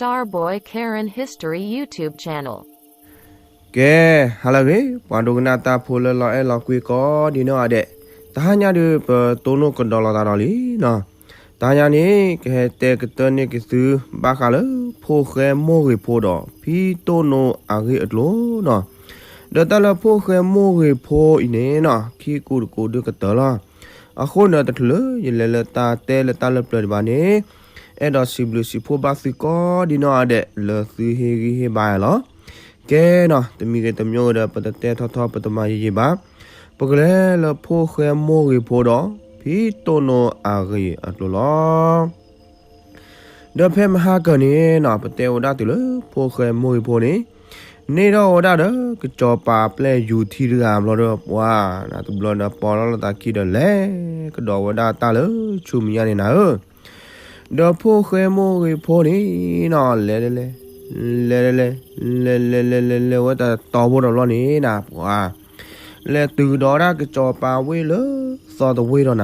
Starboy Karen History YouTube channel. ကဲ, ဟါလၢအဂ့ၤ, ပှၤဒိကနၣ်တၢ်ဖိလၢလီၤအဲၣ်လီၤကွံကိးဒံနီၢ်ဂၤဒဲး, တဟါညါဒုး ပတိၢ်နီၣ်ကဒီးလိာ်သးဒီးလံနီၤ. တဟါညါန့ၣ် ကဟဲတဲကတၢၢ်န့ၢ်က့ၤသု ဘၣ်ဃးလၢ ဖိၣ်ဃဲမိၢ်ဂ့ၤဖိဒီး ဖံတိၣ်နိအဂ့ၢ်အကျိၤနီၤ. ဒီးတၢ်လၢဖိၣ်ဃဲမိၢ်ဂ့ၤဖိအံၤန့ၣ်နီၤ ခံကူတကူဒုးကတၢၢ်လီၤ. အဃိန့ၣ် တချုးလၢယလဲၤလၢတၢ်တဲလၢတၢ်လၢပျၢၤဒံးဘၣ်န့ၣ်, အဲၣ်ဒိးစံးဘျုးစံးဖှိၣ်ဘၣ်သုကိးဒံနီၢ်ဂၤဒဲး လၢသုဟ့ၣ်ဂံၢ်ဟ့ၣ်ဘါယၤလီၤ. ကဲနီၤ, တမံၤဂ့ၤတမံၤဂ့ၤဒီး ပတတဲထီထီ ပတမၤယံာ်ယံာ်ဘၣ်. ပကလဲၤလၢဖိၣ်ဃဲမိၢ်ဂ့ၤဖိဒီး ဖံတိၣ်နိအဂ့ၢ်အကျိၤလီၤ. ဒီးဖဲမဟါကၢၤန့ၣ်နီၤ ပတဲဝဲဒၣ်တုၤလၢ ဖိၣ်ဃဲမိၢ်ဂ့ၤဖိန့ၣ် န့ၢ်ထီၣ်ဝဲဒၣ်ဒီး ကစီၤပၤပျဲၢ်ယူၤထံတဂၤဘျီဒီး ပှၤနၤတဘျီဒီး ပိာ်ထီၣ်လိာ်သးခံဒီး လဲၤကဒီးဝဲဒၣ်တၢ်လၢဆူမဲာ်ညါန့ၣ်နၤဧၢ. ဒီးဖိၣ်ဃဲမိၢ်ဂ့ၤဖိန့ၣ်နီၤ လဲၤလဲၤလဲၤ လဲၤလဲၤလဲၤလဲၤလဲၤဝဲတတီၤဖိတဘျီန့ၣ်နၤ ပှၤ လဲၤတုၤကဒီးဝဲဒၣ်ကစီၤပၤဝ့ၢ်လၢသီတဝ့ၢ်ဒီးနၤဧၢ.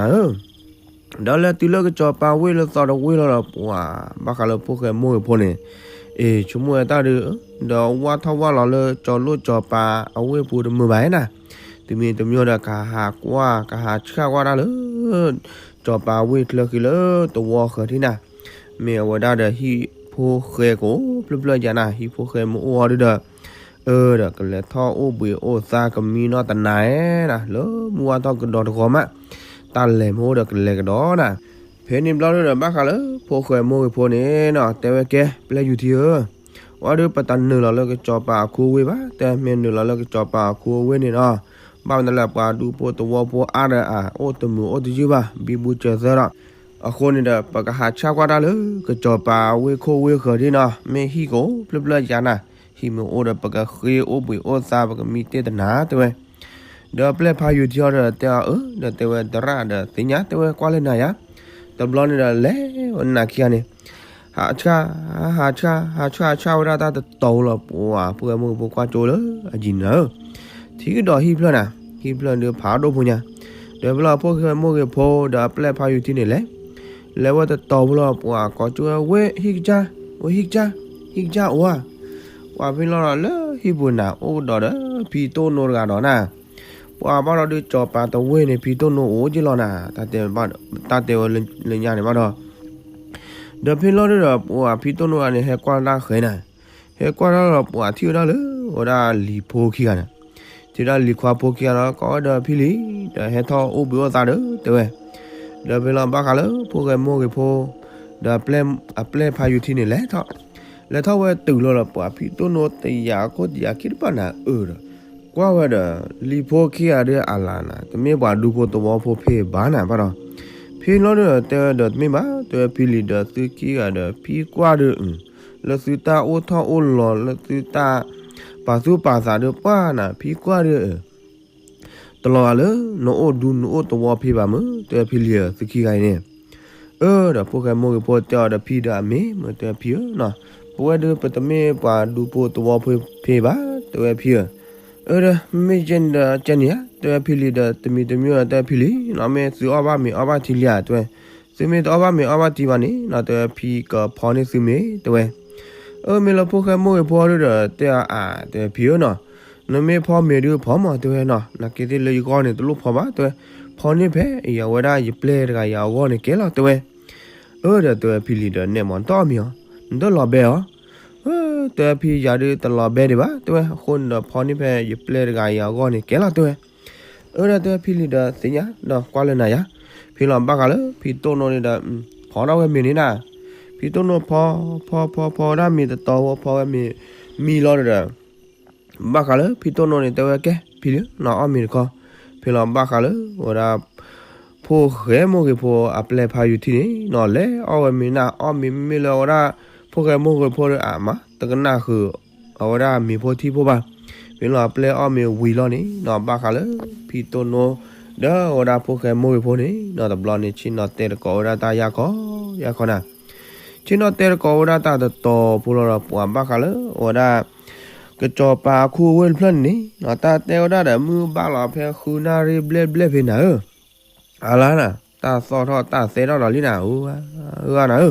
ဒီးလဲၤတုၤလၢကစီၤပၤဝ့ၢ်လၢသီတဝ့ၢ်လီၤဒီး ပှၤဘၣ်ဃးလၢဖိၣ်ဃဲမိၢ်ဂ့ၤဖိန့ၣ် အ့ၣ် ဆိကမိၣ်ဝဲတၢ်ဒုး ဒီးဝၢ်ထီၣ်ဝၢ်လီၤလၢကၠီၤလိၣ်ကၠီၤပၤအဝ့ၢ်ပူၤတမုာ်ဘၣ်နၤ. တမံၤတမံၤဒီး ကဟးကွၢ် ကဟးဆှၣ်ကွၢ်တၢ်လၢ ကၠီၤပၤဝ့ၢ်ချၢဃံလၢသဝီဃၢၤထံနၤ. မ့ၢ်အဝဲဒၣ်ဒီးဟံၣ်ဖိၣ်ဃဲကအိၣ်ဖျၢၣ်ဖျၢၣ်ယါနၤ, ဟံၣ်ဖိၣ်ဃဲမ့ၢ်အိၣ်အီၤဒုဒီး အၢ ဒီးကလဲၤထီၣ်အိၣ်ဘှံးအိၣ်သါကမံနီၢ်တနၤဧါနၤ, လၢမုၢ်ဝါထီၣ်ကဒီးတဂီၤမး, တၢ်လဲၤမ့ၢ်အိၣ်ဒီးကလဲၤကဒီးနၤ. ဖဲန့ၣ်ဘျီဒုဒီး ဘၣ်ဃးလၢဖိၣ်ဃဲမိၢ်ဂ့ၤဖိန့ၣ်နီၤ တဲဝဲကဲ ပျဲၢ်ယူၤထံဧၢ, ဝဲဒုးပတနုာ်လီၤလၢကစီၤပၤအခိဝ့ၢ်ဘၣ်, တဲမ့ၢ်နုာ်လီၤလၢကစီၤပၤအခိဝ့ၢ်န့ၣ်နီၤ, ဘၣ်မနုၤလဲၣ် ပှၤဒူဖိသဝီဖိအါဒီးအအိၣ်တမုာ်အိၣ်တယုၢ်ဘၣ် ဘံဘူစၢၤသၢဒီး, အဃိန့ၣ်ဒီး ပကဟးဆါကွၢ်တၢ်လၢကစီၤပၤအဝ့ၢ်ခိၣ်ဝ့ၢ်ဃၢၤဒ်နီၤ, မ့ၢ်ဟံၣ်ကအိၣ်ဖျၢၣ်ဖျၢၣ်ယါနၤ, ဟံၣ်မ့ၢ်အိၣ်ဒီး ပကဃ့အိၣ်ဘှံးအိၣ်သါ ပကမံတ့ၢ်တနၤ တဲဝဲ. ဒီးပျဲၢ်ဖးယူၤထံအီၤဒီးတဲအီၤ အၢ ဒီးတဲဝဲ သရၣ်ဒီး သ့ၣ်ညါတဲဝဲ ကွၢ်လၢနၤယါ, တဘျီန့ၣ်ဒီး လဲၤဝဲနၤခံဂၤန့ၣ် ဟးဆါ ဟးဆါ ဟးဆါ ဟးဆါဝဲဒၣ်တၢ်တတီၤလီၤ ပှၤ ဖိၣ်ဃဲမိၢ်ဂ့ၤဖိကွၢ်ကၠိလၢအယံၤနၤဧၢ, ထံကဒီးဟံၣ်ဖျၢၣ်နၤ, ဟံၣ်ဖျၢၣ်ဒုးဖးဒိၣ်ဖိညါ, ဒီးဖဲလီၤဖိၣ်ဃဲမိၢ်ဂ့ၤဖိဒီးအပျဲၢ်ဖးယူၤထံန့ၣ်လဲၤ, လဲၤဝဲတတီၤဖိလီၤ ပှၤကိးကၠိဝဲ ဟံၣ်ကစၢ်, အိၣ်ဟံၣ်ကစၢ်, ဟံၣ်ကစၢ်အိၣ်ဧါ, ပှၤဖဲလီၤဒီးလၢဟံၣ်ပူၤနၤ အိၣ်ကဒီးဒီးဖံတိၣ်နိတဂၤဒီးနၤ ပှၤဘၣ်ဒီးဒုးကစီၤပၤတဝ့ၢ်န့ၣ် ဖံတိၣ်နိအိၣ်က့ၤလီၤနၤ, တၢ်တဲဝဲလၢညါန့ၣ်ဘၣ်ဒီး, ဒီးဖဲလီၤဒုဒီး ပှၤဖံတိၣ်နိဂၤန့ၣ် ဟဲကွၢ်တၢ်ဃဲၤနၤ, ဟဲကွၢ်တၢ်လီၤ ပှၤထံၣ်ဝဲဒၣ်လၢ ဝဲဒၣ်လံၤဖိခံဂၤန့ၣ်, ထံၣ်ဝဲဒၣ်လံၤခွါဖိခံဂၤဒီး ကိးဝဲဒီးဖံလံၤ, ဒီးဟဲထီၣ်အိၣ်ဘှံးအိၣ်သါဒီး တဲဝဲ, ဒီးဖဲလီၤဘၣ်ဃးလၢဖိၣ်ဃဲမိၢ်ဂ့ၤဖိ ဒီးအပျဲၢ်ဖးယူၤထံန့ၣ် လဲၤထီၣ် လဲၤထီၣ်ဝဲတုၤလီၤဒီး ပှၤဖံတိၣ်နိတယၤခိၣ်တယၤခံတဖၣ်နၤအၢဒီး, ကွၢ်ဝဲဒီး လံၤဖိခံဂၤဒီးအလၤနၤ တမ့ၢ်ပှၤဒူဖိသဝီဖိဖဲဘၣ်နၤဘၣ်ဒီး, ဖဲလီၤဒုဒီး တဲဝဲဒီးတမ့ၢ်ဘၣ် တဲဝဲဖံလံၤဒီး သုခံဂၤဒီး ဖံကွၢ်ဒုး လၢသုတၢ်အိၣ်ထီၣ်အိၣ်လီၤ လၢသုတၢ်ပာ်သူၣ်ပာ်သးဒီးပှၢ်နၤ ဖံကွၢ်ဒုး တလီၤဂာ်လၢ နအိၣ်ဒူနအိၣ်သဝီဖဲဘၣ်မ့ၢ် တဲဝဲဖံလံၤဧၢ သုခံဂၤအံၤန့ၣ်, အၢ ဒီးဖိၣ်ဃဲမိၢ်ဂ့ၤဖိတဲအီၤဒီးဖံဒီးအမ့ၢ် မ့ၢ်တဲဝဲဖံဧၢ, ပဝဲဒုးပတမ့ၢ်ပှၤဒူဖိသဝီဖိဖဲဘၣ် တဲဝဲဖံဧၢ, အၢ ဒီးမ့ၢ်ကဲန့ၣ်ဒီးကဲန့ၣ်ဧါ တဲဝဲဖံလံၤဒီး တမံၤတမံၤဒီးတဲဝဲဖံလံၤ နီၢ်မ့ၢ်သုအီၣ်ဘၣ်မ့ၤအီဘၣ်ထံလံဧါ တဲဝဲ, သုမ့ၢ်တအီၣ်ဘၣ်မ့ၤအီဘၣ်ထံဘၣ်န့ၣ် နီၢ်တဲဝဲဖံကဖီန့ၢ်သုမ့ၤ တဲဝဲ အၢ မ့ၢ်လၢဖိၣ်ဃဲမိၢ်ဂ့ၤဖိဒုဒီး တဲအီၤအါ တဲဝဲဖံဧၢနီၤ, နမ့ၢ်ဖီမ့ၤဒုးဖီမး တဲဝဲနီၤ, နာ်က့သ့ၣ်လၢယဂီၢ်န့ၣ် တလိၣ်ဖီဘၣ် တဲဝဲ, ဖီန့ၢ်ဖဲအံၤအဝဲဒၣ်ယပျဲၢ်တဂၤအံၤအဂီၢ်န့ၣ်ကဲလီၤ တဲဝဲ, အၢ ဒီးတဲဝဲဖံလံၤဒီး နဲမး နတအီၣ်မ့ၤအီၤ, နတလီၤဘဲအီၤ, အၢ တဲဝဲဖံယၤဒုးတလီၤဘဲဒံးဘၣ် တဲဝဲ, အဃိန့ၣ်ဒီးဖီန့ၢ်ဖဲယပျဲၢ်တဂၤအံၤအဂီၢ်န့ၣ်ကဲလီၤ တဲဝဲ အၢ ဒီးတဲဝဲဖံလံၤဒီးသ့ၣ်ညါ ဒီးကွၢ်လၢနၤယၤ, ဖဲလီၤဘၣ်ဃးလၢဖံတိၣ်နိန့ၣ်ဒီး ဖီထီၣ်ဝဲမ့ၤန့ၣ်နၤ, ဖံတိၣ်နိဖီ ဖီ ဖီ ဖီဝဲဒၣ်မ့ၤတတီၤဝဲ ဖီဝဲမ့ၤ မံလီၤဒီး ဘၣ်ဃးလၢဖံတိၣ်နိန့ၣ် တဲဝဲကဲ ဖံလံၤ နအီၣ်မ့ၤတခီ, ဖဲလီၤဘၣ်ဃးလၢ ဝဲဒၣ် ဖိၣ်ဃဲမိၢ်ဂ့ၤဖိအပျဲၢ်ဖးယူၤထံန့ၣ် နီၤလဲၤအီၣ်ဝဲမ့ၤနၤ အီၣ်မ့ၤမ့မ့ၢ်လၢဝဲဒၣ် ဖိၣ်ဃဲမိၢ်ဂ့ၤဖိဒီးအါမး တကနၣ်ဃုာ် အဝဲဒၣ်မ့ၤဖိထံဖိဘၣ်, ဖဲလီၤအပျဲၢ်အီၣ်မ့ၤဝံၤလီၤန့ၣ် နီၤဘၣ်ဃးလၢ ဖံတိၣ်နိ ဒီးဝဲဒၣ်ဖိၣ်ဃဲမိၢ်ဂ့ၤဖိန့ၣ် နီၤတဘျီန့ၣ် ဆ့ၣ်နီၤတဲတကိးဝဲဒၣ်တၢ်ယၢ်ခီ ယၢ်ခီနၤ, ဆ့ၣ်နီၤတဲတကိးဝဲဒၣ်တၢ်တတီၤဖိလီၤဒီး ပှၤဘၣ်ဃးလၢ ဝဲဒၣ် ကစီၤပၤအခိၣ်ဝ့ၢ်တဖျၢၣ်န့ၣ် နီၤတၢ်တဲဝဲဒၣ်ဒီး မုၢ်ဘၣ်လီၤဖဲဃုနၣ်ရံၣ်ဘျဲၣ်ဘျဲၣ်ဖဲနၤဧၢ, အလါနၤ တၢ်သီၣ်ထီၣ်တၢ်သဲထီၣ်ဒီးလံနၤ ဧၢ ဧၢနၤဧၢ,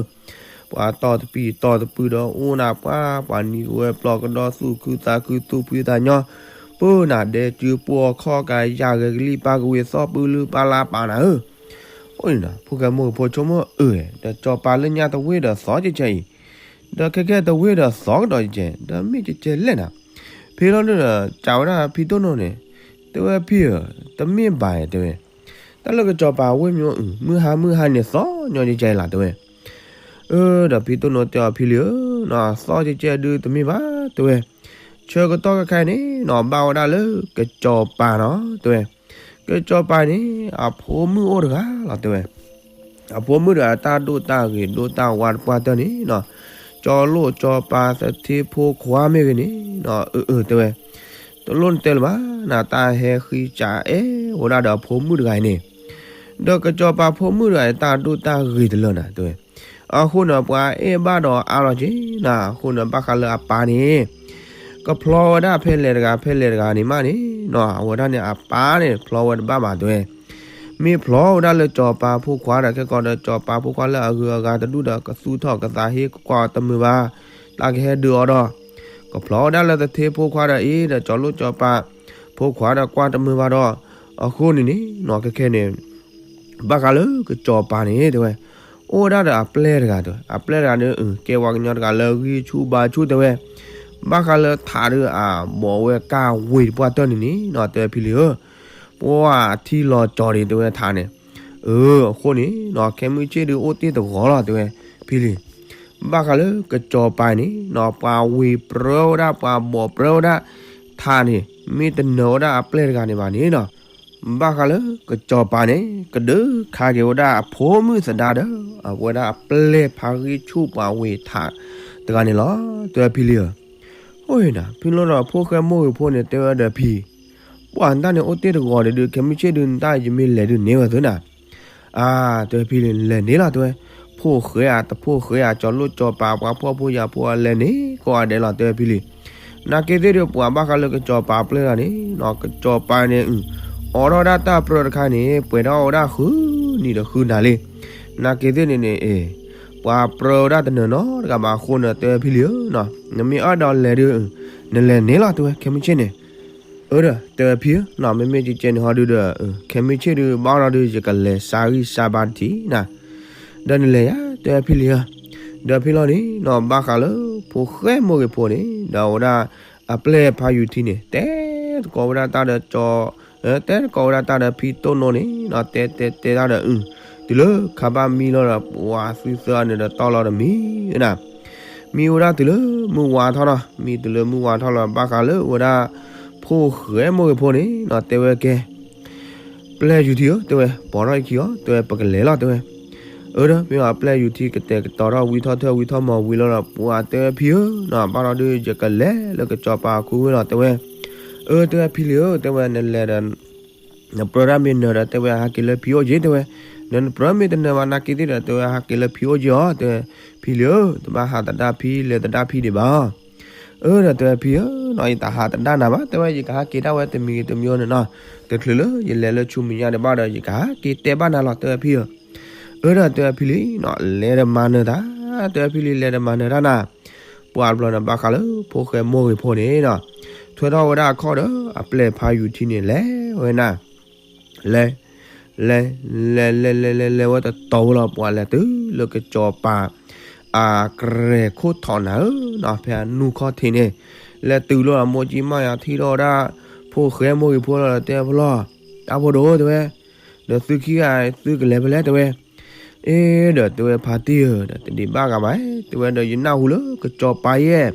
ပှၤတီၢ်တပံၢ်တီၢ်တပုၢ်ဒီးအိၣ်နၤပှၤ ပှၤနံၤကဝဲၤပျီၢ်ကဒီသူၣ်ခုသးခုသူၣ်ဖှံသးညီ, ပၢနၤဒဲးစုပှီၢ်ခီၣ်ကၤယၢ်ဂဲၤကလံၣ် ပၢ်ကဝံၤသီပူၤလုၢ်ပၢ်လါပာ်နၤဧၢ. အိၣ်န့ၣ်နီၤ ဖိၣ်ဃဲမိၢ်ဂ့ၤဖိဆိကမိၣ်အၢ ဒီးစီၤပၤလၢညါတဝ့ၢ်ဒီးသီကဲကဲအံၤ, ဒီးခဲကဲတဝ့ၢ်ဒီးသီကဒီးကဲကဲ ဒီးမ့ၢ်ကဲကဲလဲၣ်နၤ, ဖဲလီၤဒုဒီး ကးဝဲဒၣ်ဖံတိၢ်နိန့ၣ်, တဲဝဲဖံဧၢ, တမ့ၢ်ဘၣ်တဲဝဲ, တၢ်လၢကစီၤပၤဝ့ၢ်မံၤ မုၢ်ဟါမုၢ်ဟါန့ၣ်သီညီကဲကဲလီၤတဲဝဲ အၢ ဒီးဖံတိၢ်နိတဲအီၤဖံလံဧၢ, သီကဲကဲဒုတမ့ၢ်ဘၣ်တဲဝဲ, ဆၢကတီၢ်ခဲခါအံၤန့ၣ်နီၤ ဘၣ်ဝဲဒၣ်လၢကစီၤပၤနီၤတဲဝဲ, ကစီၤပၤန့ၣ် အဖိမုၣ်အိၣ်တဂၤလီၤတဲဝဲ, အဖိမုၣ်ဒီးအတၢ်ဒိၣ်တၢ်ဂ့ၤဒိၣ်တၢ်ဝါတပှၢ်တၢၢ်န့ၣ်နီၤ, ကၠီလိၣ်ကၠီပၤသထ့ဖိခွါမ့ၢ်ဂ့ၤန့ၣ်နီၤ အၢ အၢ တဲဝဲ, တလိၣ်နတဲလၢၤဘၣ်နၤ တၢ်ဟဲဃံစးအဲၣ်ဝဲဒၣ်ဒီးအဖိမုၣ်တဂၤအံၤန့ၣ်, ဒီးကစီၤပၤဖိမုၣ်တဂၤအံၤ တၢ်ဒိၣ်တၢ်ဂ့ၤတလၢာ်နၤတဲဝဲ, အဃိန့ၣ် ပှၤအဲၣ်ဘၣ်ဒီးအါလီၤက့ၤနၤ အဃိန့ၣ် ဘၣ်ဃးလၢအပၢ်န့ၣ် ကဖျီဝဲဒၣ်ဖဲလဲၣ်တဂၤဖဲလဲၣ်တဂၤန့ၣ်မးန့ၣ်နီၤ အဝဲဒၣ်န့ၣ်အပၢ်န့ၣ် ဖျီဝဲတဘၣ်ဘၣ်တဲဝဲ, မ့ၢ်ဖျီဝဲဒၣ်လၢကၠီၤပၤဖိခွါဒီး ခဲကီးဒီးကၠီၤပၤဖိခွါလၢအဂုၤအဂၤတဒူၣ်ဒီး ကသူၣ်ထီၣ်ကသးဟ့ကကွၢ်အီၤတမုာ်ဘၣ်, တၢ်ကဟဲဒုးအီၤဒီး, ကဖျီဝဲဒၣ်လၢသထ့ဖိခွါဒီးအံၤဒီး ကၠီၤလိၣ်ကၠီၤပၤဖိခွါဒီးကွၢ်တမုာ်ဘၣ်ဒီး, အဃိန့ၣ်န့ၣ်နီၤ ခဲခဲန့ၣ် ဘၣ်ဃးလၢကစီၤပၤန့ၣ်တဲဝဲ, အိၣ်ဝဲဒၣ်ဒီးအပျဲၢ်တဂၤတဲဝဲ, အပျဲၢ်တဂၤန့ၣ် ကဲပှၤကညီတဂၤလၢဂံၢ်ဆူၣ်ဘါဆူၣ်တဲဝဲ, ဘၣ်ဃးလၢထးဒုးအဘီၣ်ဝဲကၢ်ဝ့ၤတပှၢ်တၢၢ်န့ၣ်န့ၣ်နီၤ တဲဝဲဖံလံဧၢ, ပှၤထံလီၤကၠီၤဒံးတဲဝဲထးန့ၣ်, အၢ အဃိန့ၣ်နီၤ ခဲမုၢ်ဆ့ၣ်ဒုးအိၣ်တ့ၢ်တဂီၤလီၤတဲဝဲ, ဖံလံ ဘၣ်ဃးလၢကစီၤပၤန့ၣ်နီၤ ပှၤဝ့ၤပြၢဝဲဒၣ် ပှၤဘီၣ်ပြၢဝဲဒၣ်ထးန့ၣ် မ့ၢ်တနၢၤဝဲဒၣ်အပျဲၢ်တဂၤန့ၣ်ဘၣ်န့ၣ်နီၤ, ဘၣ်ဃးလၢကစီၤပၤန့ၣ် ကဒုးခးက့ၤဝဲဒၣ်အဖိမုၣ်သဒါဒီး အဝဲဒၣ်အပျဲၢ်ဖးဂံၢ်ဆူၣ်ပှၤဝ့ၤထးတဂၤန့ၣ်လီၤ တဲဝဲဖံလံဧၢ, အိၣ်နၤ ဖံလီၤဒီးဖိၣ်ဃဲမိၢ်ဂ့ၤဖိန့ၣ် တဲဝဲဒီးဖံ ပှၤတၢ်န့ၣ်အိၣ်တ့ၢ်တဂီၤဒုး ခဲမုၢ်ဆ့ၣ်ဒုး နတၢ်ယမ့ၢ်လဲၤဒုးန့ၢ်ဝဲသုနၤ, အါ တဲဝဲဖံလံ လဲၤန့ၢ်လီၤတဲဝဲ, ဖိၣ်ဃဲဧါ တဖိၣ်ဃဲဧါ ကၠီၤလိၣ်ကၠီၤပၤ ပှၤဖှီၣ်ဖိယာ်ဖိအလဲၤန့ၢ်ကိးဂၤဒဲးလီၤ တဲဝဲဖံလံ, နာ်က့သ့ၣ်ဒီး ပှၤဘၣ်ဃးလၢကစီၤပၤပျဲၢ်တဂၤန့ၣ်နီၤ ကစီၤပၤန့ၣ် အိးထီၣ်ဝဲဒၣ်တၢ်ပြၢတခါန့ၣ် ပှဲၤထီၣ်ဝဲဒၣ်ဃုနံၤဒီးဃုနၤလံ, နာ်က့သ့ၣ်န့ၣ်န့ၣ် ပှၤပြၢဝဲဒၣ်တနၢၤနီတဂၤဘၣ်အဃိန့ၣ် တဲဝဲဖံလံဧၢ, နမ့ၢ်အဲၣ်ဒိးလဲၤဒုး နလဲၤန့ၢ်လီၤ တဲဝဲ ခဲမုၢ်ဆ့ၣ်န့ၣ်, အၢဒီး တဲဝဲဖံဧၢ, မ့မ့ၢ်ကကဲန့ၣ်ဟီဒုဒီး ခဲမုၢ်ဆ့ၣ်ဒု ဘၣ်ဒီးဒု ယကလဲၤစါဂံၢ်စါဘါတထံၣ်နၤ, ဒီးနလဲၤယါ တဲဝဲဖံလံဧၢ, ဒီးဖံလီၤန့ၣ်နီၤ ဘၣ်ဃးလၢ ဖိၣ်ဃဲမိၢ်ဂ့ၤဖိန့ၣ် ဒီးအဝဲဒၣ် အပျဲၢ်ဖးယူၤထံန့ၣ် တဲတကိးဝဲဒၣ်တၢ်ဒီးကၠီ တဲတကိးဝဲဒၣ်တၢ်ဒီးဖံတိၢ်နိန့ၣ်နီၤ တဲတဲတဲတၢ်ဒီး တုၤလၢခါဘၣ်မံလီၤဒီး ပှၤသုသၢဂၤန့ၣ်ဒီးတီၢ်လီၤဒီးမံနၤ, မံဝဲဒၣ်တုၤလၢမုၢ်ဝါထီၣ်နီၤ မံတုၤလၢမုၢ်ဝါထီၣ်လီၤ ဘၣ်ဃးလၢဝဲဒၣ် ဖိၣ်ဃဲမိၢ်ဂ့ၤဖိန့ၣ်နီၤ တဲဝဲကဲ ပျဲၢ်ယူၤထံဧၢ တဲဝဲ ပိာ်ထီၣ်အခံအီၤ တဲဝဲ ပကလဲၤလီၤ တဲဝဲ, အၢဒီး မ့ၢ်အပျဲၢ်ယူၤထံကတဲာ်ကတီၤထီၣ်ဝံထီၣ်ထၢၣ်ဝံထီၣ်မီၤဝံၤလီၤဒီး ပှၤတဲဝဲဖံဧၢနီၤ ဘၣ်ဒီးဒု ယကလဲၤလၢကစီၤပၤအခူဝ့ၢ်လီၤ တဲဝဲ, အၢ တဲဝဲဖံလံဧၢ တဲဝဲ နလဲၤဒီး နပြၢတၢ်မ့ၢ်နၢၤဒီး တဲဝဲ ဟးက့ၤလၢဖံအိၣ်က့ၤ တဲဝဲ, ဒီးနပြၢမ့ၢ်တနၢၤဘၣ် နာ်က့သ့ၣ်ဒီး တဲဝဲ ဟးက့ၤလၢဖံအိၣ်က့ၤအီၤ တဲဝဲ, ဖံလံဧၢ တဘၣ်ဟးသဒၣ်ဖံ လဲၤသဒၣ်ဖံဒံးဘၣ် အၢ ဒီးတဲဝဲဖံဧၢနီၤ ယတဟးသဒၣ်နၤဘၣ် တဲဝဲ ယကဟးက့ၤဒၣ်ဝဲတမံၤဂ့ၤတမံၤဂ့ၤန့ၣ်နီၤ, တချုးလၢယလဲၤလၢဆူမဲာ်ညါဒံးဘၣ်ဒီး ယကဟးက့ၤတဲဘၣ်နၤလီၤ တဲဝဲဖံဧၢ, အၢ ဒီးတဲဝဲဖံလံနီၤ လဲၤဒီးမၤနၢၤတၢ်, တဲဝဲဖံလံ လဲၤဒီးမၤနၢၤတၢ်နၤ, ပှၤတဘျီန့ၣ် ဘၣ်ဃးလၢဖိၣ်ဃဲမိၢ်ဂ့ၤဖိန့ၣ်နီၤ, ထွဲထီၣ်ဝဲဒၣ်အခီၣ်ဒီး အပျဲၢ်ဖးယူၤထံန့ၣ် လဲၤဝဲနၤ လဲၤ လဲၤ လဲၤ လဲၤ လဲၤ လဲၤဝဲတတီၤဝဲလီၤ ပှၤလဲၤတုၤလၢကစီၤပၤ အကြဲၤခိၣ်ထီၣ်နၤဧၢနီၤ ဖဲအနူၢ်ခီၣ်ထံးန့ၣ်, လဲၤတုၤလီၤ မိၢ်ကၠံမးယၤထံၣ်ထီၣ်ဝဲဒၣ် ဖိၣ်ဃဲမိၢ်ဂ့ၤဖိလီၤဒီးတဲဖိလီၤ, တၢ်ဖိဒိၣ်ဧၢ တဲဝဲ, ဒီးသုခံဂၤ သုကလဲၤဖဲလဲၣ် တဲဝဲ အ့ ဒီးတဲဝဲဖါတံၢ်ဧၢ ဒီးတဒံးဘၣ်ဂၤဘၣ် တဲဝဲဒီးယနၢ်ဟူလၢကစီၤပၤယဲၢ်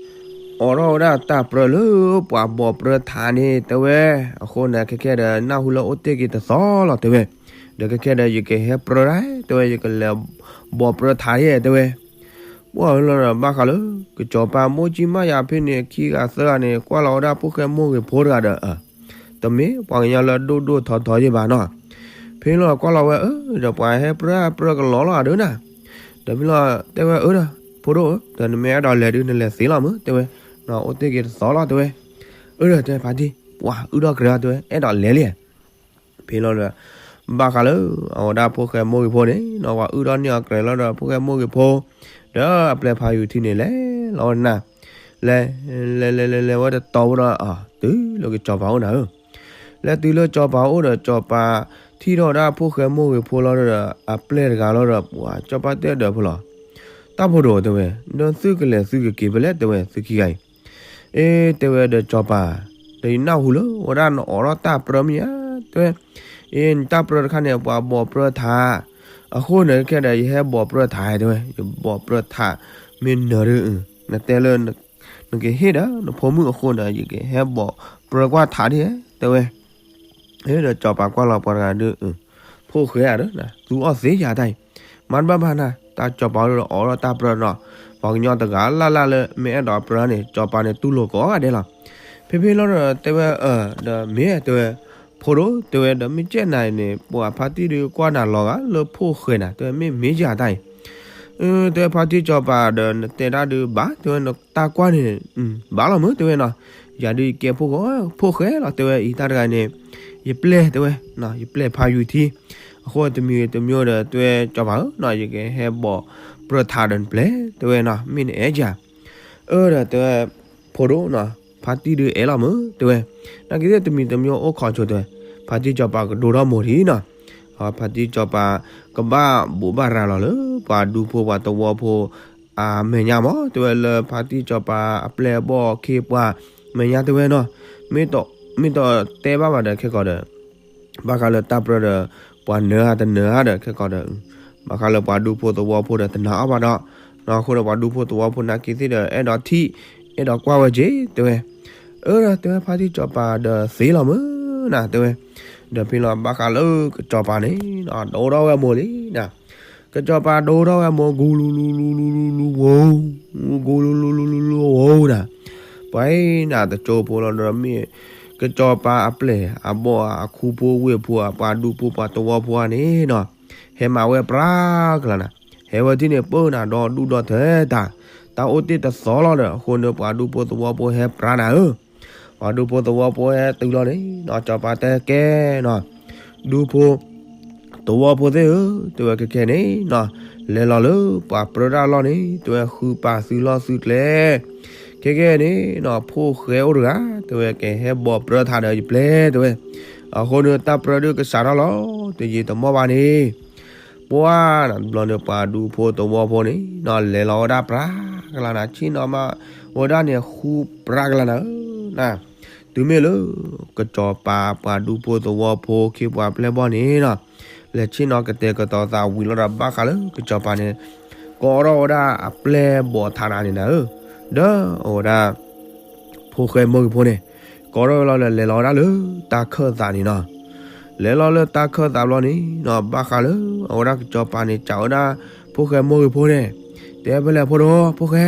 အိးထီၣ်ဝဲဒၣ်တၢ်ပြၢလၢပှၤဘီၣ်ပြၢထးန့ၣ် တဲဝဲ, အဃိန့ၣ် ခဲခဲဒီးနၢ်ဟူလၢအိၣ်တ့ၢ်က့ၤတသီလီၤ တဲဝဲ, ဒီးခဲခဲဒီးယကဟဲပြၢတၢ် တဲဝဲ ယကလဲၤဘီၣ်ပြၢထးယဲၢ် တဲဝဲ ပှၤလီၤဒီးဘၣ်ဃးလၢ ကစီၤပၤမိၢ်ကၠံမးယၤဖဲန့ၣ် ခံဂၤသၢဂၤန့ၣ် ကွၢ်လီၤဝဲဒၣ်ဖိၣ်ဃဲမိၢ်ဂ့ၤဖိတဂၤဒီး တမ့ၢ်ပှၤကညီလၢဒိၣ်ဒိၣ်ထီထီယဲၢ်ဘၣ်နီၤ, ဖဲလီၤကွၢ်လီၤဝဲအၢ ဒီးပှၤဟဲပြၢပြၢကလီလီၤအဒၢနၤ, ဒီးဖဲလီၤတဲဝဲအၢဒီး ဖိဒိၣ်ဧၢ ဒီးနမ့ၢ်အဲၣ်ဒိးလဲၤဒုး နလဲၤသ့လီၤမး တဲဝဲ, အိၣ်တ့ၢ်က့ၤတသီလီၤ တဲဝဲ, အၢဒီးတဲဖါတံၢ် ပှၤအုၣ်ထီၣ်ကြဲးလီၤ တဲဝဲ အဲၣ်ဒိးလဲၤလံ ဖဲလီၤဒီး ဘၣ်ဃးလၢ အဝဲဒၣ်ဖိၣ်ဃဲမိၢ်ဂ့ၤဖိန့ၣ်နီၤ ပှၤအုၣ်ထီၣ်န့ၢ်အီၤကြဲးလီၤဒီး ဖိၣ်ဃဲမိၢ်ဂ့ၤဖိ ဒီးအပျဲၢ်ဖးယူၤထံန့ၣ်လဲၤလီၤဝဲနၤ, လဲၤ လဲၤလဲၤလဲၤလဲၤဝဲတတီၤဝဲဒီး တုၤလၢကစီၤပၤအိၣ်နၤဧၢ, လဲၤတုၤလၢစီၤပၤအိၣ်ဒီး စီၤပၤထံၣ်ထီၣ်ဝဲဒၣ်ဖိၣ်ဃဲမိၢ်ဂ့ၤဖိလီၤဒီး အပျဲၢ်တဂၤလီၤဒီး ပှၤစီၤပၤတဲဒီးဖိလီၤ, တၢ်ဖိဒိၣ်တဲဝဲ, ဒီးသုကလဲၤသုကက့ၤဖဲလဲၣ်တဲဝဲ သုခံဂၤအံၤ, အ့တဲဝဲဒီးစီၤပၤ, ဒီးယနၢ်ဟူလၢဝဲဒၣ်နအိးထီၣ်တၢ်ပြၢမ့ၢ်ဧါ, တဲဝဲ, အ့နတၢ်ပြၢတခါန့ၣ် ပှၤဘိးပြၢထး, အဃိန့ၣ်ခဲဒီး ယဟဲဘိးပြၢထးတဲဝဲ, ယဘိးပြၢထး, မ့ၢ်နၢၤဒီး နတဲလၢ နကဟ့ၣ်ဒီးနဖိမုၣ်အဃိဒီး ယကဟဲဘိးပြၢကွၢ်ထးဒ်တဲဝဲ, ဒီးစီၤပၤကွၢ်လီၤပှၤတဂၤဒီး ဖိၣ်ဃဲဧါဒီး သူအီၣ်သ့ယၤတၢ်အံၤ, မၤတဘၣ်ဘၣ်နၤ, တၢ်စီၤပၤအိၣ်ဒီးအိးထီၣ်တၢ်ပြၢနီၤ, ပှၤကညီတဂၤလၢ်လၢ်လၢမ့ၢ်အဲၣ်ဒိးပြၢန့ၣ် စီၤပၤန့ၣ်တူၢ်လိာ်ကိးဂၤဒဲးလီၤ, ဖဲဖဲလီၤဒီးတဲဝဲ, ဒီးမ့ၢ်တဲဝဲ, ဖိဒိၣ်တဲဝဲဒီး မ့ၢ်ကဲနၤအံၤန့ၣ် ပှၤဖါတံၢ်ဒုးကွၢ်နၤလီၤဂာ်လၢဖိၣ်ဃဲနၤ တဲဝဲမ့ၢ်မ့ၢ်ယၤတၢ်အံၤ, တဲဝဲဖါတံၢ်စီၤပၤဒီး နတဲတၢ်ဒုးဘၣ် တဲဝဲနတၢ်ကွၢ်န့ၣ်, ဘၣ်လီၤမုၢ် တဲဝဲနီၤ, ယၤဒုးယကဲဖိၣ်ဃဲလီၤ တဲဝဲအံၤတၢ်တဂၤန့ၣ်, ယပျဲၢ်တဲဝဲ, ယပျဲၢ်ဖးယူၤထံ, အဃိတမံၤတမံၤဒီး တဲဝဲစီၤပၤဧၢနီၤ ယကဟဲဘိးပြၢထးဒီးနပျဲၢ် တဲဝဲနီၤ မ့ၢ်နအဲၣ်ယၤ, အၢဒီးတဲဝဲ, ဖိဒိၣ်နီၤ, ဖါတံၢ်ဒုးအဲၣ်လီၤမုၢ် တဲဝဲ, နာ်က့သ့ၣ်တမံၤတမံၤအိၣ်ခိးဆိတဲဝဲ, ဖါတံၢ်စီၤပၤကဒိထီၣ်မိၢ်ထံနီၤ, ဖါတံၢ်စီၤပၤ ကဘၣ်ဘိးဘၣ်ရၤလီၤလၢ ပှၤဒူဖိပှၤသဝီဖိ အမဲာ်ညါမး တဲဝဲလၢဖါတံၢ်စီၤပၤအပျဲၢ်အဘီၣ်အခ့အပှၤ မဲာ်ညါတဲဝဲနီၤ, မ့ၢ်တတဲဘၣ်ဘၣ်ဒီးခဲကီးဒီး ဘၣ်ဃးလၢတၢ်ပြၢဒီး ပှၤနၢၤဧါတနၢၤဧါဒီးခဲကီးဒီး, ဘၣ်ဃးလၢပှၤဒူဖိသဝီဖိဒီးတနာ်အီၤဘၣ်ဒီး, နီၢ်အဃိဒီးပှၤဒူဖိသဝီဖိနာ်က့သ့ၣ်ဒီး အဲၣ်ဒိးထံၣ်, အဲၣ်ဒိးကွၢ်ဝဲက့ၤ တဲဝဲ, အၢ တဲဝဲဖါတံၢ်စီၤပၤဒီးသ့လီၤမုၢ်နၤ တဲဝဲ, ဒီးဖဲလီၤဘၣ်ဃးလၢကစီၤပၤန့ၣ် ဒိထီၣ်ဝဲမိၢ်လံနၤ, ကစီၤပၤဒိထီၣ်ဝဲမိၢ်ဂူလူလူလူလူလူလူဝိနၤ, ပှၤအံၤနၤတကၠိဖိလီၤဒီးမ့ၢ် ကစီၤပၤအပျဲၢ်အဘီၣ်အခူဖိဝ့ၢ်ဖိ ပှၤဒူဖိပှၤသဝီဖိန့ၣ်နီၤ, ဟဲမၤဝဲပြးကလၤနၤ, ဟဲဝဲထံၣ်န့ၣ်ပၢနၤဒီဒူၣ်ဒီထၢတၢ်, တၢ်အိၣ်တ့ၢ်တသီလီၤဒီး အဃိန့ၣ်ပှၤဒူဖိသဝီဖိဟဲပြးနၤဧၢ, ပှၤဒူဖိသဝီဖိဟဲတုၤလီၤန့ၣ်နီၤ စီၤပၤတဲကဲနီၤ, ဒူဖိ သဝီဖိသ့ၣ်ဧၢ, တဲဝဲခဲကဲန့ၣ်နီၤ, လဲၤလီၤလၢပှၤပြၢတၢ်လီၢ်န့ၣ် တဲဝဲဃုပာ်သုလီၢ်သုကျဲ, ခဲကဲန့ၣ်နီၤ ဖိၣ်ဃဲအိၣ်တဂၤ တဲဝဲကဟဲဘိးပြၢထးဒီးယပျဲၢ် တဲဝဲ, အဃိန့ၣ်တၢ်ပြၢဒုးကစးထီၣ်လီၤ တယံာ်တမီၢ်ဘၣ်န့ၣ်, ပှၤနၤတဘျီန့ၣ် ပှၤဒူဖိသဝီဖိန့ၣ်နီၤ လဲၤလီၤဝဲဒၣ်ပြးကလၤနၤ ဆ့ၣ်နီၤမးဝဲဒၣ်န့ၣ် ဃုပြးကလၤနၤဧၢ, နၤ တုၤမ့ၢ်လၢ ကစီၤပၤပှၤဒူဖိသဝီဖိခ့ပှၤပျဲၢ်ဘီၣ်န့ၣ်နီၤ, လဲၤဆ့ၣ်နီၤကတဲာ်ကတီၤသးဝံၤလီၤဒီးဘၣ်ဃးလၢကစီၤပၤန့ၣ် ကိးထီၣ်ဝဲဒၣ်အပျဲၢ်ဘိးထးတဂၤန့ၣ်နၤဧၢ, ဒီးအဝဲဒၣ် ဖိၣ်ဃဲမိၢ်ဂ့ၤဖိန့ၣ် ကိးထီၣ်ဝဲလီၤဒီးလဲၤလီၤဝဲဒၣ်လၢတၢ်ခၢၣ်သးန့ၣ်နီၤ, လဲၤလီၤလၢတၢ်ခၢၣ်သးဘျီန့ၣ်နီၤ ဘၣ်ဃးလၢအဝဲဒၣ်ကစီၤပၤန့ၣ် စံးဝဲဒၣ်ဖိၣ်ဃဲမိၢ်ဂ့ၤဖိန့ၣ်, တဲဖဲလဲၣ်ဖိဒိၣ် ဖိၣ်ဃဲ,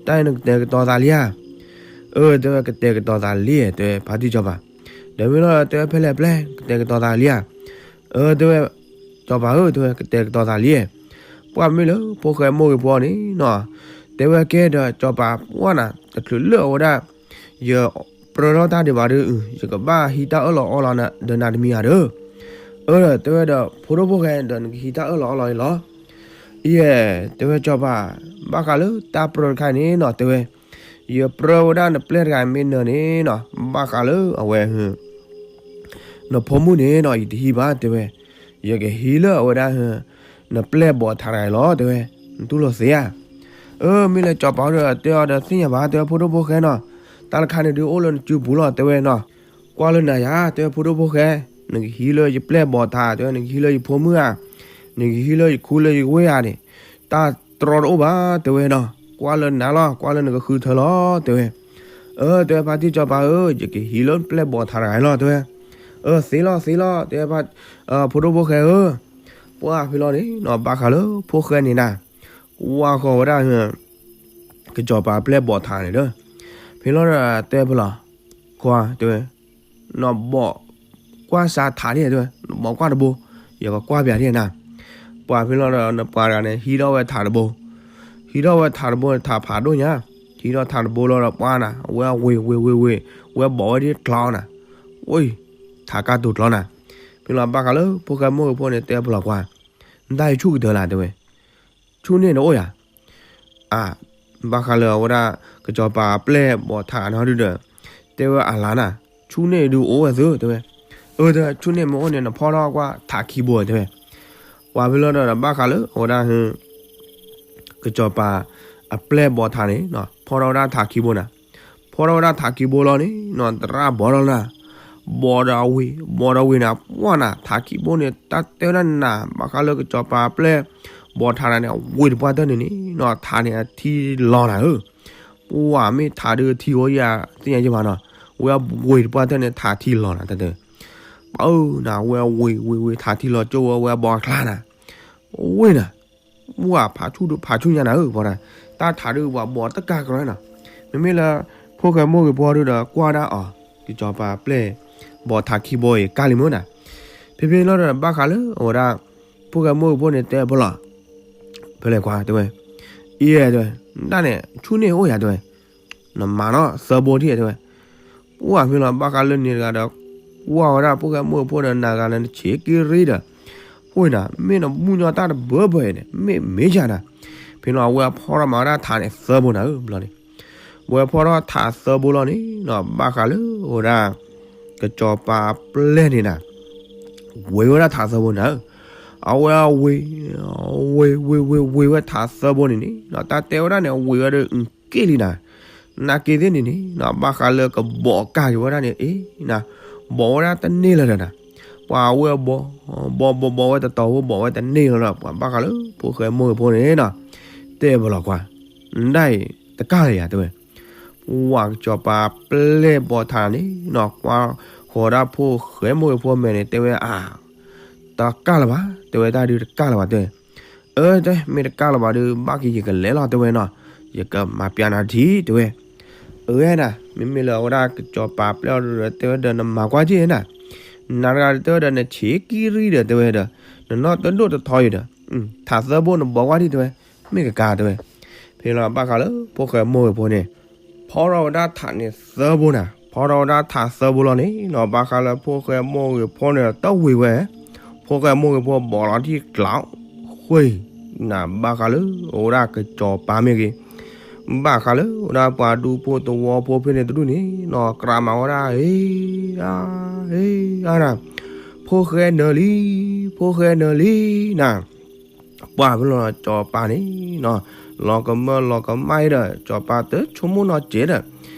တၢ်အံၤနကတဲာ်ကတီၤသးလံဧါ, အၢ တဲဝဲကတဲာ်ကတီၤသးလံ တဲဝဲဖါတံၢ်စီၤပၤ, ဒီးမ့ၢ်လီၤတဲဝဲဖဲလဲၣ်ပျဲၢ် ကတဲာ်ကတီၤသးလံဧါ, အၢ တဲဝဲ စီၤပၤဧၢ တဲဝဲကတဲာ်ကတီၤသးလံ, ပှၢ်မ့ၢ်လၢဖိၣ်ဃဲမိၢ်ဂ့ၤဖိန့ၣ်နီၤ, တဲဝဲကဲဒီးစီၤပၤပှၢ်နၤ တချုးလၢအဝဲဒၣ် ယပြၢထီၣ်တၢ်ဒံးဘၣ်ဒီး ယကဘၣ်ဟံးတၢ်အၢၣ်လီၤအီလီၤဒီးနၤတမံၤဧါဒီး, အၢ တဲဝဲဒီးဖိဒိၣ်ဖိၣ်ဃဲဒီးနကဟံးတၢ်အၢၣ်လီၤအီလီၤအံၤလီၤ, ယဲ တဲဝဲစီၤပၤ, ဘၣ်ဃးလၢတၢ်ပြၢတခါန့ၣ်နီၤ တဲဝဲ ယပြၢဝဲဒၣ်နပျဲၢ်တဂၤမ့ၢ်နၢၤန့ၣ်နီၤ ဘၣ်ဃးလၢအဝဲ နဖိမုၣ်န့ၣ်နီၤ ယတဟံးဘၣ် တဲဝဲ, ယကဟံးလၢအဝဲဒၣ် နပျဲၢ်ဘိးထးတဂၤအံၤလီၤ တဲဝဲ, နတူၢ်လိာ်သ့ဧါ, အၢ မ့ၢ်လၢစီၤပၤဒီးတဲအီၤဒီးသ့ၣ်ညါဘၣ် တဲဝဲဖိဒိၣ်ဖိၣ်ဃဲနီၤ, တၢ်တခါန့ၣ်ဒုးအိၣ်လၢနစုပူၤလီၤ တဲဝဲနီၤ, ကွၢ်လၢနၤယၤ တဲဝဲဖိဒိၣ်ဖိၣ်ဃဲ, နကဟံးလၢယပျဲၢ်ဘိးထး တဲဝဲ နကဟံးလၢယဖိမုၣ်ဧါ, နကဟံးလၢယခူလၢယဝ့ၢ်ဧါန့ၣ်, တၢ်တြီတအိၣ်ဘၣ် တဲဝဲနီၤ, ကွၢ်လၢနၤလီၤ ကွၢ်လၢနကဃုထၢလီၤ တဲဝဲ, အၢ တဲဝဲဖါတံၢ်စီၤပၤဧၢ ယကဟံးလၢပျဲၢ်ဘိးထးတဂၤလီၤ တဲဝဲ, အၢ သ့လီၤသ့လီၤ တဲဝဲ ဖိဒိၣ်ဖိၣ်ဃဲဧၢ, ပှၢ်ဖဲလီၤန့ၣ်နီၤ ဘၣ်ဃးလၢဖိၣ်ဃဲန့ၣ်နၤ, ကွၢ်ဃီၤဝဲဒၣ် ကစီၤပၤပျဲၢ်ဘိးထးန့ၣ်ဒီး, ဖဲလီၤဒီးတဲဖဲလီၤ, ခွါ တဲဝဲ, နဘိးကွၢ်စးထးဒ် တဲဝဲ, နဘိးကွၢ်တဘိ, ယကကွၢ်ပၠးဒ်နၤ, ပှၢ်ဖဲလီၤဒီးနပှၤတဂၤန့ၣ် ဟံးထီၣ်ဝဲထးတဘိ, ဟံးထီၣ်ဝဲထးတဘိန့ၣ် ထးဖးဒိၣ်ညါ, ဟံးထီၣ်ထးတဘိလီၤဒီးပှၢ်နၤ အဝဲအဝ့ၤဝ့ၤဝ့ၤဝ့ၤ ဝဲဘိးဝဲဒ်ကျီနၤ, ဝ့ၤ, ထးကၢ်တူာ်ကျီနၤ, ဖဲလီၤဘၣ်ဃးလၢဖိၣ်ဃဲမိၢ်ဂ့ၤဖိန့ၣ် တဲဖဲလီၤကွၢ်, နတၢ်အံၤဆူၣ်ကတၢၢ်လၢ် တဲဝဲ, ဆူၣ်န့ၢ်နအိၣ်ယၤ, အ ဘၣ်ဃးလၢအဝဲဒၣ် ကစီၤပၤအပျဲၢ်ဘီၣ်ထးနီၤဒုဒီး တဲဝဲအလါနၤ, ဆူၣ်န့ၢ်ဒုအိၣ်ဝဲသု တဲဝဲ, အၢ တဲဝဲ ဆူၣ်န့ၢ်မ့ၢ်အိၣ်န့ၣ် နဖီၣ်ထီၣ်ကွၢ်ထးခံဘိ တဲဝဲ, ပှၤဖဲလီၤဒီး ဘၣ်ဃးလၢအဝဲဒၣ် ကစီၤပၤအပျဲၢ်ဘီၣ်ထးန့ၣ် ဖီၣ်ထီၣ်ဝဲဒၣ်ထးခံဘိနၤ, ဖီၣ်ထီၣ်ဝဲဒၣ်ထးခံဘိလီၤန့ၣ် သရၣ်ဘီၣ်ထီၣ်နၤ, ဘီၣ်ဒီးဝ့ၤ ဘီၣ်ဒီးဝ့ၤနၤ ပှၢ်နၤ ထးခံဘိန့ၣ် တၢ်တဲဝဲဒၣ်နၤ ဘၣ်ဃးလၢကစီၤပၤအပျဲၢ်ဘီၣ်ထးနၤန့ၣ် အဝ့ၤတပှၢ်တၢၢ်န့ၣ်န့ၣ် ထးန့ၣ်အထံလီၤနၤဧၢ, ပှၢ်မ့ၢ်ထးဒုးထံအိၣ်ယၤ သ့ၣ်ညါယဘၣ်နီၤ, ဝဲအဝ့ၤတပှၢ်တၢၢ်န့ၣ် ထးထံလီၤနၤ တၢ်တဲ ပၢ်နၤ ဝဲအဝ့ၤဝ့ၤဝ့ၤ ထးထံလီၤကၠိဝဲ ဝဲအဘီၣ်အကျါနၤ, ဝ့ၤနၤ, ဝဲဖးဆူၣ်ဒုးဖးဆူၣ်ညါနၤဧၢ ပှၤတၢ်, တၢ်ထးဒုးပှၤဘီၣ်တကးကရီနၤ, မ့မ့ၢ်လၢ ဖိၣ်ဃဲမိၢ်ဂ့ၤဖိဒုဒီး ကွၢ်ဒၣ်အီၤ ကစီၤပၤပျဲၢ်ဘီၣ်ထးခံဘိအံၤ ကၢ်လံမ့ၢ်နၤ, ဖဲဖဲလီၤဒီး ဘၣ်ဃးလၢအဝဲဒၣ် ဖိၣ်ဃဲမိၢ်ဂ့ၤဖိန့ၣ် တဲဖဲလီၤ ဖဲလဲၣ်ကွၢ် တဲဝဲ, အံၤ တဲဝဲ, နဒၣ်န့ၣ် ဆူၣ်န့ၢ်အိၣ်ယၤ တဲဝဲ, နမၤနီၣ်သၢဘိထံၣ် တဲဝဲ, ပှၢ်ဖဲလီၤ ဘၣ်ဃးလၢန့ၣ်တဂၤဒီး ကွၢ်ဝဲဒၣ်ဖိၣ်ဃဲမိၢ်ဂ့ၤဖိဒီး နၤဂၤလၢ နဆံးက့ရံဒီး ဝ့ၤနၤ မ့ၢ်နဘူၣ်ညီတၢ်တဘၢဘၢအံၤန့ၣ် မ့ၢ်မ့ၢ်ယၤနၤ, ဖဲလီၤ အဝဲဖီၣ်ထီၣ်မၤဝဲဒၣ်ထးန့ၣ်သၢဘိနၤဧၢ ဘျီန့ၣ်, ဝဲဖီၣ်ထီၣ်ထးသၢဘိလီၤန့ၣ်နီၤ ဘၣ်ဃးလၢအဝဲဒၣ် ကစီၤပၤအပျဲၢ်န့ၣ်နၤ ဝ့ၤဝဲဒၣ်ထးသၢဘိနၤဧၢ, အဝဲအဝ့ၤ ဝ့ၤဝ့ၤဝ့ၤဝ့ၤဝဲထးသၢဘိန့ၣ်န့ၣ် တၢ်တဲဝဲဒၣ်န့ၣ် အဝ့ၤဝဲဒီးအုၣ်က့ၢ်လံနၤ, နာ်က့ၤသ့ၣ်န့ၣ်န့ၣ် ဘၣ်ဃးလၢကဘီၣ်ကၢ်က့ၤဝဲဒၣ်န့ၣ် အ့နၤ, ဘီၣ်ဝဲဒၣ်တန့ၢ်လၢၤဒီးနၤ, ပှၤအဝဲအဘီၣ် ဘီၣ်ဘီၣ်ဘီၣ်ဝဲတတီၤဖိ ဘီၣ်ဝဲတန့ၢ်လၢၤလီၤ, ပှၤဘၣ်ဃးလၢဖိၣ်ဃဲမိၢ်ဂ့ၤဖိန့ၣ်နီၤ တဲဘၣ်လီၤကွၢ်, နဒၣ်အံၤ တကၢ်လၢၤယၤ တဲဝဲ, ဝဲကစီၤပၤပျဲၢ်ဘီၣ်ထးန့ၣ်နီၤ ကွၢ်ဃီၤဒၣ်ဖိၣ်ဃဲမိၢ်ဂ့ၤဖိမဲာ်န့ၣ် တဲဝဲအါ တကၢ်လၢၤဘၣ် တဲဝဲ တၢ်ဒုးတကၢ်လၢၤဘၣ် တဲဝဲ, အၢ တဲ မ့ၢ်တကၢ်လၢၤဘၣ်ဒီး ဘၣ်က့ၤယကလဲၤလီၤ တဲဝဲနီၤ, ယကမၤပျးနၤထံ တဲဝဲ, အၢ နၤ မ့မ့ၢ်လၢအဝဲဒၣ်ကစီၤပၤပျဲၢ်အီၤဒီး တဲဝဲဒီး နမၤကွၢ်က့ၤနၤ, နၤတဂၤဒီး တဲဝဲဒီး နဆံးက့ရံဒီး တဲဝဲဒီး နနီၢ်တဒိၣ်တထီအံၤဒီး ထးသၢဘိနဘီၣ်ကွၢ်ထံ တဲဝဲ, မ့ၢ်ကကါ တဲဝဲ, ဖဲလီၤဘၣ်ဃးလၢဖိၣ်ဃဲမိၢ်ဂ့ၤဖိန့ၣ် ဖီၣ်ထီၣ်ဝဲဒၣ်ထးန့ၣ်သၢဘိနၤ, ဖီၣ်ထီၣ်ဝဲဒၣ်ထးသၢဘိလီၤန့ၣ်နီၤ ဘၣ်ဃးလၢဖိၣ်ဃဲမိၢ်ဂ့ၤဖိန့ၣ် တဝ့ၤဝဲ, ဖိၣ်ဃဲမိၢ်ဂ့ၤဖိဘီၣ်လီၤထံကျး ဃ့နၤ ဘၣ်ဃးလၢအဝဲဒၣ်ကစီၤပၤမ့ၢ်ဂ့ၤ, ဘၣ်ဃးလၢအဝဲဒၣ်ပှၤဒူဖိသဝီဖိဖဲန့ၣ်တဒူၣ်န့ၣ်နီၤ ကြးမၤဝဲဒၣ် ဟ့ အါ ဟ့ အါ နၤ, ဖိၣ်ဃဲနၢၤလံ, ဖိၣ်ဃဲနၢၤလံ နၤ ပှၢ်ဖဲလီၤစီၤပၤန့ၣ်နီၤ လီၤကမၢလီၤကမၣ်ဒီး စီၤပၤတဆိကမိၣ်နီၢ်စဲးဒီး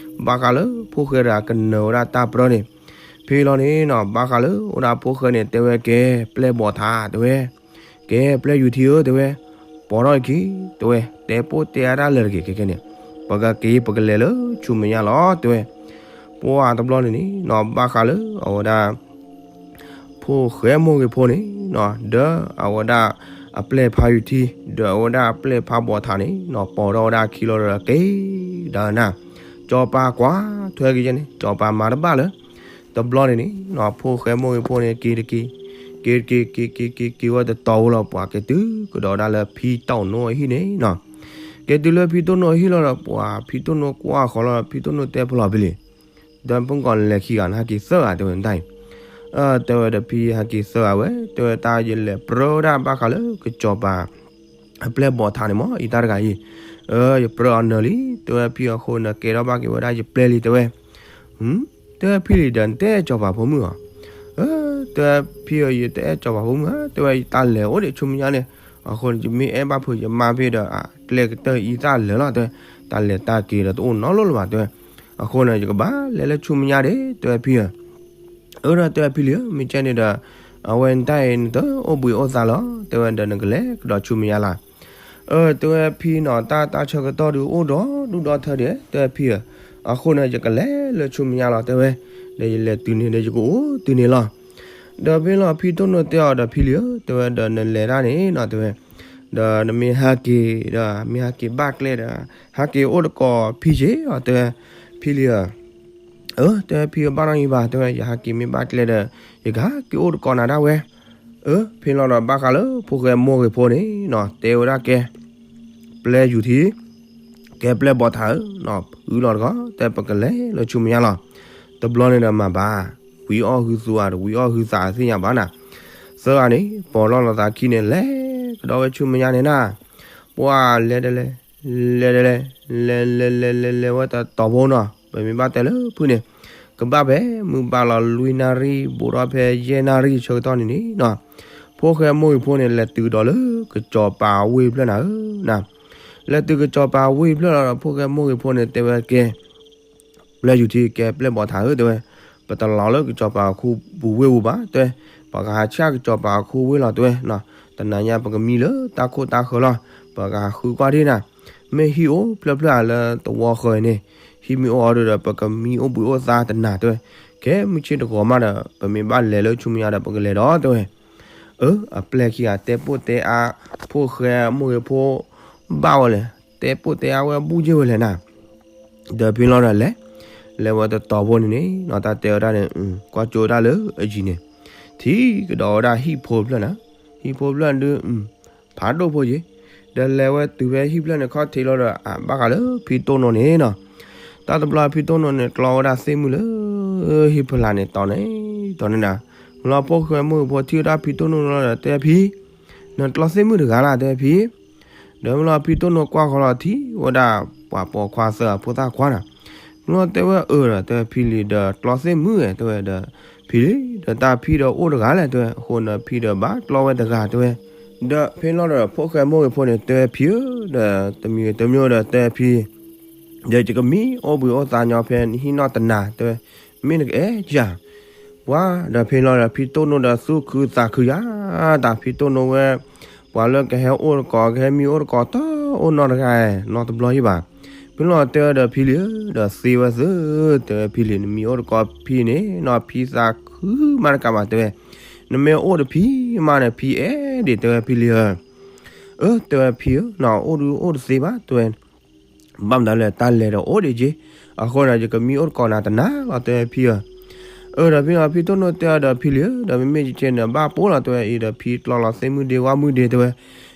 ဘၣ်ဃးလၢဖိၣ်ဃဲတဂၤကနၢၤဝဲဒၣ်တၢ်ပြၢန့ၣ်, ဖဲလီၤန့ၣ်နီၤ ဘၣ်ဃးလၢအိၣ်ဒၣ်ဖိၣ်ဃဲန့ၣ် တဲဝဲကဲ ပျဲၢ်ဘီၣ်ထး တဲဝဲ, ကဲ ပျဲၢ်ယူၤထံဧၢ တဲဝဲ, ပိာ်ထီၣ်အခံ တဲဝဲ, တဲပိာ်တဲအါတၢ်လၢာ်တဂ့ၤ ခဲကဲန့ၣ်, ပကက့ၤ ပကလဲၤလၢဆူမဲာ်ညါလီၤ တဲဝဲ, ပှၢ်တဘျီန့ၣ်န့ၣ်နီၤ ဘၣ်ဃးလၢအဝဲဒၣ် ဖိၣ်ဃဲမိၢ်ဂ့ၤဖိန့ၣ်နီၤ ဒီးအဝဲဒၣ်အပျဲၢ်ဖးယူၤထံ ဒီးအဝဲဒၣ်အပျဲၢ်ဖးဘီၣ်ထးန့ၣ်နီၤ ပိာ်ထီၣ်ဝဲဒၣ်အခံလီၤဒီးက့ၤဒီးနၤ, စီၤပၤကွၢ်ထွဲက့ၤန့ၣ် စီၤပၤမၤတဘၣ်လၢၤ, တဘျီန့ၣ်န့ၣ်နီၤ ဖိၣ်ဃဲမိၢ်ဂ့ၤဖိန့ၣ် က့ၤတက့ၤ, က့ၤတက့ၤ က့ၤက့ၤက့ၤဝဲတတီၤဝဲလီၤ ပှၤက့ၤတုၤကဒီးဒၣ်လၢဖံတီၣ်နိအဟံၣ်န့ၣ်နီၤ, က့ၤတုၤလၢဖံတီၣ်နိအဟံၣ်လီၤဒီး ပှၤဖံတီၣ်နိကွၢ်ဃီၤလီၤ ဖံတီၣ်နိတဲဖဲလီၤဖဲလံ ဒီးမုၢ်ကီၢ်လဲၤခံဂၤန့ၣ် ဟဲက့ၤသၢဂၤ တဲဝဲဒၣ်အံၤ, တဲဝဲဒီးဖံဟဲက့ၤသၢဂၤဝဲ တဲဝဲတၢ်ယလဲၤပြၢဒၣ်ဘၣ်ဃးလၢကစီၤပၤ အပျဲၢ်ဘီၣ်ထးန့ၣ်မ့ၢ် ယတၢ်တဂၤအံၤ, ယပြၢအီၤနၢၤလံ တဲဝဲဖံအဃိန့ၣ် ကဲထီၣ်ဘၣ်က့ၤဝဲဒၣ်ယပျဲၢ်လံ တဲဝဲ, တဲဝဲဖံလံဒီးနတအဲၣ်စီၤပၤဖိမုၣ်အီၤ, တဲဝဲဖံအီၤ ယတအဲၣ်စီၤပၤဖိမုၣ်ဧါ တဲဝဲတၢ်လဲၤအိၣ်ဒံးဆူမဲာ်ညါန့ၣ်, အဃိန့ၣ် ယမ့ၢ်အဲၣ်ဘၣ်ဖုးယမါဖဲဒီး ကျဲကတၢၢ်အံသၣ်လဲၤလီၤ တဲဝဲ, တၢ်လဲၤတၢ်က့ၤဒီးတအိၣ်နီတလီၢ်လၢၤဘၣ် တဲဝဲ, အဃိန့ၣ် ယကဘၣ်လဲၤလၢဆူမဲာ်ညါဒံး တဲဝဲဖံဧၢ အၢ ဒီးတဲဝဲဖံလံဧၢ မ့ၢ်ကဲန့ၣ်ဒီး အဝဲနတၢ်အံၤ နတအိၣ်ဘှံးအိၣ်သါလီၤ တဲဝဲဒီးနကလဲၤကဒီးဆူမဲာ်ညါလီၤ, အၢ တဲဝဲဖံနီၤ တၢ်တၢ်ဆၢကတီၢ်ဒုးအိၣ်ဒီးဒူၣ်ဒီထၢဒံး တဲဝဲဖံဧၢ, အဃိန့ၣ် ယကလဲၤလၢဆူမဲာ်ညါလီၤ တဲဝဲ, ဒီးယလဲၤတုၤန့ၣ်ဒီးယကအိၣ်တုၤန့ၣ်လီၤ, ဒီးဖဲလီၤဖံတိၢ်နိၣ်တဲအီၤဒီးဖံလံဧၢ တဲဝဲဒီးနလဲၤတၢ်န့ၣ်နီၤ တဲဝဲ ဒီးနမ့ၢ်ဟဲက့ၤဒီး မ့ၢ်ဟဲက့ၤဘၣ်ကျဲဒီး ဟဲက့ၤအိၣ်တကိးဖံက့ၤအီၤ တဲဝဲ, ဖံလံဧၢ, အၢ တဲဝဲဖံဧၢ ဘၣ်နီၢ်အံၤဘၣ် တဲဝဲ ယဟဲက့ၤမ့ၢ်ဘၣ်ကျဲဒီး ယကဟဲက့ၤအိၣ်တကိးနၤဒၣ်ဝဲ, အၢ ဖဲလီၤဒီးဘၣ်ဃးလၢဖိၣ်ဃဲမိၢ်ဂ့ၤဖိန့ၣ်နီၤ တဲဝဲဒၣ်ကဲ ပျဲၢ်ယူၤထံ ကဲပျဲၢ်ဘီၣ်ထးဧၢ, ဖုလီၤတဂီၤ တဲပကလဲၤလၢဆူမဲာ်ညါလီၤ, တဘျီန့ၣ်ဒီးမၤဘၣ်, ဝံအီၣ်ဟုသူဧါ တဝံအီၣ်ဟုသးသ့ၣ်ညါဘၣ်နၤ, သၢဂၤန့ၣ် ပိာ်လီၤလိာ်သးခံန့ၣ် လဲၤကဒီးဝဲဆူမဲာ်ညါန့ၣ်နၤ, ပှၤလဲၤတလဲၤ လဲၤလဲၤလဲၤ လဲၤလဲၤလဲၤလဲၤလဲၤဝဲတတီၤဖိနီၤ, ပမ့ၢ်ဘၣ်တဲလၢဖုၣ်န့ၣ် ကဘၣ်ဖဲမုၢ်ဘၣ်လီၤလွံၢ်နၣ်ရံၣ် ဘူးထီၣ်ဖဲယဲၢ်နၣ်ရံၣ်ဆၢကတီၢ်န့ၣ်န့ၣ်နီၤ, ဖိၣ်ဃဲမိၢ်ဂ့ၤဖိန့ၣ် လဲၤတုၤကဒီးလၢကစီၤပၤဝ့ၢ်ဖျၢၣ်နၤဧၢ, လဲၤတုၤကစီၤပၤဝ့ၢ်ဖျၢၣ်လီၤဒီး ဖိၣ်ဃဲမိၢ်ဂ့ၤဖိန့ၣ် တဲဝဲကဲ ပျဲယူၤထံ ကဲပျဲၢ်ဘီထးဧၢ တဲဝဲ, ပတလီၤလၢကစီၤပၤခူပူၤဝ့ၢ်ပူၤဘၣ် တဲဝဲ, ပကဟးဆှၣ်ကစီၤပၤခူဝ့ၢ်လီၤ တဲဝဲ, တနၤညါပကမံလၢတၢ်ခိၣ်တၢ်ဃၢၤလီၤ, ပကဟးဃုကွၢ်ဒ့ၣ်နၤ, မ့ၢ်ဟံၣ်အိၣ်ဖျၢၣ်ဖျၢၣ်ဧါလၢတဝီဃၢၤန့ၣ်, ဟံၣ်မ့ၢ်အိၣ်အီၤဒီး ပကမံအိၣ်ဘှံးအိၣ်သါတနၤ တဲဝဲ, ကဲမုၢ်ဆ့ၣ်တဂီၤမးဒီး ပမ့ၢ်ဘၣ်လဲၤလၢဆူမဲာ်ညါဒီး ပကလဲၤဒီး တဲဝဲ အၢ အပျဲၢ်ခံဂၤတဲပိၢ်တဲအါ ဖိၣ်ဃဲမိၢ်ဂ့ၤဖိ ဘၣ်ဝဲလဲၣ်, တဲပိၢ်တဲအါဝဲဘူၣ်ယ့ၢ်ဝဲလဲၣ်နၤ, ဒီးဖဲလီၤဒီးလဲၤ, လဲၤဝဲတတီၤဖိန့ၣ်န့ၣ်နီၤ တၢ်တဲဝဲဒၣ်န့ၣ် ကွၢ်ကၠိဝဲဒၣ်လၢအယံၤန့ၣ်, ထံၣ်ကဒီးဝဲဒၣ်ဟံၣ်ဖိတဖျၢၣ်နၤ, ဟံၣ်ဖိတဖျၢၣ်ဒုး ဖးဒိၣ်ဖိယ့ၤ, ဒီးလဲၤဝဲတုၤဖဲဟံၣ်ဖျၢၣ်န့ၣ်ခီၣ်ထံးလီၤဒီး အဘၣ်ဃးလၢဖံတိၢ်နိန့ၣ်နီၤ, တၢ်တဘျီဖံတိၢ်နိန့ၣ် ကျီဝဲဒၣ်သ့ၣ်မုၣ်လၢ ဟံၣ်ဖီလာ်န့ၣ်တီၤန့ၣ်, တီၤန့ၣ်နၤ, မ့ၢ်လီၤဖိၣ်ဃဲမိၢ်ဂ့ၤဖိထံၣ်ဝဲဒၣ်ဖံတိၢ်နိလီၤဒီး တဲဖံ နကျီသ့ၣ်မုၣ်တဂၤလၢ တဲဖံ, ဒီးမ့ၢ်လီၤဖံတိၢ်နိကွၢ်ဃီလီၤထံၣ်ဝဲဒၣ် ပှၤပိာ်ခွါသၢဂၤဖိသၣ်ခွါနၤ, မ့ၢ်လီၤတဲဝဲအၢဒီး တဲဖံလံၤဒီးကျီသ့ၣ်မုၣ်ဧါ တဲဝဲဒီး, ဖံလံၤဒီးတၢ်ဖံဒီးအိၣ်တဂၤလဲၣ် တဲဝဲ, အဃိန့ၣ်ဖံဒီးဘၣ်ကျီဝဲတဂၤ တဲဝဲ, ဒီးဖဲလီၤဒီးဖိၣ်ဃဲမိၢ်ဂ့ၤဖိန့ၣ် တဲဖံဧၢ, ဒီးတမံၤတမံၤဒီးတဲဖံ ဒီးယကမံအိၣ်ဘှံးအိၣ်သါညီဖဲနဟံၣ်နီၢ်တနၤ တဲဝဲ, မ့ၢ်နကအဲၣ်ယၤ, ပှၤဒီးဖဲလီၤဒီး ဖံတိၢ်နိဒီးသူၣ်ခုသးခုယၤ, တၢ်ဖံတိၢ်နိဝဲ, ပှၤလၢကဟဲအိၣ်တကိး ကဟဲမံအိၣ်တကိး တအိၣ်နီတဂၤ, နီတဘျီယံၤဘၣ်, ဖဲလီၤတဲဝဲဒီးဖံလံၤဧၢ, ဒီးသ့ဝဲသ့, တဲဝဲဖံလံၤ နမံအိၣ်တကိးဖံန့ၣ်နီၤ ဖံသးခုမးတကးဘၣ် တဲဝဲ, နမ့ၢ်အိၣ်တဖံမးန့ၣ် ဖံအဲၣ်ဒိး တဲဝဲဖံလံၤဧၢ အၢ တဲဝဲဖံဧၢ, နအိၣ်ဒုးအိၣ်တသ့ဘၣ် တဲဝဲ, ဘၣ်မတၤလဲၣ် တၢ်လဲၤဒီးအိၣ်ဒံးက့, အဃိန့ၣ် ယကမံအိၣ်တကိးနၤတနၤလီၤ တဲဝဲဖံဧၢ, အၢ ဒီးဖဲလီၤဖံတိၢ်နိတဲအီၤဒီးဖံလံၤဧၢ, ဒီးမ့မ့ၢ်ယကဲန့ၣ်ဘၣ်ပိၢ်လီၤ တဲဝဲအံၤဒီးဖံကျီလီၤသ့ၣ်မုၣ်ဒ့ဝၣ်မုၣ်ဒ့ တဲဝဲ,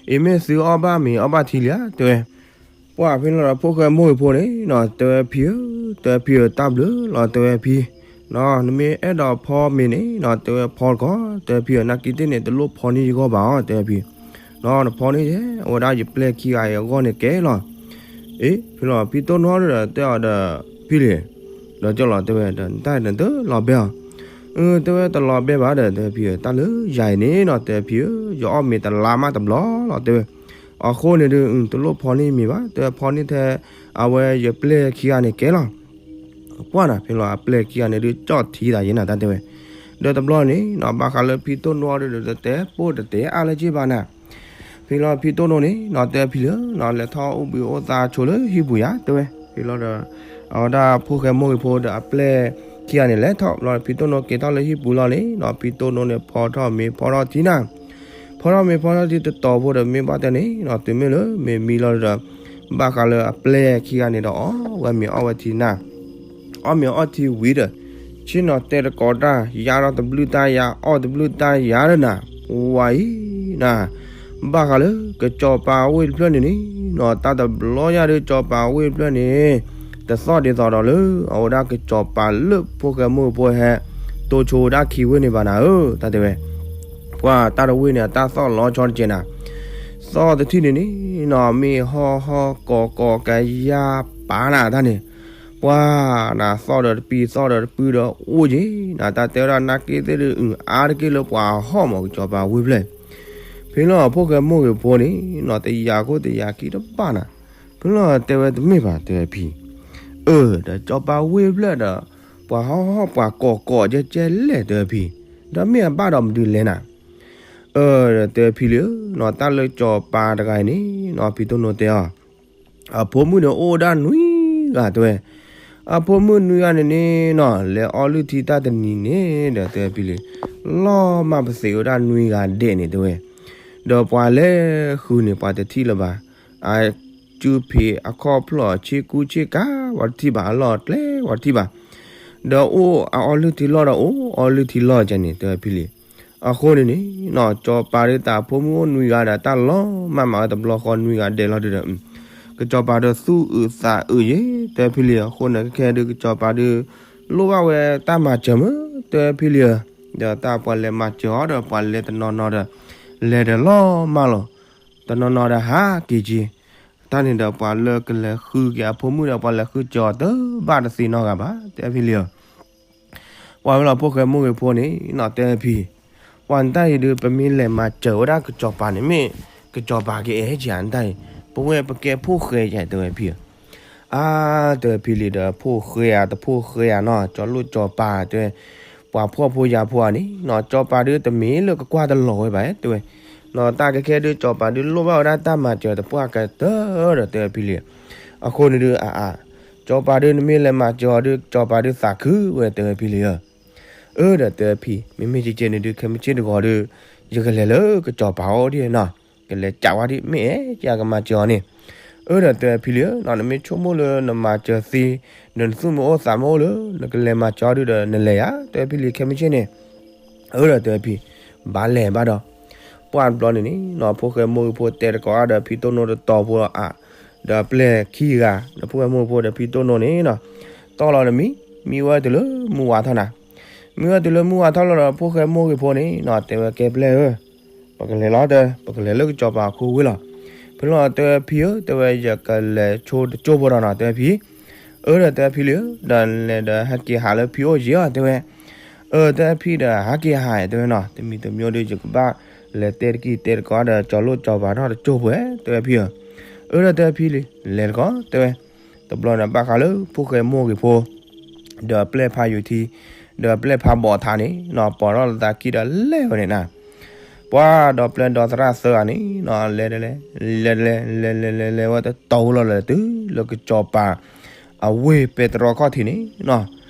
အံၤမ့ၢ်သုအီၣ်ဘၣ်မ့ၤအီၣ်ဘၣ်ထံလံဧါ တဲဝဲ ပှၤဖဲလီၤဒီးဖိၣ်ဃဲမိၢ်ဂ့ၤဖိန့ၣ်နီၤ တဲဝဲဖံဧၢ, တဲဝဲဖံဧၢ တၢ်ဘျုးလီၤ တဲဝဲဖံ, နမ့ၢ်အဲၣ်ဒိးဖီမ့ၤန့ၣ်နီၤ တဲဝဲဖီတကိး, တဲဝဲဖံဧၢ နာ်က့သ့ၣ်န့ၣ် တလိၣ်ဖီန့ၢ်ယဂီၢ်ဘၣ်အီၤ တဲဝဲဖံ, နဖီန့ၢ်ယဲ အဝဲဒၣ်ယပျဲၢ်ခံဂၤအံၤအဂီၢ်န့ၣ်ကဲလီၤ, အ့ ဖဲလီၤဖံတိၢ်နိဒီးတဲအီၤဒီး ဖံလံၤ, ဒီးကၠီလီၤ တဲဝဲဒီး နတၢ်နတလီၤဘဲအီၤ တဲဝဲတလီၤဘဲဘၣ်ဒီး တဲဝဲဖံဧၢ တၢ်လၢယၤအံၤန့ၣ်နီၤ တဲဝဲဖံဧၢ ယအီၣ်မ့ၤတလါမးတဘျီလီၤ တဲဝဲ, အဃိန့ၣ်ဒုး တလိၣ်ဖီန့ၢ်မ့ၤဘၣ် တဲဝဲဖီန့ၢ်ထဲ အဝဲယပျဲၢ်ခံဂၤန့ၣ်ကဲလီၤ, ပှၢ်နၤ ဖဲလီၤအပျဲၢ်ခံဂၤန့ၣ်ဒုး ကၠီၣ်ထံသးယဲနၤ တၢ်တဲဝဲ, ဒီးတဘျီန့ၣ်နီၤ ဘၣ်ဃးလၢဖံတိၢ်နိအီၤဒုး တတဲပိၢ်တတဲအါလၢၤက့ဘၣ်နၤ, ဖဲလီၤဖံတိၢ်နိန့ၣ်နီၤ တဲဖံလံၤဧၢ နလဲၤထီၣ်အိၣ်ဘှံးအိၣ်သါဆိလၢဟံၣ်ပူၤယၤ တဲဝဲ, ဖဲလီၤဒီး အဝဲဒၣ်ဖိၣ်ဃဲမိၢ်ဂ့ၤဖိဒီးအပျဲၢ်ခံဂၤန့ၣ် လဲၤထီၣ်ဘျီ ဖံတိၢ်နိက့ၤထီၣ်လၢဟံၣ်ပူၤလီၤန့ၣ်နီၤ ဖံတိၢ်နိန့ၣ်ဖီထီၣ်မ့ၤဖီထီၣ်ထံနၤ, ဖီထီၣ်မ့ၤဖီထီၣ်ထံတတီၤဖိဒီး မ့ၢ်ဘၣ်တဲန့ၣ်နီၤ တုၤမ့ၢ်လၢမ့ၤမံလီၤဒီး ဘၣ်ဃးလၢအပျဲၢ်ခံဂၤန့ၣ်ဒီး အီၣ်ဝဲမ့ၤအီၣ်ဝဲထံနၤ အီၣ်မ့ၤအီၣ်ထံဝံၤဒီး ဆ့ၣ်နီၤတဲတကိးတၢ် ယါထီၣ်တဘျုးတၢ်ယါ အီၣ်တဘျုးတၢ်ယါဒီးနၤ, ဝံၤအံၤနၤ, ဘၣ်ဃးလၢကစီၤပၤဝ့ၢ်တဖျၢၣ်န့ၣ်န့ၣ်နီၤ တၢ်တဘျီညါဒီး ကစီၤပၤဝ့ၢ်တဖျၢၣ်န့ၣ် တသီၣ်ဒ်သိးဒီးလၢ အဝဲဒၣ်ကစီၤပၤလၢဖိၣ်ဃဲမိၢ်ဂ့ၤဖိဟဲ တိဆိဝဲဒၣ်ခံဝ့ၢ်န့ၣ်ဘၣ်နၤဧၢ တၢ်တဲဝဲ ပှၤတၢ်တဝ့ၢ်န့ၣ် အတၢ်သီၣ်လီၤဆီတကဲးနၤ, သီၣ်တထံၣ်န့ၣ်န့ၣ်နီၤ မ့ၢ်ဟီၣ်ဟီၣ်ကီၤကီၤကယါပာ်နၤတၢ်န့ၣ်, ပှၤနၤသီၣ်ဒီးတပံၤ သီၣ်ဒီးတပုၢ်ဒီးအိၣ်က့ၤနၤ တၢ်တဲဝဲဒၣ်နာ်က့သ့ၣ်ဒုး အါတက့ၢ်လၢပှၤဟီၣ်မး ကစီၤပၤဝ့ၢ်ဖျၢၣ်, ဖဲလီၤဖိၣ်ဃဲမိၢ်ဂ့ၤဖိန့ၣ်နီၤ တယာ်ခိၣ်တယာ်ခံတဘၣ်နၤ, ဖဲလီၤတဲဝဲတမ့ၢ်ဘၣ် တဲဝဲဖံ, အၢ ဒီးကစီၤပၤဝ့ၢ်ဖျၢၣ်ဒီး ပှၤဟီၣ်ဟီၣ်ပှၤကီၤကီၤကဲကဲလဲၣ် တဲဝဲဖံ, ဒီးမ့ၢ်အဘၣ်ဒီးမနုၤလဲၣ်နၤ အၢ ဒီးတဲဖံလံဧၢနီၤ တၢ်လၢကစီၤပၤတဂၤအံၤန့ၣ်နီၤ ဖံတိၢ်နိတဲအီၤ, အဖိမုၣ်န့ၣ်အိၣ်ဒၣ်နွံဂၤတဲဝဲ, အဖိမုၣ်နွံဂၤန့ၣ်န့ၣ်နီၤ လဲၤအီလုၢ်ထံတၢ်တနံၤန့ၣ်ဒီးတဲဖံလံ, လီၤမၢ်ပသံးဝဲဒၣ်နွံဂၤဒဲးန့ၣ်တဲဝဲ, ဒီးပှၤလဲၤဃုန့ၣ် ပှၤတထံၣ်လၢၤဘၣ်, အစုဖံးအခီၣ်ဖျီၣ်ဆ့ကူဆ့ကၤ ပှၤတထံၣ်ဘၣ် အလီၢ်အကျဲပှၤတထံၣ်ဘၣ် ဒီးအိၣ်အအီလုၢ်ထံလီၢ်ဒီးအိၣ်အီလုၢ်ထံလီၢ်ကဲန့ၣ် တဲဝဲဖံလံ. အဃိန့ၣ်န့ၣ်နီၤ ကစီၤပၤဒုးတၢ်ဖိမုၣ်အိၣ်နွံဂၤဒီး တၢ်လီၤမၢ်မးဝဲတဘျီဃီနွံဂၤဒဲးလီၤဒုးဒီး ကစီၤပၤဒုးသူၣ်အုးသးအုးယဲ တဲဖံလံ. အဃိန့ၣ် ခဲခဲဒုးကစီၤပၤဒုး လိၣ်ဘၣ်ဝဲတၢ်မၤစၢၤမး တဲဖံလံဧၢ, ဒီးတၢ်ပှၤလဲၤမၤစၢၤအီၤဒီး ပှၤလဲၤတနီၤနီၤဒီး လဲၤဒီးလီၤမၢ်လီၤ, တနီၤနီၤဒီးဟးက့ၤက့ၤ တၢ်န့ၣ်ဒီးပှၤလၢကလဲၤဃုက့ၤအဖိမုၣ်ဒီး ပှၤလဲၤဃုစၢၤအီၤတဘၣ်တသ့နီတဂၤဘၣ် တဲဖံလံဧၢ. ပှၤဝဲလီၤဖိၣ်ဃဲမိၢ်ဂ့ၤဖိန့ၣ်နီၤ တဲဖံ, ပှၤနတၢ်အံၤဒုး ပမ့ၢ်လဲၤမၤစၢၤဝဲဒၣ်ကစီၤပၤန့ၣ် မ့ၢ်ကစီၤပၤကအဲၣ်ကဧါနတၢ်အံၤ, ပဝဲပကဲဖိၣ်ဃဲယါ တဲဝဲဖံဧၢ. အါ တဲဝဲဖံလံဒီး ဖိၣ်ဃဲဧါ တဖိၣ်ဃဲဧါနီၤ ကၠီၤလိၣ်ကၠီၤပၤ တဲဝဲ, ပှၤဖှီၣ်ဖိယာ်ဖိဧါန့ၣ်နီၤ ကၠီၤပၤဒုးတမ့ၢ်လၢကကွၢ်တလီၤဝဲဘၣ် တဲဝဲ. နီၤတၢ်ခဲခဲဒုး ကၠီၤပၤဒုးလိၣ်ဘၣ်ဝဲဒၣ်တၢ်မၤစၢၤတပှၢ်ကတၢၢ်ဒီး တဲဝဲဖံလံ. အဃိန့ၣ်ဒုး အါအါ ကၠီၤပၤဒုး နမ့ၢ်လဲၤမၤစၢၤအီၤဒုး ကၠီၤပၤဒုးသးခုဝဲ တဲဝဲဖံလံဧၢ. အၢ ဒီးတဲဝဲဖံ, မ့မ့ၢ်ကကဲန့ၣ်ဒုး ခဲမုၢ်ဆ့ၣ်တဂီၤဒုး ယကလဲၤလၢကစီၤပၤအိၣ်ဒံးနီၤ, ကလဲၤကးဝဲဒံး မ့ၢ်အဲၣ်ကမၤစၢၤအီၤန့ၣ်. အၢ ဒီးတဲဝဲဖံလံဧၢ, နမ့ၢ်ဆိကမိၣ်လၢနမၤစၢၤသ့, ဒီးနသူၣ်မ့ၢ်အိၣ်သးမ့ၢ်အိၣ်လၢ နကလဲၤမၤစၢၤအီၤဒုးဒီး နလဲၤယါ, တဲဝဲဖံလံ ခဲမုၢ်ဆ့ၣ်န့ၣ်. အၢ ဒီးတဲဝဲဖံ, ဘၣ်လဲၤဘၣ်ဒီး ပှၢ်တဘျီန့ၣ်န့ၣ်နီၤ ဖိၣ်ဃဲမိၢ်ဂ့ၤဖိတဲတကိးဒီး ဖံတိၢ်နိတတီၤဖိလီၤအါ, ဒီးပျဲၢ်ခံဂၤ ဒီးဖိၣ်ဃဲမိၢ်ဂ့ၤဖိဒီးဖံတိၢ်နိန့ၣ်နီၤ, တီၢ်လီၤတမံၤ, မံဝဲတုၤလၢမုၢ်ဝါထီၣ်နၤ, မံဝဲတုၤလၢမုၢ်ဝါထီၣ်လီၤဒီး ဖိၣ်ဃဲမိၢ်ဂ့ၤဖိန့ၣ်နီၤ တဲဝဲကဲပျဲၢ်ဧၢ, ပကလဲၤလီၤတဲ, ပကလဲၤလၢကစီၤပၤအခိဝ့ၢ်လီၤ. ဖဲလီၤတဲဝဲဖံဧၢ, တဲဝဲယကလဲၤဆိတကၠိၢ်ဖိဒီးနီၤ တဲဝဲဖံ, အၢ ဒီးတဲဝဲဖံလံဧၢ, ဒီးလဲၤဒီးဟဲက့ၤဟးလၢဖံအိၣ်ယံၤအီၤ တဲဝဲ. အၢ တဲဝဲဖံဒီး ဟဲက့ၤဟး တဲဝဲနီၤ, တမံၤတမံၤဒုး ယကဘၣ်လဲၤတဲတက့ၢ်တဲတကိးဒီး ကၠီၤလိၣ်ကၠီၤပၤထီၣ်တကၠိၢ်ဖိ တဲဝဲဖံဧၢ. အၢ ဒီးတဲဝဲဖံလံ, လဲၤတကိး တဲဝဲ. တဘျီန့ၣ် ဘၣ်ဃးလၢဖိၣ်ဃဲမိၢ်ဂ့ၤဖိ ဒီးပျဲၢ်ဖးယူၤထံ, ဒီးပျဲၢ်ဖးဘီးထးန့ၣ်နီၤ ပိာ်ထီၣ်လီၤသးခံဒီးလဲၤဝဲန့ၣ်နၤ. ပှၤဒီးပျဲၢ်ဒီးသရၣ်သၢဂၤန့ၣ်နီၤ လဲၤလဲၤလဲၤ လဲၤလဲၤလဲၤလဲၤလဲၤဝဲတတီၤဖိလီၤလၢတုၤလၢကစီၤပၤ အဝ့ၢ်ပဲတြီခီၣ်ထံးန့ၣ်နီၤ.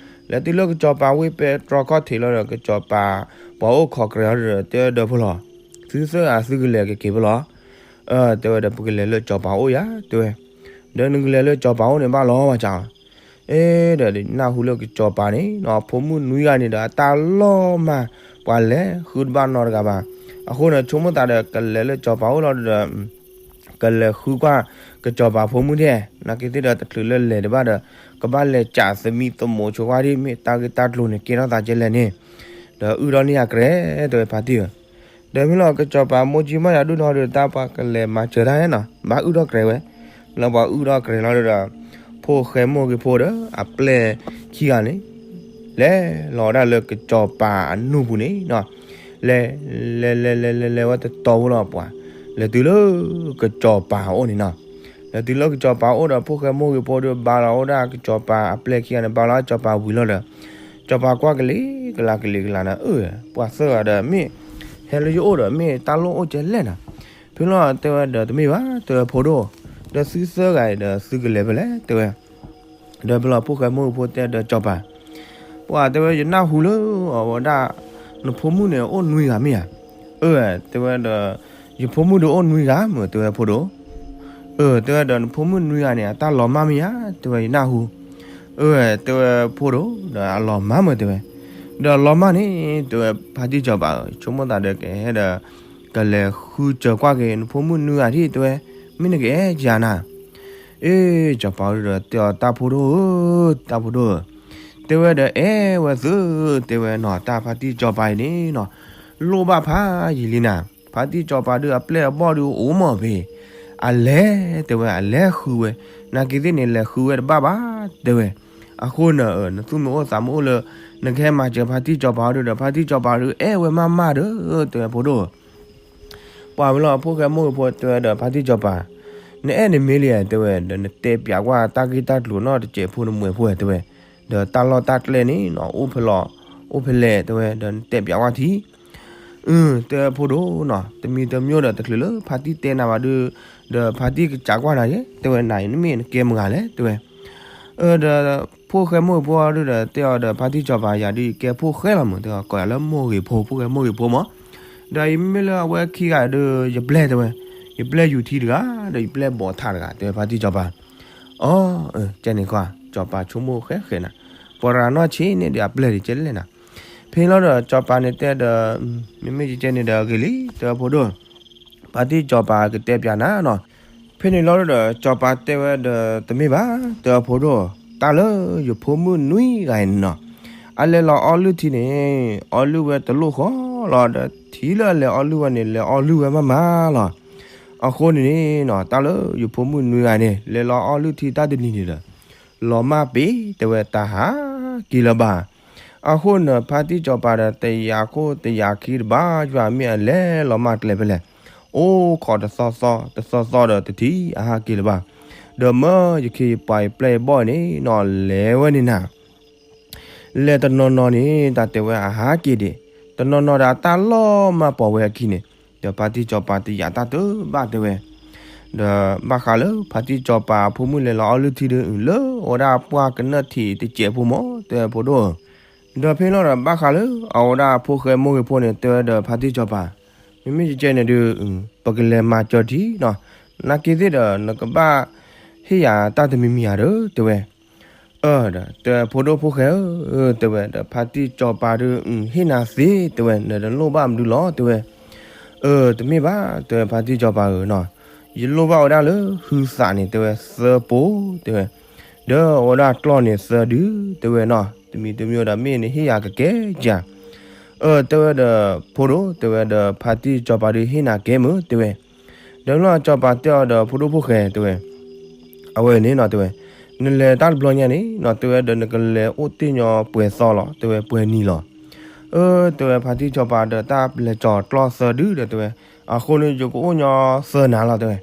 လဲၤတုၤလၢကစီၤပၤဝ့ၢ်ပဲတြီခီၣ်ထံးလီၤဒီး ကစီၤပၤ ပှၤအိၣ်ခိးကြၢးအီၤဒီး တဲဒီးဖိလီၤ, သုသၢဂၤသုကလဲၤကက့ၤဖိလီၤ. အၢ တဲဝဲဒီး ပကလဲၤလၢကစီၤပၤအိၣ်ယါ တဲဝဲ. ဒီးနကလဲၤလၢကစီၤပၤအိၣ်န့ၣ်ဘၣ်လီၤဝဲကၢ်. အ့ ဒီးနၢ်ဟူလၢကစီၤပၤန့ၣ်နီၤ ဖိမုၣ်နွံဂၤန့ၣ်ဒီး အတၢ်လီၤမၢ် ပှၤလဲၤဃုတဘၣ်နီတဂၤဘၣ်. အဃိန့ၣ် ဆိကမိၣ်သးဒီး ကလဲၤလၢကစီၤပၤအိၣ်လီၤဒီး ကလဲၤဃုကွၢ်ကစီၤပၤဖိမုၣ်ဒဲး, နာ်က့သ့ၣ်ဒီးတချုးလၢလဲၤတဘၣ်ဒီး ကဘၣ်လဲၤကးသမံသမိးဆိကွၢ်ဒ်မ့ၢ်တၢ်ဂ့ၢ်တၢ်ကျိၤန့ၣ် ကဲထီၣ်သးကဲလဲၣ်န့ၣ်, ဒီးအုၣ်ထီၣ်န့ၢ်ယၤကြဲး တဲဝဲဖါတံၢ်ဧၢ. ဒီးမ့ၢ်လီၤ ကစီၤပၤမိၢ်ကၠံမီၢ်ယၤဒိၣ်နီၢ်ဒီး တၢ်ပှၤကလဲၤမၤစၢၤတၢ်နီၤ ဘၣ်အုၣ်ထီၣ်ကြဲးဝဲ, လၢပှၤအုၣ်ထီၣ်ကြဲးလီၤဒီး ဖိၣ်ဃဲမိၢ်ဂ့ၤဖိဒီး အပျဲၢ်ခံဂၤန့ၣ် လဲၤလီၤဝဲဒၣ်လၢကစီၤပၤအနူၢ်ပူၤန့ၣ်နီၤ, လဲၤ လဲၤလဲၤလဲၤလဲၤလဲၤဝဲတတီၤဖိလီၤပှၤ, လဲၤတုၤလၢကစီၤပၤအအိၣ်န့ၣ်နီၤ. လဲၤတုၤလၢကစီၤပၤအအိၣ်ဒီး ဖိၣ်ဃဲမိၢ်ဂ့ၤဖိဒီး ဘါလီၤဝဲဒၣ်ကစီၤပၤအပျဲၢ်ခံဂၤန့ၣ် ဘါလီၤကစီၤပၤဝံၤလီၤဒီး ကစီၤပၤကွၢ်ကလံၤကလၤကလံၤကလၤနၤ အၢ ပှၤသၢဂၤဒီး မ့ၢ်ဟဲလၢယအိၣ်ဒီး မ့ၢ်တၢ်လိၣ်အိၣ်ကဲလဲၣ်နၤ. ဖဲလီၤတဲဝဲဒီး တမ့ၢ်ဘၣ် တဲဝဲဖိဒိၣ်, ဒီးသုသၢဂၤအံၤဒီး သုကလဲၤဖဲလဲၣ် တဲဝဲ. ဒီးဖဲလီၤ ဖိၣ်ဃဲမိၢ်ဂ့ၤဖိတဲဒီးကစီၤပၤ, ပှၤတဲဝဲ ယနၢ်ဟူလၢအဝဲဒၣ် နဖိမုၣ်န့ၣ် အိၣ်နွံဂၤမ့ၢ်ဧါ. အၢ တဲဝဲဒီး ယဖိမုၣ်ဒုးအိၣ်နွံဂၤမ့ၢ် တဲဝဲဖိဒိၣ်. အၢ တဲဝဲဒီး နဖိမုၣ်နွံဂၤန့ၣ် အတၢ်လီၤမၢ်မ့ၢ်ဧါ တဲဝဲ ယနၢ်ဟူ. အၢ တဲဝဲဖိဒိၣ် ဒီးအလီၤမၢ်မ့ၢ် တဲဝဲ. ဒီးအလီၤမၢ်န့ၣ် တဲဝဲဖါတံၢ်ကစီၤပၤ ဆိကမိၣ်သးဒီးကဟဲဒီး ကလဲၤဃုစၢၤကွၢ်က့ၤ နဖိမုၣ်နွံဂၤဒ် တဲဝဲ, မ့ၢ်နကအဲၣ်ကယၤနၤ. အ့ ကစီၤပၤဒီးတဲအီၤ တၢ်ဖိဒိၣ်ဧၢ, တၢ်ဖိဒိၣ်ဧၢ, တဲဝဲဒီးအဲၣ်ဝဲသု, တဲဝဲနီၤ တၢ်ဖါတံၢ်ကစီၤပၤအံၤန့ၣ်နီၤ လိၣ်ဘၣ်ဖးယံာ်လံနၤ. ဖါတံၢ်ကစီၤပၤဒုး အပျဲၢ်အဘီၣ်ဒုးအိၣ်မ့ၢ်ဖဲ အလဲၤ တဲဝဲ အလဲၤဃုဝဲ, နာ်က့သ့ၣ်န့ၣ် လဲၤဃုဝဲတဘၣ်ဘၣ် တဲဝဲ. အဃိန့ၣ် နသူၣ်မ့ၢ်အိၣ်သးမ့ၢ်အိၣ်လၢ နကဟဲမၤစၢၤဖါတံၢ်ကစီၤပၤဒုးဒီး ဖါတံၢ်ကစီၤပၤဒုးအဲၣ်ဝဲမးမးဒီး တဲဝဲဖိဒိၣ်. ပှၤဝဲလီၤ ဖိၣ်ဃဲမိၢ်ဂ့ၤဖိတဲဝဲဒီး ဖါတံၢ်ကစီၤပၤ, နအဲၣ်န့ၣ်မ့ၢ်လံ တဲဝဲ, ဒီးနတဲပျးကွၢ်တၢ်ဂ့ၢ်တၢ်ကျိၤနီတစဲးဖိနမှဲးဖိ တဲဝဲ, ဒီးတၢ်လီၢ်တၢ်ကျဲန့ၣ်နီၤ အိၣ်ဖဲလဲၣ် အိၣ်ဖဲလဲၣ် တဲဝဲ, ဒီးနတဲပျးကွၢ်ထံ တဲဖိဒိၣ်နီၤ တမံၤတမံၤဒီး တချုးလၢဖါတံၢ်တဲနၤဘၣ်ဒုး ဒီးဖါတံၢ်ကစးကွၢ်နၤယဲ တဲဝဲ, နၤအံၤနမ့ၢ်နကဲမတၤလဲၣ် တဲဝဲ. ဒီး ဖိၣ်ဃဲမိၢ်ဂ့ၤဖိဒုးဒီး တဲအီၤဒီး ဖါတံၢ်ကစီၤပၤ ယၤဒုးယကဲဖိၣ်ဃဲလီၤမး တဲဝဲ, ကိးယၤလၢမိၢ်ဂ့ၤဖိ ဖိၣ်ဃဲမိၢ်ဂ့ၤဖိမး, ဒီးယမ့မ့ၢ်လၢအဝဲခံဂၤဒုး ယပျဲၢ် တဲဝဲ, ယပျဲၢ်ယူၤထံတဂၤ ဒီးယပျဲၢ်ဘီးထးတဂၤ တဲဝဲဖါတံၢ်ကစီၤပၤ. အီ ကဲန့ၣ်ကွၢ် ကစီၤပၤဆိကမိၣ်ဃဲဃဲနၤ, ပှၤရၤနီၢ်ဆံးန့ၣ်ဒီးအပျဲၢ်ဒ်ကဲလဲၣ်နၤ. ဖဲလီၤဒီး ကစီၤပၤန့ၣ်တဲဒီး မ့မ့ၢ်ကကဲန့ၣ်ဒီးအဂ့ၤလံ တဲဝဲဖိဒိၣ်, ဖါတံၢ်ကစီၤပၤကတဲပျးနၤနီၤ. ဖဲန့ၣ်လီၤဒီး ကစီၤပၤတဲဝဲဒီး တမ့ၢ်ဘၣ် တဲဝဲဖိဒိၣ်, တၢ်လၢယဖိမုၣ်နွံဂၤအံၤန့ၣ်နီၤ, အလဲၤလီၤအီလုၢ်ထံန့ၣ် အီလုၢ်ဝဲတလိၣ်ဃီလီၤဒီး ထံလၢအလဲၤအီလုၢ်ဝဲန့ၣ် လဲၤအီလုၢ်ဝဲမးမးလီၤ. အဃိန့ၣ်န့ၣ်နီၤ တၢ်လၢယဖိမုၣ်နွံဂၤန့ၣ် လဲၤလီၤအီၣ်လုၢ်ထံတၢ်တနံၤန့ၣ်ဒီး လီၤမၢ်ပ့ၤ တဲဝဲ တဟးက့ၤလၢၤဘၣ်. အဃိန့ၣ် ဖါတံၢ်စီၤပၤဒီး တယာ်ခိၣ်တယာ်ခံတဘၣ် ယွၤမ့ၢ်အလဲၤလီၤမၢ်ကျဲဖဲလဲၣ်, အိၣ်ခိးတသီသီ တသီသီဒီးတထံၣ်အဟးက့ၤလၢၤဘၣ်. ဒီးမၢယခ့ယပှၤယပျဲၢ်ယဘီၣ်န့ၣ်နီၤ လဲၤဝဲန့ၣ်နၤ လဲၤတနီၤနီၤန့ၣ် တၢ်တဲဝဲအဟးက့ၤဒံး, တနီၤနီၤဒီးအတၢ်လီၤမၢ်ပိာ်ဝဲအခံန့ၣ်, ဒီးဖါတံၢ်စီၤပၤတယာ်တၢ်တဘၣ်တဲဝဲ, ဒီးဘၣ်ဃးလၢဖါတံၢ်စီၤပၤအဖိမုၣ်လဲၤလီၤအီၣ်လုၢ်ထံဒီး လၢအဝဲဒၣ်ပှၢ်ကနၢၣ်ထံးတစဲးဖိမး တဲဖိဒိၣ်ဧၢ, ဒီးဖဲလီၤဒီးဘၣ်ဃးလၢအဝဲဒၣ်ဖိၣ်ဃဲမိၢ်ဂ့ၤဖိန့ၣ် တဲဝဲဒီးဖါတံၢ်စီၤပၤ, မ့မ့ၢ်ကကဲန့ၣ်ဒီး ပကလဲၤမၤစၢၤထံနီၤ, နာ်က့သ့ၣ်ဒီး နကဘၣ်ဟ့ၣ်ယၤတၢ်တမံၤမံၤဧါဒီး တဲဝဲ အၢ ဒီးတဲဖိဒိၣ်ဖိၣ်ဃဲဧၢ, တဲဝဲဒီးဖါတံၢ်စီၤပၤဒီး ဟ့ၣ်နၤသ့ တဲဝဲ နတလိၣ်ဘၣ်မနုၤလီၤ တဲဝဲ, အၢ တမ့ၢ်ဘၣ် တဲဝဲဖါတံၢ်စီၤပၤဧၢနီၤ, ယလိၣ်ဘၣ်ဝဲဒၣ်လၢဟုသးန့ၣ် တဲဝဲသၢပိ တဲဝဲ, ဒီးအဝဲဒၣ်ကျီၢ်န့ၣ်သၢဒု တဲဝဲနီၤ, တမံၤတမံၤဒီးမ့ၢ်နဟ့ၣ်ယၤကကဲဧါ, အၢ တဲဝဲဒီးဖိဒိၣ် တဲဝဲဒီးဖါတံၢ်စီၤပၤဒီးဟ့ၣ်နၤကဲမုၢ် တဲဝဲ ဒီးလီၤစီၤပၤတဲအီၤဒီးဖိဒိၣ်ဖိၣ်ဃဲ တဲဝဲ, အဝဲန့ၣ်နီၤ တဲဝဲ, နလဲၤတၢ်တဘျီညါန့ၣ်နီၤ တဲဝဲဒီးနကလဲၤအိၣ်တ့ၢ်ညီပှဲၤသီလီၤ တဲဝဲပှဲၤနံၤလီၤ, အၢ တဲဝဲဖါတံၢ်စီၤပၤဒီးတၢ်ပျဲၢ်စီၤကျီၢ်သၢဒုဒီးတဲဝဲ, အဃိန့ၣ်ယကအိၣ်ညီသၢနၤလီၤ တဲဝဲ,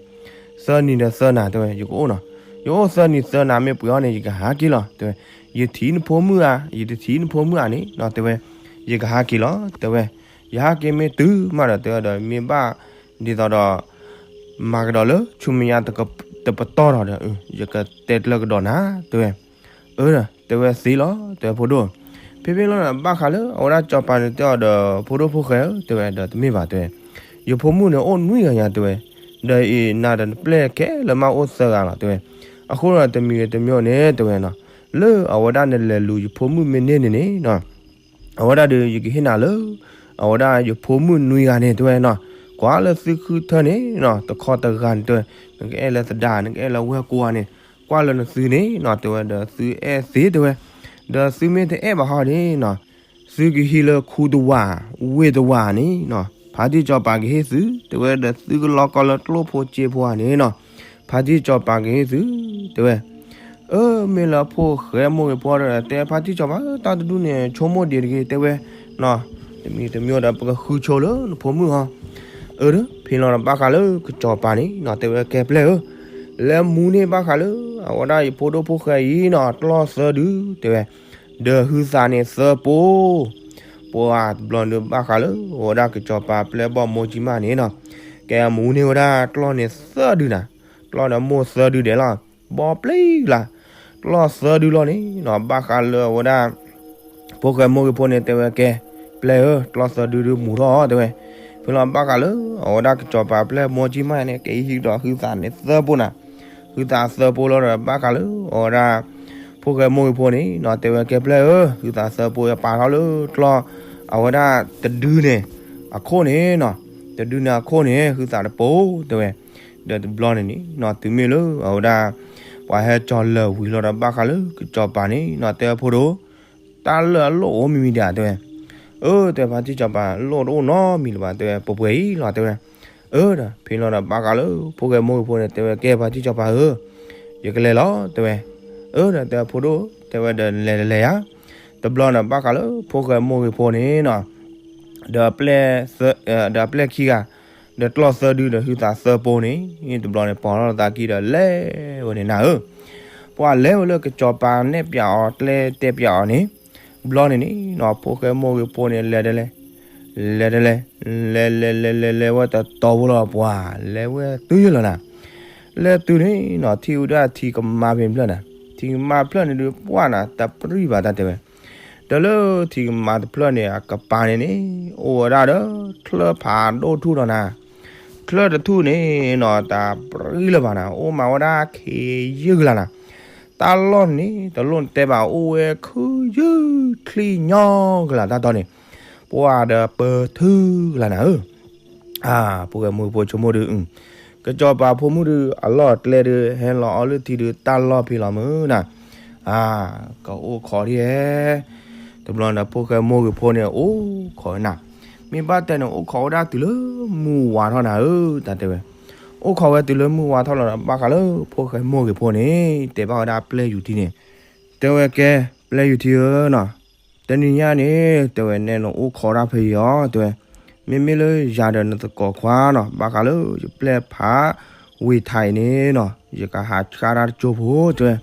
သၢနံၤဒီးသၢနၤ တဲဝဲ ယကအိၣ်နီၤ, ယအိၣ်သၢနံၤသၢနၤမ့ၢ်ပှဲၤအီၤန့ၣ် ယကဟးက့ၤလီၤ တဲဝဲ, ယထံၣ်နဖိမုၣ်ဧါ ယတထံၣ်နဖိမုၣ်ဧါန့ၣ်နီၤ တဲဝဲ, ယကဟးက့ၤလီၤ တဲဝဲ, ယဟးက့ၤမ့ၢ်တုၤမးဒီး တဲဝဲဒီး မ့ၢ်ဘၣ်ဒ်သိးဒီး မၤကဒီးလၢဆူမဲာ်ညါတပတီၢ်ဒီး ယကတဲကျၢၤကဒီးနၤ တဲဝဲ, အၢ တဲဝဲသ့လီၤ တဲဝဲဖိဒိၣ်, ဖဲဖဲလီၤဒီးဘၣ်ဃးလၢအဝဲဒၣ်စီၤပၤန့ၣ်တဲအီၤဒီးဖိဒိၣ်ဖိၣ်ဃဲဧၢ တဲဝဲဒီးတမ့ၢ်ဘၣ် တဲဝဲ, ယဖိမုၣ်န့ၣ်အိၣ်နွံဂၤညါ တဲဝဲ, ဒီးအံၤနၤဒီးနပျဲၢ်ခဲလၢာ်မးအိၣ်သၢဂၤလီၤ တဲဝဲ, အဃိဒီးတမံၤတမံၤန့ၣ် တဲဝဲနီၤ, လၢအဝဲဒၣ်နလဲၤလူၤယဖိမုၣ်မ့ၢ်န့ၢ်န့ၣ်န့ၣ်နီၤ အဝဲဒၣ်ဒီးယကဟ့ၣ်နၤလၢ အဝဲဒၣ်ယဖိမုၣ်နွံဂၤန့ၣ် တဲဝဲနီၤ, ကွၢ်လၢသုဃုထၢန့ၣ်နီၤ တခီတဂၤန့ၣ် တဲဝဲ, နကအဲၣ်လၢသဒါ နကအဲၣ်လၢဝဲၢ်ကိးဂၤန့ၣ်, ကွၢ်လၢနသုန့ၣ်နီၤ တဲဝဲဒီးသုအဲၣ်သ့ တဲဝဲ, ဒီးသုမ့ၢ်တအဲၣ်ဘၣ်ဟီန့ၣ်နီၤ သုကဟံးလၢခူတဝၤ ဝ့ၢ်တဝၤန့ၣ်နီၤ ဖါတံၢ်စီၤပၤကဟ့ၣ်သု တဲဝဲ, ဒီးသုကလီၤကီလၢကျိၣ်ဖိစ့ဖိဧါန့ၣ်နီၤ ဖါတံၢ်စီၤပၤကဟ့ၣ်သု တဲဝဲ, အၢ မ့ၢ်လၢဖိၣ်ဃဲမိၢ်ဂ့ၤဖိဒီး တဲဖါတံၢ်စီၤပၤ တၢ်တဒုန့ၣ် ဆိကမိၣ်ဒံးတဂ့ၤ တဲဝဲ, တမံၤတမံၤဒီးပကဃုဆိလၢနဖိမုၣ်ဟီ, အၢ ဖဲလီၤဒီးဘၣ်ဃးလၢကစီၤပၤန့ၣ်နီၤ တဲဝဲကဲပျဲၢ်ဧၢ, လဲၤမူန့ၢ်ဘၣ်ဃးလၢ အဝဲဒၣ်ယဖိဒိၣ်ဖိၣ်ဃဲအံၤနီၤ ကျီၢ်သၢဒု တဲဝဲ, ဒီးဟုသးန့ၣ်သၢပိ ပှၤတဘျီန့ၣ်ဘၣ်ဃးလၢ အဝဲဒၣ်ကစီၤပၤပျဲၢ်ဘီၣ်မိၢ်ကံမးန့ၣ်နီၤ, ကဲမူန့ၢ်ဝဲဒၣ်ကျီၢ်န့ၣ်သၢဒုနၤ, ကျီၢ်ဒီးမိၢ်သၢဒုဒဲးလီၤ, ဘီပျံၤလၢ်, ကျီၢ်သၢဒုလီၤန့ၣ်နီၤ ဘၣ်ဃးလၢအဝဲဒၣ် ဖိၣ်ဃဲမိၢ်ဂ့ၤဖိန့ၣ် တဲဝဲကဲ, ပျဲၢ်ဧၢ, ကျီၢ်သၢဒုဒုမူထီၣ် တဲဝဲ, ဖဲလီၤဘၣ်ဃးလၢ အဝဲဒၣ်ကစီၤပၤပျဲၢ်မိၢ်ကံမးန့ၣ် ကဟံးဒီးဟုသးန့ၣ်သၢပိနၤ, ဟုသးသၢပိလီၤဒီး ဘၣ်ဃးလၢ အဝဲဒၣ် ဖိၣ်ဃဲမိၢ်ဂ့ၤဖိန့ၣ်နီၤ တဲဝဲကဲပျဲၢ်ဧၢ, ဟုသးသၢပိပာ်ထီၣ်လၢကျီၢ် အဝဲဒၣ်တဒုန့ၣ် အခိၣ်န့ၣ်နီၤ, တဒုန့ၣ်အခိၣ်န့ၣ် ဟုသးတပိ တဲဝဲ, ဒီးတဘျီန့ၣ်န့ၣ်နီၤ တုၤမ့ၢ်လၢအဝဲဒၣ် ပှၤဟဲကၠီၤလၢာ်ဝံၤလီၤဒီး ဘၣ်ဃးလၢကစီၤပၤန့ၣ်နီၤ တဲဝဲဖိဒိၣ်, တၢ်လၢအလိၣ်အိၣ်မံၤမံၤဒၣ် တဲဝဲ, အၢ တဲဝဲဖါတံၢ်စီၤပၤ လိၣ်တအိၣ်နီတမံၤလၢၤဘၣ် တဲဝဲ ပှဲၤပှဲၤအံၤလီၤ တဲဝဲ, အၢ ဒီးဖဲလီၤဒီးဘၣ်ဃးလၢ ဖိၣ်ဃဲမိၢ်ဂ့ၤဖိန့ၣ် တဲဝဲကဲဖါတံၢ်စီၤပၤဧၢ, ယကလဲၤလီၤ တဲဝဲ, အၢ ဒီးတဲဖိဒိၣ် တဲဝဲဒီးလဲၤတလဲၤယါ, တဘျီန့ၣ်ဘၣ်ဃးလၢ ဖိၣ်ဃဲမိၢ်ဂ့ၤဖိန့ၣ်နီၤ ဒီး ဒီးအပျဲၢ်ခံဂၤ ဒီးကျီၢ်သၢဒုဒီးဟုသးသၢပိန့ၣ် တဘျီန့ၣ်ပိာ်ထီၣ်သးခံဒီးလဲၤဝဲန့ၣ်နၤဧၢ, ပှၤလဲၤဝဲလၢကစီၤပၤနဲၣ်ပၠးအီၤကျဲတဲပၠးအီၤန့ၣ်, တဘျီန့ၣ်န့ၣ်နီၤ ဖိၣ်ဃဲမိၢ်ဂ့ၤဖိန့ၣ်လဲၤတလဲၤ, လဲၤတလဲၤ, လဲၤလဲၤလဲၤလဲၤလဲၤဝဲတတီၤဖိလီၤပှၤ, လဲၤဝဲတုၤယလီၤနၤ, လဲၤတုၤန့ၣ်နီၤ ထံၣ်ဝဲဒၣ်ထံကမါဖဲဖျၢၣ်နၤ, ထံကမါဖျၢၣ်န့ၣ်ဒုးပှၢ်နၤ တပြံၢ်ဘၣ်တၢ်တဲဝဲ ဒီးလၢထံကမါတဖျၢၣ်န့ၣ် အကပၤန့ၣ်န့ၣ် အိၣ်ဝဲဒၣ်ဒီး ချၢၣ်ဖးဒိၣ်ထူၣ်ဒီးနၤ, ချၢၣ်တထူၣ်န့ၣ်နီၤ တၢ်ပြံၢ်လၢၤဘၣ်နၤ အိၣ်မးဝဲဒၣ်ခံယုၢ်ကလးနၤ, တၢ်လီၢ်န့ၣ် တလိၣ်နတဲဘၣ် အိၣ်ဝဲခုယုၢ်ချံညီကလးတၢ်တီန့ၣ်, ပှၤဒီးပၢၤထုကလးနၤဧၢ အၢ ဖိၣ်ဃဲမိၢ်ဂ့ၤဖိဆိကမိၣ်ဒုး, ကစီၤပၤဖိမုၣ်ဒုး အလီၢ်အကျဲဒုး ဟဲလီၤအီလုၢ်ထံဒုး တၢ်လီၢ်ဖဲလီၤမုၢ်နၤ, အၢ ကအိၣ်ခိးဒ်ဧဲ, တဘျီန့ၣ် ဖိၣ်ဃဲမိၢ်ဂ့ၤဖိန့ၣ် အိၣ်ခိးနၤ, မ့ၢ်ဘၣ်တဲန့ၣ် အိၣ်ခိးဝဲဒၣ်တုၤလၢမုၢ်ဝါထီၣ်နၤဧၢ တၢ်တဲဝဲ, အိၣ်ခိးဝဲတုၤလၢမုၢ်ဝါထီၣ်လီၤဒီး ဘၣ်ဃးလၢဖိၣ်ဃဲမိၢ်ဂ့ၤဖိန့ၣ် တဲဘၣ်ဝဲဒၣ်ပျဲၢ်ယူၤထံန့ၣ်, တဲဝဲကဲ ပျဲၢ်ယူၤထံဧၢနီၤ, တနံၤညါန့ၣ် တဲဝဲ နဲနအိၣ်ခိးတၢ်ဖဲအံၤအီၤ တဲဝဲ, မ့မ့ၢ်လၢယၤဒီးနသကိးခွါနီၤ ဘၣ်ဃးလၢယပျဲၢ်ဖးဝ့ၤထးအံၤန့ၣ်နီၤ ယကဟးဆှၣ်တၢ်တကၠိဖိ တဲဝဲ,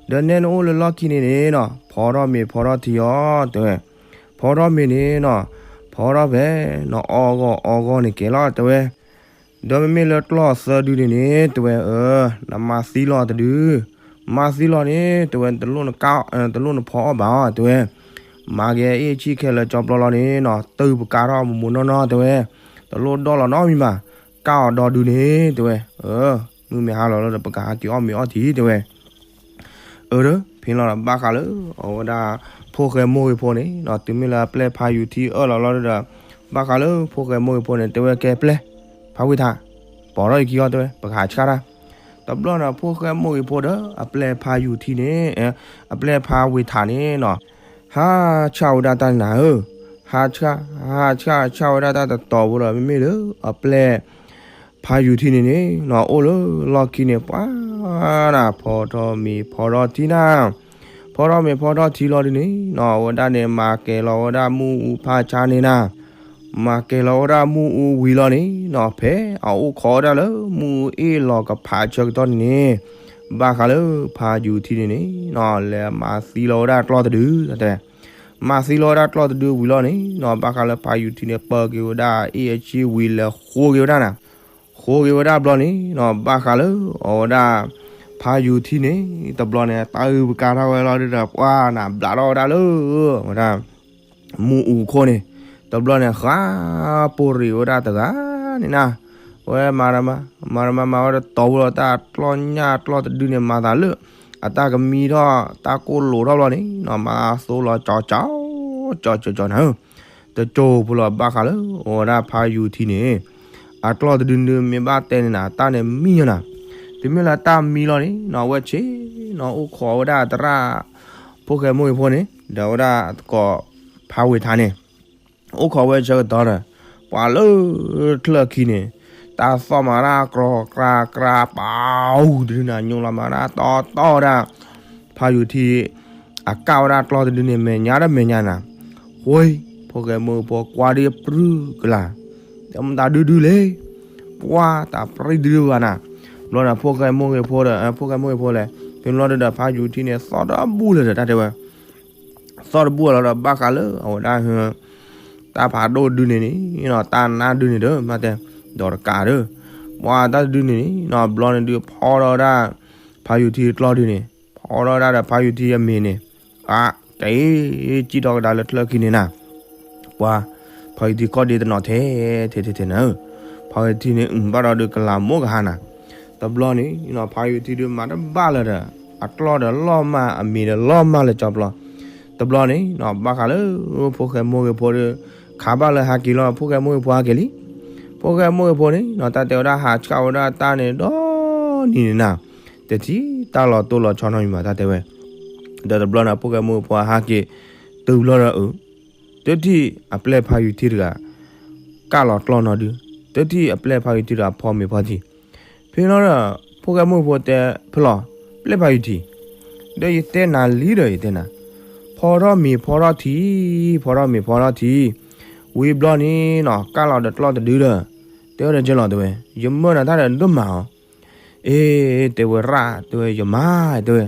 ဒီးနဲနအိၣ်လၢလီၢ်ခံန့ၣ်န့ၣ်နီၤ ဖီထီၣ်မ့ၤဖီထီၣ်ထံအီၤ တဲဝဲ, ဖီထီၣ်မ့ၤန့ၣ်နီၤ ဖီထီၣ်ဖဲ နအီဂီၢ်အီဂီၢ်န့ၣ်ကဲလီၤ တဲဝဲ, ဒီးမ့မ့ၢ်လၢကျီၢ်သၢဒုန့ၣ်န့ၣ် တဲဝဲ, နမၤသံလီၤတဒု, မၤသံလီၤန့ၣ် တဲဝဲ တလိၣ်နကၣ် တလိၣ်နဖီအီၣ်ဘၣ်အီၤ တဲဝဲ, မၤက့ၤအ့ၣ်ဆံၣ်ခဲလၢာ်ကၠီပျီလီၤန့ၣ်နီၤ တုၤပကးထီၣ်မိၢ်မိၢ်နီၢ်နီၢ် တဲဝဲ, တလိၣ်ဒီၣ်လီၤနီတမံၤဘၣ်, ကၣ်အီၤဒီဒုန့ၣ် တဲဝဲ, မုၢ်မ့ၢ်ဟါလီၤလီၤဒီး ပကဟးက့ၤအီၣ်မ့ၤအီထံ တဲဝဲ အၢ ဖဲလီၤဒီး ဘၣ်ဃးလၢအဝဲဒၣ် ဖိၣ်ဃဲမိၢ်ဂ့ၤဖိန့ၣ်နီၤ တုၤမ့ၢ်လၢအပျဲၢ်ဖးယူၤထံအၢၣ်လီၤလီၤဒီး ဘၣ်ဃးလၢဖိၣ်ဃဲမိၢ်ဂ့ၤဖိန့ၣ် တဲဝဲကဲပျဲၢ် ဖးဝ့ၤထး ပိာ်ထီၣ်ယခံအီၤ တဲဝဲ ပကဟးဆှၣ်တၢ်, တဘျီန့ၣ် ဖိၣ်ဃဲမိၢ်ဂ့ၤဖိဒီး အပျဲၢ်ဖးယူၤထံန့ၣ် အပျဲၢ်ဖးဝ့ၤထးန့ၣ်နီၤ ဟးဆှၣ်ဝဲဒၣ်တၢ်န့ၣ်နၤဧၢ, ဟးဆှၣ် ဟးဆှၣ်ဆှၣ်ဝဲဒၣ်တၢ်တတီၤဖိဒီး မ့မ့ၢ်လၢအပျဲၢ် ဖးယူၤထံန့ၣ်န့ၣ်နီၤ အိၣ်လၢလီၢ်ခံန့ၣ် ပှၤနၤ ဖီထီၣ်မ့ၤဖီထီၣ်ထံနၤ, ဖီထီၣ်မ့ၤဖီထီၣ်ထံလီၤဒုန့ၣ်နီၤ အဝဲဒၣ်န့ၣ် မၤကဲၤလီၤဝဲဒၣ်မုၢ်အူဖးဆါန့ၣ်နၤ, မၤကဲၤလီၤဝဲဒၣ်မုၢ်အူဝံၤလီၤန့ၣ်နီၤ ဖဲအအိၣ်ခိးဝဲဒၣ်လၢမုၢ်အူအ့ၣ်လီၤကဖးဆၢကတီၢ်န့ၣ်န့ၣ်, ဘၣ်ဃးလၢဖးယူၤထံန့ၣ်န့ၣ်နီၤ လဲၤမၤသံလီၤဝဲဒၣ်ကျီၢ်တဒု တဲ မၤသံလီၤဝဲဒၣ်ကျီၢ်တဒုဝံၤလီၤန့ၣ်နီၤ ဘၣ်ဃးလၢဖးယူၤထံန့ၣ် ပၢက့ၤဝဲဒၣ်အ့ၣ်အဆံဝံၤ လဲၤဃိက့ၤဝဲဒၣ်နၤ, ဃိက့ၤဝဲဒၣ်ဘျီန့ၣ်နီၤ ဘၣ်ဃးလၢအဝဲဒၣ် ဖးယူၤထံန့ၣ် တဘျီန့ၣ် တၢ်အုၣ်ပကါထီၣ်ဝဲလီၤဒီး ပှၤနၤ ဘျးထီၣ်ဝဲဒၣ်လၢ အဝဲဒၣ် မုၢ်အူခိၣ်န့ၣ်, တဘျီန့ၣ် ဃါပိၢ်ရံးဝဲဒၣ်တဂၤန့ၣ်နၤ, ဝဲမၤတမၤ မၤတမၤမၤဝဲတတီၤဖိလီၤ တၢ်ကျီၢ်ညၣ်ကျီၢ်တဒုန့ၣ် မၤသးလၢ အတၢ်ကမံထီၣ် တၢ်ကိၢ်လိာ်ထီၣ်ဘျီန့ၣ်နီၤ မၤသိလီၤကၠီကၠီ ကၠီကၠီကၠီနၤဧၢ, တကၠိဖိလီၤ ဘၣ်ဃးလၢအဝဲဒၣ်ဖးယူၤထံန့ၣ် အကျီၢ်တဒုဒုမ့ၢ်ဘၣ်တဲန့ၣ်နၤ တၢ်န့ၣ်မံယနၤ, တုၤမ့ၢ်လၢတၢ်မံလီၤန့ၣ်နီၤ အဝဲဆ့ၣ်နီၤ အိၣ်ခိးဝဲဒၣ်သရၣ် ဖိၣ်ဃဲမိၢ်ဂ့ၤဖိန့ၣ် ဒီးဝဲဒၣ်သကိးဖးဝ့ၤထးန့ၣ် အိၣ်ခိးဝဲဆၢကတီၢ်ဒီး ပှၤလၢချၢၣ်ခံန့ၣ် တၢ်သီၣ်မၤတၢ်ကြီကြါကြါ ပာ်အူတဒုန့ၣ် ညိလီၤမၤတၢ်တီတီဒၣ် ဖးယူၤထံ အကၣ်ဝဲဒၣ်ကျီၢ်တဒုန့ၣ် မဲာ်ညါဒီးမဲာ်ညါနၤ, ဃိ ဖိၣ်ဃဲမိၢ်ဂ့ၤဖိကွၢ်ဒ်ပြူၢ်ကလာ်, တၢ်ဒုဒုလဲၣ်, ပှၤတၢ်ပြံဒုဒုဘၣ်နၤ, ဘျီန့ၣ် ဖိၣ်ဃဲမိၢ်ဂ့ၤဖိဒီး ဖိၣ်ဃဲမိၢ်ဂ့ၤဖိလဲၣ် ဖဲဘျီဒီး ဖးယူၤထံန့ၣ် သီၣ်တဘူၣ်လၢၤဒီး တၢ်တဲဝဲ သီၣ်တဘူၣ်လီၤဒီး ဘၣ်ဃးလၢအဝဲဒၣ် တၢ်ဖးဒိၣ်ဒုန့ၣ်န့ၣ်နီၤ တၢ်နါဒုန့ၣ်ဒီး မၤတဲ ဒီးတကးဒီး ပှၤတၢ်တဒုန့ၣ်န့ၣ်နီၤ ဘျီန့ၣ်ဒုး ဖီထီၣ်ဝဲဒၣ် ဖးယူၤထံကျီၢ်ဒုန့ၣ် ဖီထီၣ်ဝဲဒၣ်ဒီး ဖးယူၤထံအမ့ၤန့ၣ် အက့ၤ ကံၣ်ထီၣ်ကဒါလၢချၢၣ်ခံန့ၣ်နၤ ပှၤ ဖးယူၤထံခီၣ်ဒ့တနီၤထဲ ထဲထဲထဲနၤဧၢ, ဖးယူၤထံန့ၣ် အုၣ်ဘၣ်ဒီးဒုးကလၤမိၢ်ကဟါနၤ, တဘျီန့ၣ်နီၤ ဖးယူၤထံဒုးမၤတဘၣ်လၢၤဒီး အကျီၢ်ဒီးလီၢ်မၢ်အမ့ၤဒီးလီၢ်မၢ်လၢကၠီပျီ, တဘျီန့ၣ်နီၤ ဘၣ်ဃးလၢ ဖိၣ်ဃဲမိၢ်ဂ့ၤဖိဒီး ခးဘၣ်လၢဟးက့ၤလီၤ ဖိၣ်ဃဲမိၢ်ဂ့ၤဖိဟးက့ၤလံ, ဖိၣ်ဃဲမိၢ်ဂ့ၤဖိန့ၣ်နီၤ တၢ်တဲဝဲဒၣ်ဟးဆှၣ်ဝဲဒၣ်တၢ်န့ၣ်ဒီနံၤန့ၣ်နၤ, တထံၣ်တၢ်လီၤတိၢ်လီၤဆီနီတမံၤဘၣ် တၢ်တဲဝဲ, ဒီးတဘျီန့ၣ် ဖိၣ်ဃဲမိၢ်ဂ့ၤဖိဟးက့ၤ တုၤဘျီဒီးအု တထံၣ်အပျဲၢ်ဖးယူၤထံတဂၤ ကၣ်လီၤကျီၢ်နီၤဒု, တထံၣ်အပျဲၢ်ဖးယူၤထံတဂၤဖီမ့ၤဖီထံ, ဖဲလီၤဒီး ဖိၣ်ဃဲမိၢ်ဂ့ၤဖိတဲ ဖဲလီၤ ပျဲၢ်ဖးယူၤထံ, ဒီးယတဲနၤလံဒီးယတဲနၤ, ဖီထီၣ်မ့ၤဖီထီၣ်ထံ, ဖီထီၣ်မ့ၤဖီထီၣ်ထံ, ဝံၤဘျီန့ၣ်နီၤ ကၣ်လီၤဒီးကျီၢ်တဒုဒီး, တဲဝဲဒီးကဲလီၤတဲဝဲ, ယမၢနၤတၢ်ဒီးဒိၣ်မးအီၤ အ့ တဲဝဲရၣ် တဲဝဲ ယမၤ တဲဝဲ,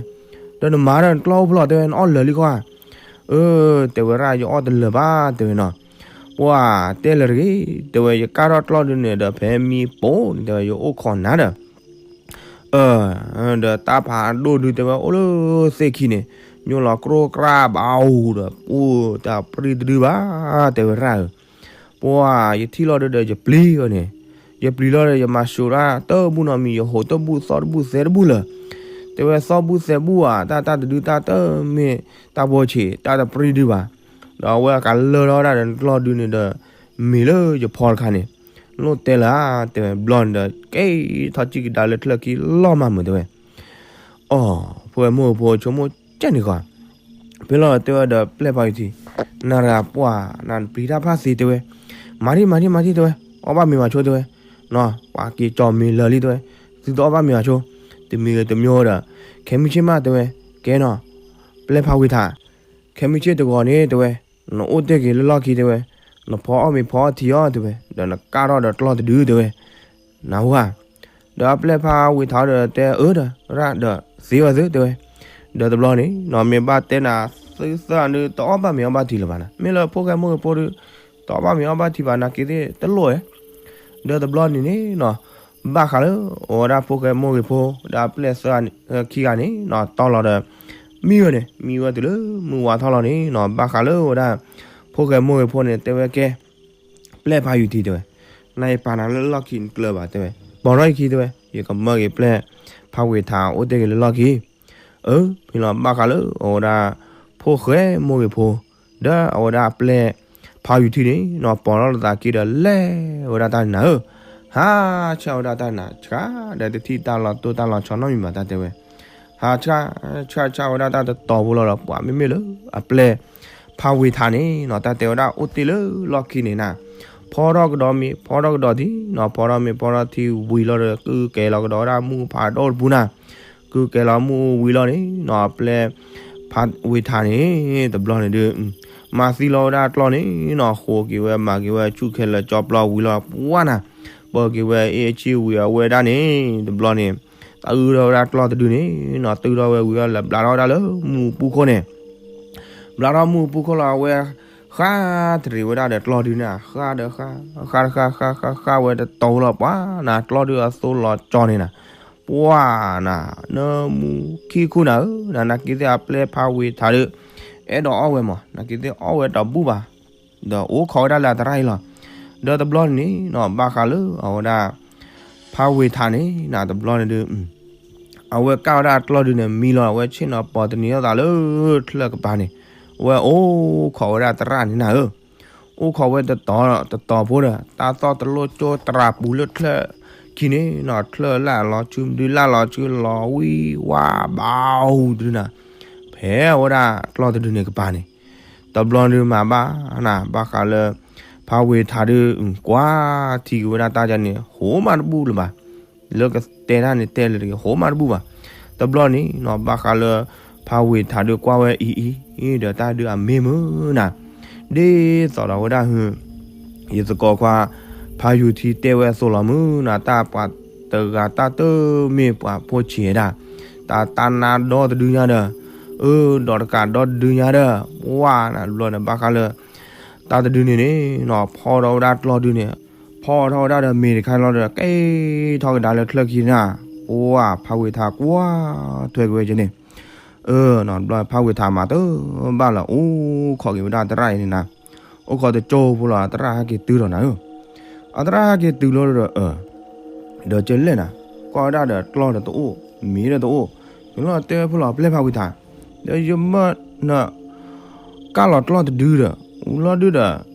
ဒီးနမၤဒီးနကျီၢ်အိၣ်ဖဲလဲၣ် တဲဝဲ နအီၣ်လၢာ်လံခီဧါ, အၢ တဲဝဲရၣ် ယအီၣ်တလၢာ်ဘၣ် တဲဝဲနီၤ, ပှၤတဲလၢတဂ့ၤ တဲဝဲ ယကၣ်ထီၣ်ကျီၢ်ဒုန့ၣ်ဒီး ဖဲမံပိန့ၣ် တဲဝဲ ယအိၣ်ခိးနၤဒီး အၢ ဒီးတၢ်ဖးဒိၣ်ဒု တဲဝဲ အိၣ်လၢသ့ၣ်ခံန့ၣ် ညိလီၤကြီကြါဘၣ်အူဒီး ပှၤတၢ်ပြံတဒုဘၣ် တဲဝဲရၣ်ဧၢ ပှၤယထံၣ်လီၤဒုဒီးယပျံၤအီၤန့ၣ်, ယပျံၤလီၤဒီး ယမၤၡိးတၢ်တဘူၣ်နီတမံၤ ယဟိးတဘူၣ်သီၣ်တဘူၣ်သဲတဘူၣ်လၢာ်, တဲဝဲသီၣ်ဘူၣ်သဲဘူၣ်ဧါ တၢ်တၢ်တဒုတၢ်တမ့ၢ်တၢ်ဘိဆံး တၢ်တပြံဒုဘၣ်, ဒီးအဝဲအကလၢထီၣ်ဝဲဒၣ်ဒီးကျီၢ်ဒုန့ၣ်ဒီး မ့ၤလၢယဖီတခါန့ၣ်, လိၣ်တဲလၢ တဲဝဲဘျီန့ၣ်ဒီး ကဲထီၣ်ကံၣ်ကဒါလၢချၢၣ်ခံလီၤမၢ်မုာ်တဲဝဲ အိ ဖိၣ်ဃဲမိၢ်ဖိဆိကမိၣ်ကဲန့ၣ်ကွၢ်, ဖဲလီၤတဲဝဲဒီးပျဲၢ်ဖးယူၤထံ, နၤတဂၤပှၤ နပျံၤတၢ်ဖးသ့တဲဝဲ, မၤထံၣ်မၤထံၣ်မၤထံၣ်တဲဝဲ, အီၣ်ဘၣ်မ့ၤမၤဆိတဲဝဲ, ပှၤက့ၤကၠီမ့ၤလၢာ်လံတဲဝဲ, သုတအီၣ်ဘၣ်မ့ၤဘၣ်ဆိ, တမံၤဂ့ၤတမံၤဒီး, ခဲမုၢ်ဆ့ၣ်မးတဲဝဲ, ကဲနီၤ, ပျဲၢ်ဖးဝ့ၤထး, ခဲမုၢ်ဆ့ၣ်တဂီၤန့ၣ်တဲဝဲ, နအိၣ်တ့ၢ်က့ၤလၢလီၢ်ခံတဲဝဲ, နဖီအီၣ်မ့ၤဖီအီၣ်ထံအီၤတဲဝဲ, ဒီးနကၢ်ထီၣ်ဒီးကျီၢ်တဒုတဲဝဲ, နၢ်ဟူဧါ. ဒီးအပျဲၢ်ဖးဝ့ၤထးဒီးတဲအၢဒီး ရၣ်ဒီးသ့ဝဲသုတဲဝဲ, ဒီးတဘျီန့ၣ်နီၤ မ့ၢ်ဘၣ်တဲနၤ သုသၢဂၤဒုး တအီၣ်ဘၣ်မ့ၤအီၣ်ဘၣ်ထံလၢၤဘၣ်နၤ, မ့ၢ်လၢဖိၣ်ဃဲမိၢ်ဂ့ၤဖိဒုး, တအီၣ်ဘၣ်မ့ၤအီၣ်ဘၣ်ထံဘၣ် နာ်က့သ့ၣ်တလိၣ်ဧါ. ဒီးတဘျီန့ၣ်န့ၣ်နီၤ, ဘၣ်ဃးလၢအဝဲဒၣ်ဖိၣ်ဃဲမိၢ်ဂ့ၤဖိ ဒီးအပျဲၢ်သၢဂၤခံဂၤန့ၣ်နီၤ တီလီၤဒီး မံဝဲန့ၣ် မံဝဲတုၤလၢမုၢ်ဝါထီၣ်လီၤန့ၣ်နီၤ ဘၣ်ဃးလၢအဝဲဒၣ် ဖိၣ်ဃဲမိၢ်ဂ့ၤဖိန့ၣ် တဲဝဲကဲ ပျဲၢ်ဖးယူၤထံတဲဝဲ, နယပာ်နၤလၢလီၢ်ခံနကျၢၤဘၣ်တဲဝဲ, ပိာ်ထီၣ်ယခံတဲဝဲ, ယကမၢက့ၤပျဲၢ်ဖးဝ့ၤထးအိၣ်တ့ၢ်က့ၤလၢလီၢ်ခံ. အၢ မ့ၢ်လီၤဘၣ်ဃးလၢအဝဲဒၣ် ဖိၣ်ဃဲမိၢ်ဂ့ၤဖိ ဒီးအဝဲဒၣ်အပျဲၢ်ဖးယူၤထံန့ၣ်နီၤ ပိာ်ထီၣ်လီၤသးခံဒီးလဲၤဝဲဒၣ်တၢ်န့ၣ်နၤဧၢ, ဟးဆၣ်ဝဲဒၣ်တၢ်န့ၣ်နၤ ဆှးဒီးတထံၣ်တၢ်လီၤတိၢ်တၢ်လီၤဆီနီတမံၤဘၣ်တၢ်တဲဝဲ ဟးဆၣ်ဆၣ်ဆၣ်ဝဲဒၣ်တၢ်တတီၤဖိလီၤဒီး ပှၤမ့မ့ၢ်လၢအပျဲၢ်ဖးဝ့ၤထးန့ၣ်နီၤ တၢ်တဲဝဲဒၣ်အိၣ်တ့ၢ်လၢလီၢ်ခံန့ၣ်နၤ, ဖီထီၣ်ကဒီးမ့ၤ ဖီထီၣ်ကဒီးထံနီၤ ဖီထီၣ်မ့ၤဖီထီၣ်ထံဝံၤလီၤဒီး ကုၢ်ကဲၤလီၤကဒီးဝဲဒၣ်မူဖးဒိၣ်တပူၤနၤ, ကုၢ်ကဲၤလီၤမူဝံၤလီၤန့ၣ်နီၤ အပျဲၢ်ဖးဝ့ၤထးန့ၣ် တဘျီန့ၣ်ဒုး မၤသံလီၤဝဲဒၣ်ကျီၢ်န့ၣ်နီၤ ဃိးက့ၤဝဲမၤက့ၤဝဲဆူၣ်ခဲလၢာ်ကၠီပျီဝံၤလီၤပှၢ်နၤ, ပၢက့ၤဝဲအ့ၣ်အဆံၣ်ဝံၤအဝဲဒၣ်န့ၣ် တဘျီန့ၣ် တၢ်အုထီၣ်ဝဲဒၣ်ကျီၢ်တဒုန့ၣ်နီၤ တုၢ်ထီၣ်ဝဲဝံၤအလၢဘျးထီၣ်ဝဲဒၣ်လၢမူပူၤခိၣ်န့ၣ် ဘျးထီၣ်မူပူၤခိၣ်လီၤ အဝဲဃါတရံးဝဲဒၣ်ဒီးကျီၢ်ဒုန့ၣ် ဃါဒီးဃါ ဃါတဃါဃါဃါဃါဝဲတတီၤလီၤပှၢ်နၤ ကျီၢ်ဒုအသိလီၤကၠီန့ၣ်နၤ, ပှၢ်နၤ နၢမူခံခိၣ်နၤဧၢ နၤ နာ်က့သ့ၣ်အပျဲၢ်ဖးဝ့ၤထးဒုး အဲၣ်ဒိးအီၣ်ဝဲမး နာ်က့သ့ၣ်အီၣ်ဝဲတဘူၣ်ဘၣ် ဒီးအိၣ်ခိးဝဲဒၣ်လၢအသရၣ်အံၤလီၤ. ဒီးတဘျီန့ၣ်နီၤ ဘၣ်ဃးလၢအဝဲဒၣ် ဖးဝ့ၤထးန့ၣ်နၤ တဘျီန့ၣ်ဒုး အဝဲကၢ်ဝဲဒၣ်ကျီၢ်ဒုန့ၣ် မံလီၤ အဝဲဆ့ၣ်နီၤပီၤတနံၤအသးလၢချၢၣ်ကပၤန့ၣ် အဝဲအိၣ်ခိးဝဲဒၣ်သရၣ်န့ၣ်နၤဧၢ, အိၣ်ခိးဝဲတတီၤတတီၤဖိဒီး တၢ်သီၣ်တလိၣ်ကၠိတရးပူၤလၢချၢၣ်ခံန့ၣ်နီၤ ချၢၣ်လၢ်လီၤဆူ မဒုလၢ်လီၤဆူလီၤဝံၤဝါဘၣ်အူဒုနၤ ဖဲအဝဲဒၣ်ကျီၢ်တဒုန့ၣ်ကပၤန့ၣ် တဘျီဒုးမၤဘၣ်နၤ ဘၣ်ဃးလၢ ဖးဝ့ၤထးဒုး ကွၢ်ထံက့ၤဝဲဒၣ်တၢ်ဒ်န့ၣ် ဟိးမးတဘူၣ်လၢၤဘၣ်. လၢကတဲတၢ်န့ၣ်တဲလၢတဂ့ၤ ဟိးမးတဘူၣ်ဘၣ်. တဘျီန့ၣ်နီၤ ဘၣ်ဃးလၢ ဖးဝ့ၤထးဒုးကွၢ်ဝဲအံၤအံၤ ဒီးတၢ်ဒုးအမ့ၢ်မုာ်နၤ ဒ်သိးဒီးဝဲဒၣ်ဟု ယသကိးခွါ ဖးယူၤထံတဲဝဲအသိးလီၤမုၢ်နၤ တၢ်ပှၤတဂၤတၢ်တမ့ၢ်ပှၤဖိဆံးဝဲဒၣ် တၢ်တၢ်နါဒီတဒုညါဒီး အၢ ဒီးတကးဒီတဒုညါဒီး ဝါနၤတဘျီန့ၣ် ဘၣ်ဃးလၢ တၢ်တဒုန့ၣ်န့ၣ်နီၤ ဖီထီၣ်ဝဲဒၣ်ကျီၢ်ဒုန့ၣ် ဖီထီၣ်ဝဲဒၣ်ဒီးမ့ၤတခါလီၤဒီး ကဲထီၣ်ကဒါလၢချၢၣ်ခံနၤ ပှၢ်ဖးဝ့ၤထးကွၢ်ထွဲက့ၤဝဲကန့ၣ် အၢ နီၤတဘျီ ဖးဝ့ၤထးမၤတဘၣ်လၢ အိၣ်ခိးက့ၤဝဲဒၣ်သရၣ်အံၤန့ၣ်နၤ အိၣ်ခိးတကၠိဖိလီၤ အသရၣ်ဟဲက့ၤတုၤဒီးနၤဧၢ အသရၣ်ဟဲက့ၤတုၤလီၤဒီး အၢ ဒီးကလဲၣ်နၤ ကွၢ်ဝဲဒၣ်ဒီးကျီၢ်ဒီးတအိၣ် မ့ၤဒီးတအိၣ် မ့ၢ်လီၤတဲဝဲဖိလီၤပျဲၢ်ဖးဝ့ၤထး ဒီးယမၢန ကၢ်လီၤကျီၢ်တဒုဒီး အူလီၤဒုဒီး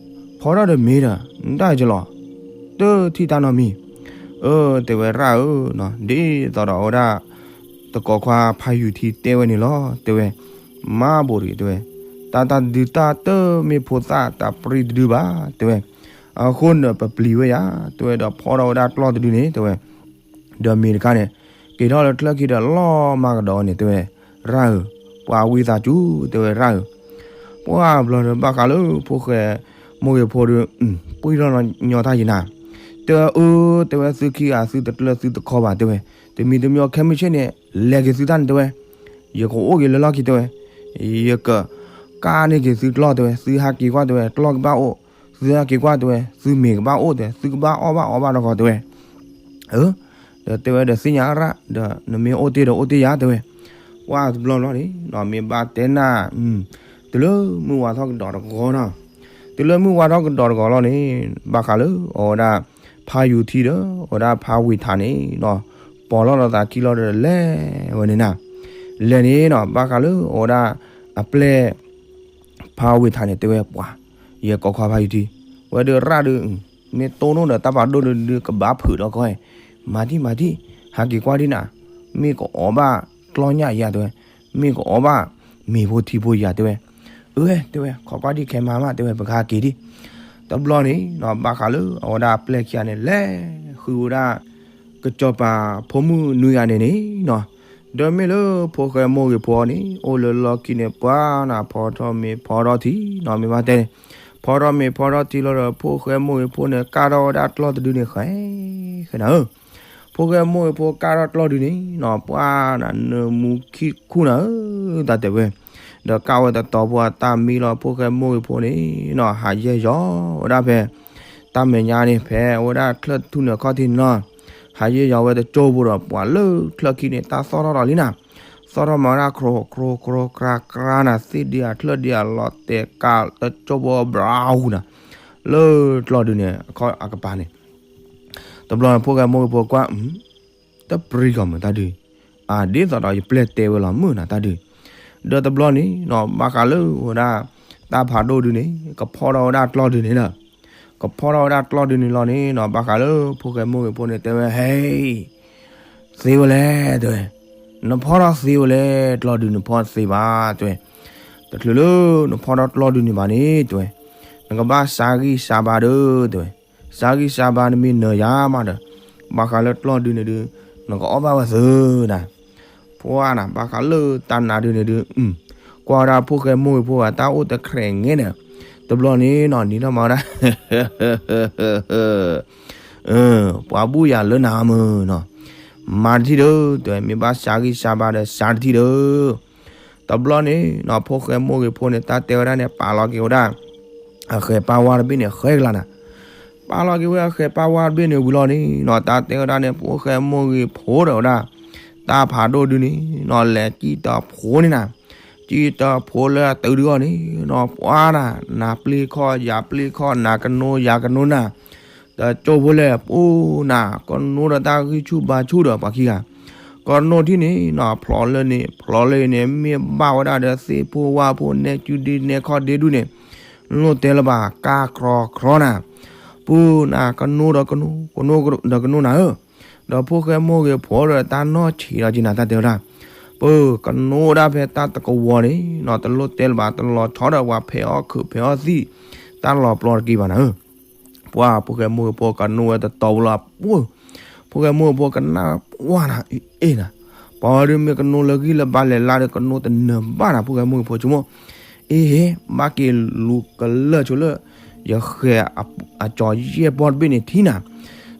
ဖီထီၣ်ဒီးမ့ၤဒီး နတၢ်ကလီၤ တထံၣ်တၢ်နီတမံၤ အၢ တဲဝဲရၣ်ဧၢ ဒ်သိးဒီးအဝဲဒၣ် တကိးခွါဖးယူၤထံတဲဝဲန့ၣ်လီၤ တဲဝဲ မၤဘိးတဂ့ၤ တဲဝဲ တၢ်တၢ်တဒုတၢ်တမ့ၢ်ဖိသၣ်တၢ်ပြံတဒုဘၣ် တဲဝဲ အဃိန့ၣ်ပပျံၤဝဲယၤ တဲဝဲဒီးဖီထီၣ်ဝဲဒၣ်ကျီၢ်တဒုန့ၣ် တဲဝဲ ဒီးမ့ၤတခါန့ၣ် က့ၤထီၣ်လၢချၢၣ်ခံဒီးလီၤမၢ်ကဒီးန့ၣ် တဲဝဲ ရၣ်ဧၢ ပှၤဝံသးစူၤ တဲဝဲရၣ်ဧၢ ပှၢ်ဘျီဒီးဘၣ်ဃးလၢဖိၣ်ဃဲမိၢ်ဂ့ၤဖိဒီး ပှံၢ်ထီၣ်ညီတၢ်ယံၤနၤ တဲဝဲအၢ တဲဝဲသုခံဂၤသုတကျၢၤသုတခီဘၣ် တဲဝဲ တမံၤတမံၤခဲမုၢ်ဆ့ၣ်န့ၣ် လဲၤက့ၤသုတၢ်န့ၣ် တဲဝဲ ယကအိၣ်က့ၤလၢလီၢ်ခံ တဲဝဲ ယက ကၢ်န့ၢ်က့ၤသုကျီၢ် တဲဝဲ သုဟးက့ၤကွၢ် တဲဝဲ ကျီၢ်ကဘၣ်အိၣ် သုဟးက့ၤကွၢ် တဲဝဲ သုမ့ၤကဘၣ်အိၣ် တဲ သုကဘၣ်အီၣ်ဘၣ်အီဘၣ်တခီ တဲဝဲ အၢ ဒီးတဲဝဲဒီးသ့ၣ်ညါရၣ် ဒီးနမ့ၢ်အိၣ်တ့ၢ်ဒီးအိၣ်တ့ၢ်ယၤ တဲဝဲ ပှၢ်တဘျီဘျီန့ၣ် မ့ၢ်ဘၣ်တဲနၤ တုၤလၢမုၢ်ဝါထီၣ်ကဒီးတဂီၤနီၤ တုၤလၢမုၢ်ဝါထီၣ်ကဒီးတဂီၤလီၤန့ၣ် ဘၣ်ဃးလၢအဝဲဒၣ် ဖးယူၤထံဒီး အဝဲဒၣ်ဖးဝ့ၤထးန့ၣ်နီၤ ပိာ်လီၤလီၤသးခံလီၤဒီးလဲၤဝဲန့ၣ်နၤ လဲၤန့ၣ်နီၤ ဘၣ်ဃးလၢအဝဲဒၣ် အပျဲၢ် ဖးဝ့ၤထးန့ၣ် တဲဝဲပှၤ ယကိးခွါဖးယူၤထံ ဝဲဒုးရၣ်ဒုး မ့ၢ်တိၢ်နီၣ်ဒီးတၢ်ပာ်ဒိၣ်ဒုးဒုးကဘၣ်ဖုးဒီးကီၢ် မၤဒံမၤဒံ ဟးက့ၤကွၢ်ဒံနၤ မ့ၢ်ကအီၣ်ဘၣ်ကျီၢ်ညၣ်ယၤ တဲဝဲ မ့ၢ်ကအီၣ်ဘၣ်မ့ၤဖိထံဖိယၤ တဲဝဲ အၢ တဲဝဲ ခိးကွၢ်ဒံခဲမၤမး တဲဝဲ ပကဟးက့ၤဒံ တဘျီန့ၣ်နီၤ ဘၣ်ဃးလၢအဝဲဒၣ်အပျဲၢ်ခံဂၤန့ၣ် လဲၤ က့ၤဃုဝဲဒၣ် ကစီၤပၤဖိမုၣ်နွံဂၤန့ၣ်န့ၣ်နီၤ, ဒီးမ့ၢ်လၢဖိၣ်ဃဲမိၢ်ဂ့ၤဖိန့ၣ် အိၣ်လၢလီၢ်ခံန့ၣ် ပှၤနၤဖီထီၣ်မ့ၤဖီထီၣ်ထံနီၤ, မ့ၢ်ဘၣ်တဲန့ၣ်, ဖီထီၣ်မ့ၤဖီထီၣ်ထံလီၤဒီး ဖိၣ်ဃဲမိၢ်ဂ့ၤဖိန့ၣ် ကၢ်ထီၣ်ဝဲဒၣ်ကျီၢ်တဒုန့ၣ် ဃဲ ဃဲနၤဧၢ, ဖိၣ်ဃဲမိၢ်ဂ့ၤဖိကၢ်ထီၣ်ကျီၢ်ဒုန့ၣ်နီၤ ပှၤနၤနၢမူခံခူၣ်နၤဧၢ, တၢ်တဲဝဲ, ဒီးကၢ်ဝဲတတီၤဖိအတၢ်မံလီၤ ဖိၣ်ဃဲမိၢ်ဂ့ၤဖိန့ၣ်နီၤ ဟးယဲၢ်ယီၤဝဲဒၣ်ဖဲ တၢ်မဲာ်ညါန့ၣ် ဖဲအဝဲဒၣ်ချၢၣ်ထူၣ်န့ၣ်အခီၣ်ထံးန့ၣ်နီၤ, ဟးယဲၢ်ယီၤဝဲတကၠိဖိဒီး ပှၤလၢချၢၣ်ခံန့ၣ် တၢ်သီၣ်ထီၣ်ဒီးလံနၤ, သီၣ်ထီၣ်မၤဝဲဒၣ် ခရိ ခရိ ခရိ ကြၤ ကြၤနၤ သ့ၣ်ဒံအချၢၣ်ဒံအလီၤတဲာ်ကးတကၠိဖိဘြၤဟူနၤ, လၢကျီၢ်ဒုန့ၣ် အခီၣ်အကပၤန့ၣ်, တဘျီန့ၣ် ဖိၣ်ဃဲမိၢ်ဂ့ၤဖိကွၢ် တပရံကီၢ်မုၢ်တၢ်ဒုး, အဒ်သိးဒီးယပျဲၢ်တဲဝဲလီၤမုၢ်နၤတၢ်ဒုး, ဒီးတဘျီန့ၣ်နီၤ ဘၣ်ဃးလၢဝဲဒၣ် တၢ်ဖးဒိၣ်ဒုန့ၣ် ကဖီထီၣ်ဝဲဒၣ်ကျီၢ်ဒုန့ၣ်လီၤ, ကဖီထီၣ်ဝဲဒၣ်ကျီၢ်ဒုန့ၣ်လီၤန့ၣ်နီၤ ဘၣ်ဃးလၢဖိၣ်ဃဲမိၢ်ဂ့ၤဖိန့ၣ် တဲဝဲ ဟဲ သ့ဝဲလဲၣ် တဲဝဲ, နဖီထီၣ်သ့ဝဲလဲၣ် ကျီၢ်ဒု နဖီသ့ဘၣ် တဲဝဲ, တချုးလၢနဖီထီၣ်ကျီၢ်ဒုန့ၣ်ဘၣ်န့ၣ် တဲဝဲ, နကဘၣ်စါဂံၢ်စါဘါဒီး တဲဝဲ, စါဂံၢ်စါဘါနမ့ၢ်နၢၤယၤမးဒီး ဘၣ်ဃးလၢကျီၢ်ဒုန့ၣ်ဒု နကအီၣ်ဘၣ်ဝဲသၢနၤ, ပှၤနၤ ဘၣ်ဃးလၢတၢ်နါဒုန့ၣ်ဒု ကွၢ်ဝဲဒၣ်ဖိၣ်ဃဲမိၢ်ဂ့ၤဖိဂၤ တၢ်အိၣ်တခြဲးငဲန့ၣ်, တဘျီန့ၣ်နီၤ နံၤထီၣ်မၤဝဲဒၣ် ပှၤဘူၣ်ယၤလၢနၤမုၢ်နီၤ, မၤတထံၣ်ဒီး တဲဝဲ မ့ၢ်ဘၣ်စါဂံၢ်စါဘါဒီး စါတထံၣ်ဒီး, တဘျီန့ၣ်နီၤ ဖိၣ်ဃဲမိၢ်ဂ့ၤဖိန့ၣ် တၢ်တဲဝဲဒၣ်န့ၣ် ပာ်လီၤက့ၤဝဲဒၣ် အဃဲၤပၢ်ဝါတဘ့ၣ်န့ၣ် ဃဲကလါနၤ, ပာ်လီၤက့ၤဝဲအဃဲၤပၢ်ဝါတဘ့ၣ်န့ၣ်ဝံၤလီၤန့ၣ်နီၤ တၢ်တဲဝဲဒၣ်န့ၣ် ဖိၣ်ဃဲမိၢ်ဂ့ၤဖိဒီးဝဲဒၣ် တၢ်ဖးဒိၣ်ဒုန့ၣ်နီၤ လဲၤကံၣ်တဖိန့ၣ်နၤ, ကံၣ်တဖိလၢအတုၤဒုအီၤန့ၣ်နီၤ ပှၤနၤ နၤပျ့ၤခီၣ်ယၤပျ့ၤခီၣ် နၤကနိယၤကနိနၤ, တကၠိဖိလဲၣ် ပူၤနၤ ကနိဒီးတၢ်ဂံၢ်ဆူၣ်ဘါဆူၣ်ဒီးပှၤခံဂၤ ကနိထံၣ်န့ၣ်နီၤ ဖျိးလၢန့ၣ် ဖျိးလၢအံၤန့ၣ် မ့ၢ်ဘၣ်ဝဲဒၣ်ဒီးသ့ၣ်ဖိဝၣ်ဖိ နဲကုဒုနဲခီၣ်ဒ့ဒုန့ၣ် လိၣ်တဲလၢၤဘၣ် ကါခြီခြီနၤ, ပူၤနၤ ကနိဒီးကနိ ကနိဒီးကနိနၤဧၢ, ဒီးဖိၣ်ဃဲမိၢ်ဂ့ၤဖိဒီးတၢ်နီၢ်ဆံးဒီးက့ၤနၤ တၢ်တဲဝဲဒၣ်, ပကနိဒၣ်ဖဲတၢ်တကဝီၤန့ၣ်နီၤ တလိၣ်တဲလၢၤဘၣ် တလီၤဆီဒီးပှၤဖဲးအီၣ်ခုးဖဲးအီၣ်သံၣ် တၢ်လီၤပျီတက့ၤဘၣ်နၤဧၢ ပှၤဖိၣ်ဃဲမိၢ်ဂ့ၤဖိကနိဝဲတတီၤဖိလီၤ ပှၤ ဖိၣ်ဃဲမိၢ်ဂ့ၤဖိကနၣ်ပှၢ်နၤ အ့ၣ်နၤ, ပှၤဝဲဒုးမ့ၢ်ကနိလၢဂံၢ်လၢဘါလဲၤလၢဒီးကနိတနၢၤဘၣ်နၤ ဖိၣ်ဃဲမိၢ်ဂ့ၤဖိဆိကမိၣ်, အ့ဟ့ ဘၣ်က့ၤလူၤကလၢာ်ဆိလၢ ယဃဲၤအကၠီၤယဲၢ်ပီၢ်တဘ့ၣ်န့ၣ်ထံၣ်နၤ,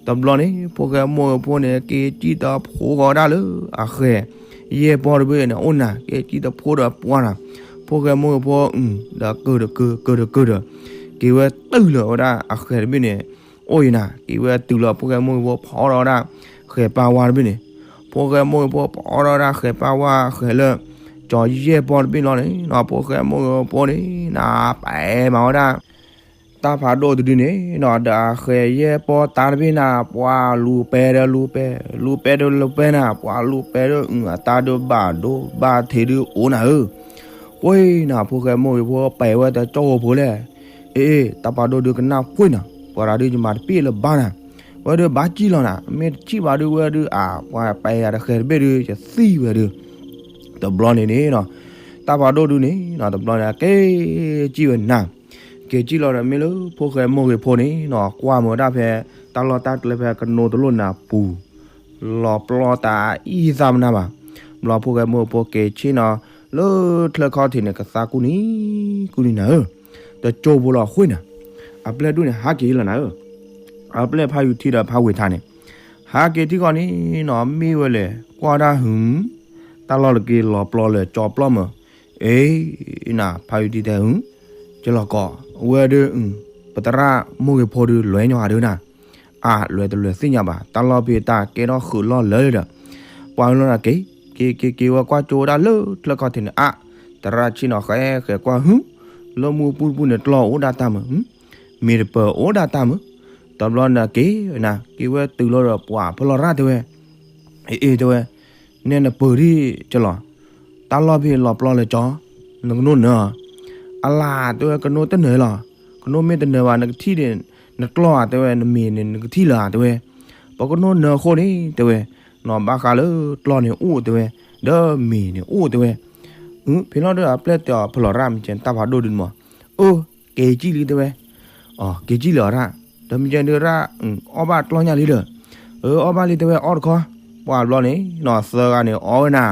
တဘျီန့ၣ် ဖိၣ်ဃဲမိၢ်ဂ့ၤဖိန့ၣ် က့ၤကံၣ်တဖိဃီၤဒၣ်လၢ အဃဲၤ ယဲၢ်ပီၢ်တဘ့ၣ်န့ၣ် အိၣ်နၤ က့ၤကံၣ်တဖိဒီးပှၤနၤ, ဖိၣ်ဃဲမိၢ်ဂ့ၤဖိ ဒီးကၢၢ်တကၢၢ် ကၢၢ်တကၢၢ်ဒီး က့ၤဝဲတုၤလၢဝဲဒၣ်အဃဲၤတဘ့ၣ်န့ၣ် အိၣ်အံၤနၤ က့ၤဝဲတုၤလၢဖိၣ်ဃဲမိၢ်ဂ့ၤဖိဖီထီၣ်ဝဲဒၣ် ဃဲၤပၢ်ဝါတဘ့ၣ်န့ၣ်, ဖိၣ်ဃဲမိၢ်ဂ့ၤဖိဖီထီၣ်ဝဲဒၣ်ဃဲၤပၢ်ဝါဃဲၤလၢ ကၠီၤယဲၢ်ပီၢ်တဘ့ၣ်လီၤန့ၣ်နီၤ ဖိၣ်ဃဲမိၢ်ဂ့ၤဖိန့ၣ် နပာ်မၤဝဲဒၣ် တၢ်ဖးဒိၣ်တဒုန့ၣ်နီၤ ဒီးအဃဲၤယဲၢ်ပီၢ်တၢ်တဘ့ၣ်နၤ ပှၤလူၤပဲဒီးလူၤပဲ, လူၤပဲဒီးလူၤပဲနၤ ပှၤလူၤပဲဒီးအတၢ်ဒုးဘၣ်ဒိဘၣ်ထံးဒုးအိၣ်နၤဧၢ, ပှ့ၤနၤ ဖိၣ်ဃဲမိၢ်ဂ့ၤဖိပဲဝဲတကၠီၢ်ဖိလဲၣ်, အ့ တၢ်ဖးဒိၣ်ဒုးကနၣ်ပှ့ၤနၤ ပှၤတၢ်ဒုးယမၤတပ့ၢ်လၢၤဘၣ်နၤ, ဝဲဒုးဘၣ်ကံၣ်လီၤနၤ မ့ၢ်တကံၣ်ဘၣ်ဒုးဝဲဒုး အ ပှၤပဲယၤတဃဲၤတဘ့ၣ်ဒုး ယသံဝဲဒုး, တဘျီန့ၣ်န့ၣ်နီၤ တၢ်ဖးဒိၣ်ဒုးန့ၣ်နီၤ တဘျီန့ၣ် က့ၤကံၣ်ဝဲနၤ က့ၤကံၣ်လီၤဒီးမ့ၢ်လၢဖိၣ်ဃဲမိၢ်ဂ့ၤဖိန့ၣ်နီၤ ကွၢ်မၤဝဲဒၣ်ဖဲ တၢ်လီၢ်တၢ်ကျဲဖဲကနိတလိၣ်နၤပူၤ လီၤပျီတၢ်အံၤသးမနၤဘၣ်, ဘျီဖိၣ်ဃဲမိၢ်ဂ့ၤဖိက့ၤဆ့ၣ်နီၤ လၢချၢၣ်ခီၣ်ထံးန့ၣ် ကသါကူၣ်နံၤ ကူၣ်နံၤနၤဧၢ, တကၠိဖိလီၤဃ့နၤ, အပျဲၢ်ဒိၣ်န့ၣ် ဟးက့ၤလီၤနၤဧၢ, အပျဲၢ်ဖးယူၤထံဒီးဖးဝ့ၤထးန့ၣ် ဟးက့ၤထံကီၢ်န့ၣ်နီၤ မ့ၢ်ဝဲလဲၣ် ကွၢ်ဒၣ်ဟု တၢ်လီၢ်တက့ၤလီၤပျီလၢကၠီပျီမး, အ့ နၤ ဖးယူၤထံတဲဟု ကလီၤကီး ဝဲဒုး ပသရၣ်မိၢ်ဂ့ၤဖိဒုး လွဲညီဧါဒုးနၤ, အါ လွဲတလွဲသ့ၣ်ညါဘၣ် တၢ်လီၢ်ဖဲတၢ်ကဲထီၣ်ဃုာ်လီၢ်လၢလၢဒီး ပှၤလီၤနၤက့ၤ က့ၤက့ၤက့ၤဝဲကွၢ်ကၠိဝဲဒၣ်လၢချၢၣ်ခီၣ်ထံးန့ၣ် အါ သရၣ်ဆ့ၣ်နီၤဃဲဃဲကွၢ်ဟု လၢမူပူၤတပူၤန့ၣ် ကျီအိၣ်ဒၣ်တၢ်မး မ့ၢ်တပၢၤအိၣ်ဒၣ်တၢ်မး, တဘျီနၤက့ၤနၤ က့ၤဝဲတုၤလီၤဒီးပှၤဖဲလီၤရၣ်တဲဝဲ အ့ အ့ တဲဝဲ, နဲနပၢၤဒံးကလီၤ, တၢ်လီၢ်ဖဲလီၤပျီလၢကၠီ, နကနိနၢၤ, အလါ တဲဝဲ ကနိတနၢၤလီၤ, ကနိမ့ၢ်တနၢၤဘၣ် နကထံၣ်န့ၣ် နကျီၢ်ဧါ တဲဝဲ နမ့ၤန့ၣ် နကထံၣ်လၢၤဧါ တဲဝဲ, ပကနိနၢၤအဃိန့ၣ် တဲဝဲ, နီၢ်ဘၣ်ဃးလၢကျီၢ်န့ၣ်အိၣ် တဲဝဲ, ဒီးမ့ၤန့ၣ်အိၣ် တဲဝဲ, ဖဲလီၤဒီးအပျဲၢ်တဲအီၤ ဖဲလီၤရၣ်မ့ၢ်ကဲ တၢ်ဖးဒိၣ်ဒုးမး, အိၣ် က့ၤကံၣ်လံ တဲဝဲ, အက့ၤကံၣ်လံအီၤရၣ်, ဒီးမ့ၢ်ကဲဒုးရၣ် အီၣ်ဘၣ်ကျီၢ်ညၣ်လံဒီး အီၣ်ဘၣ်လံ တဲဝဲ အီၣ်တခီ, ပှၢ်ဘျီန့ၣ်နီၤ သၢဂၤန့ၣ် အီၣ်ဝဲနၤ,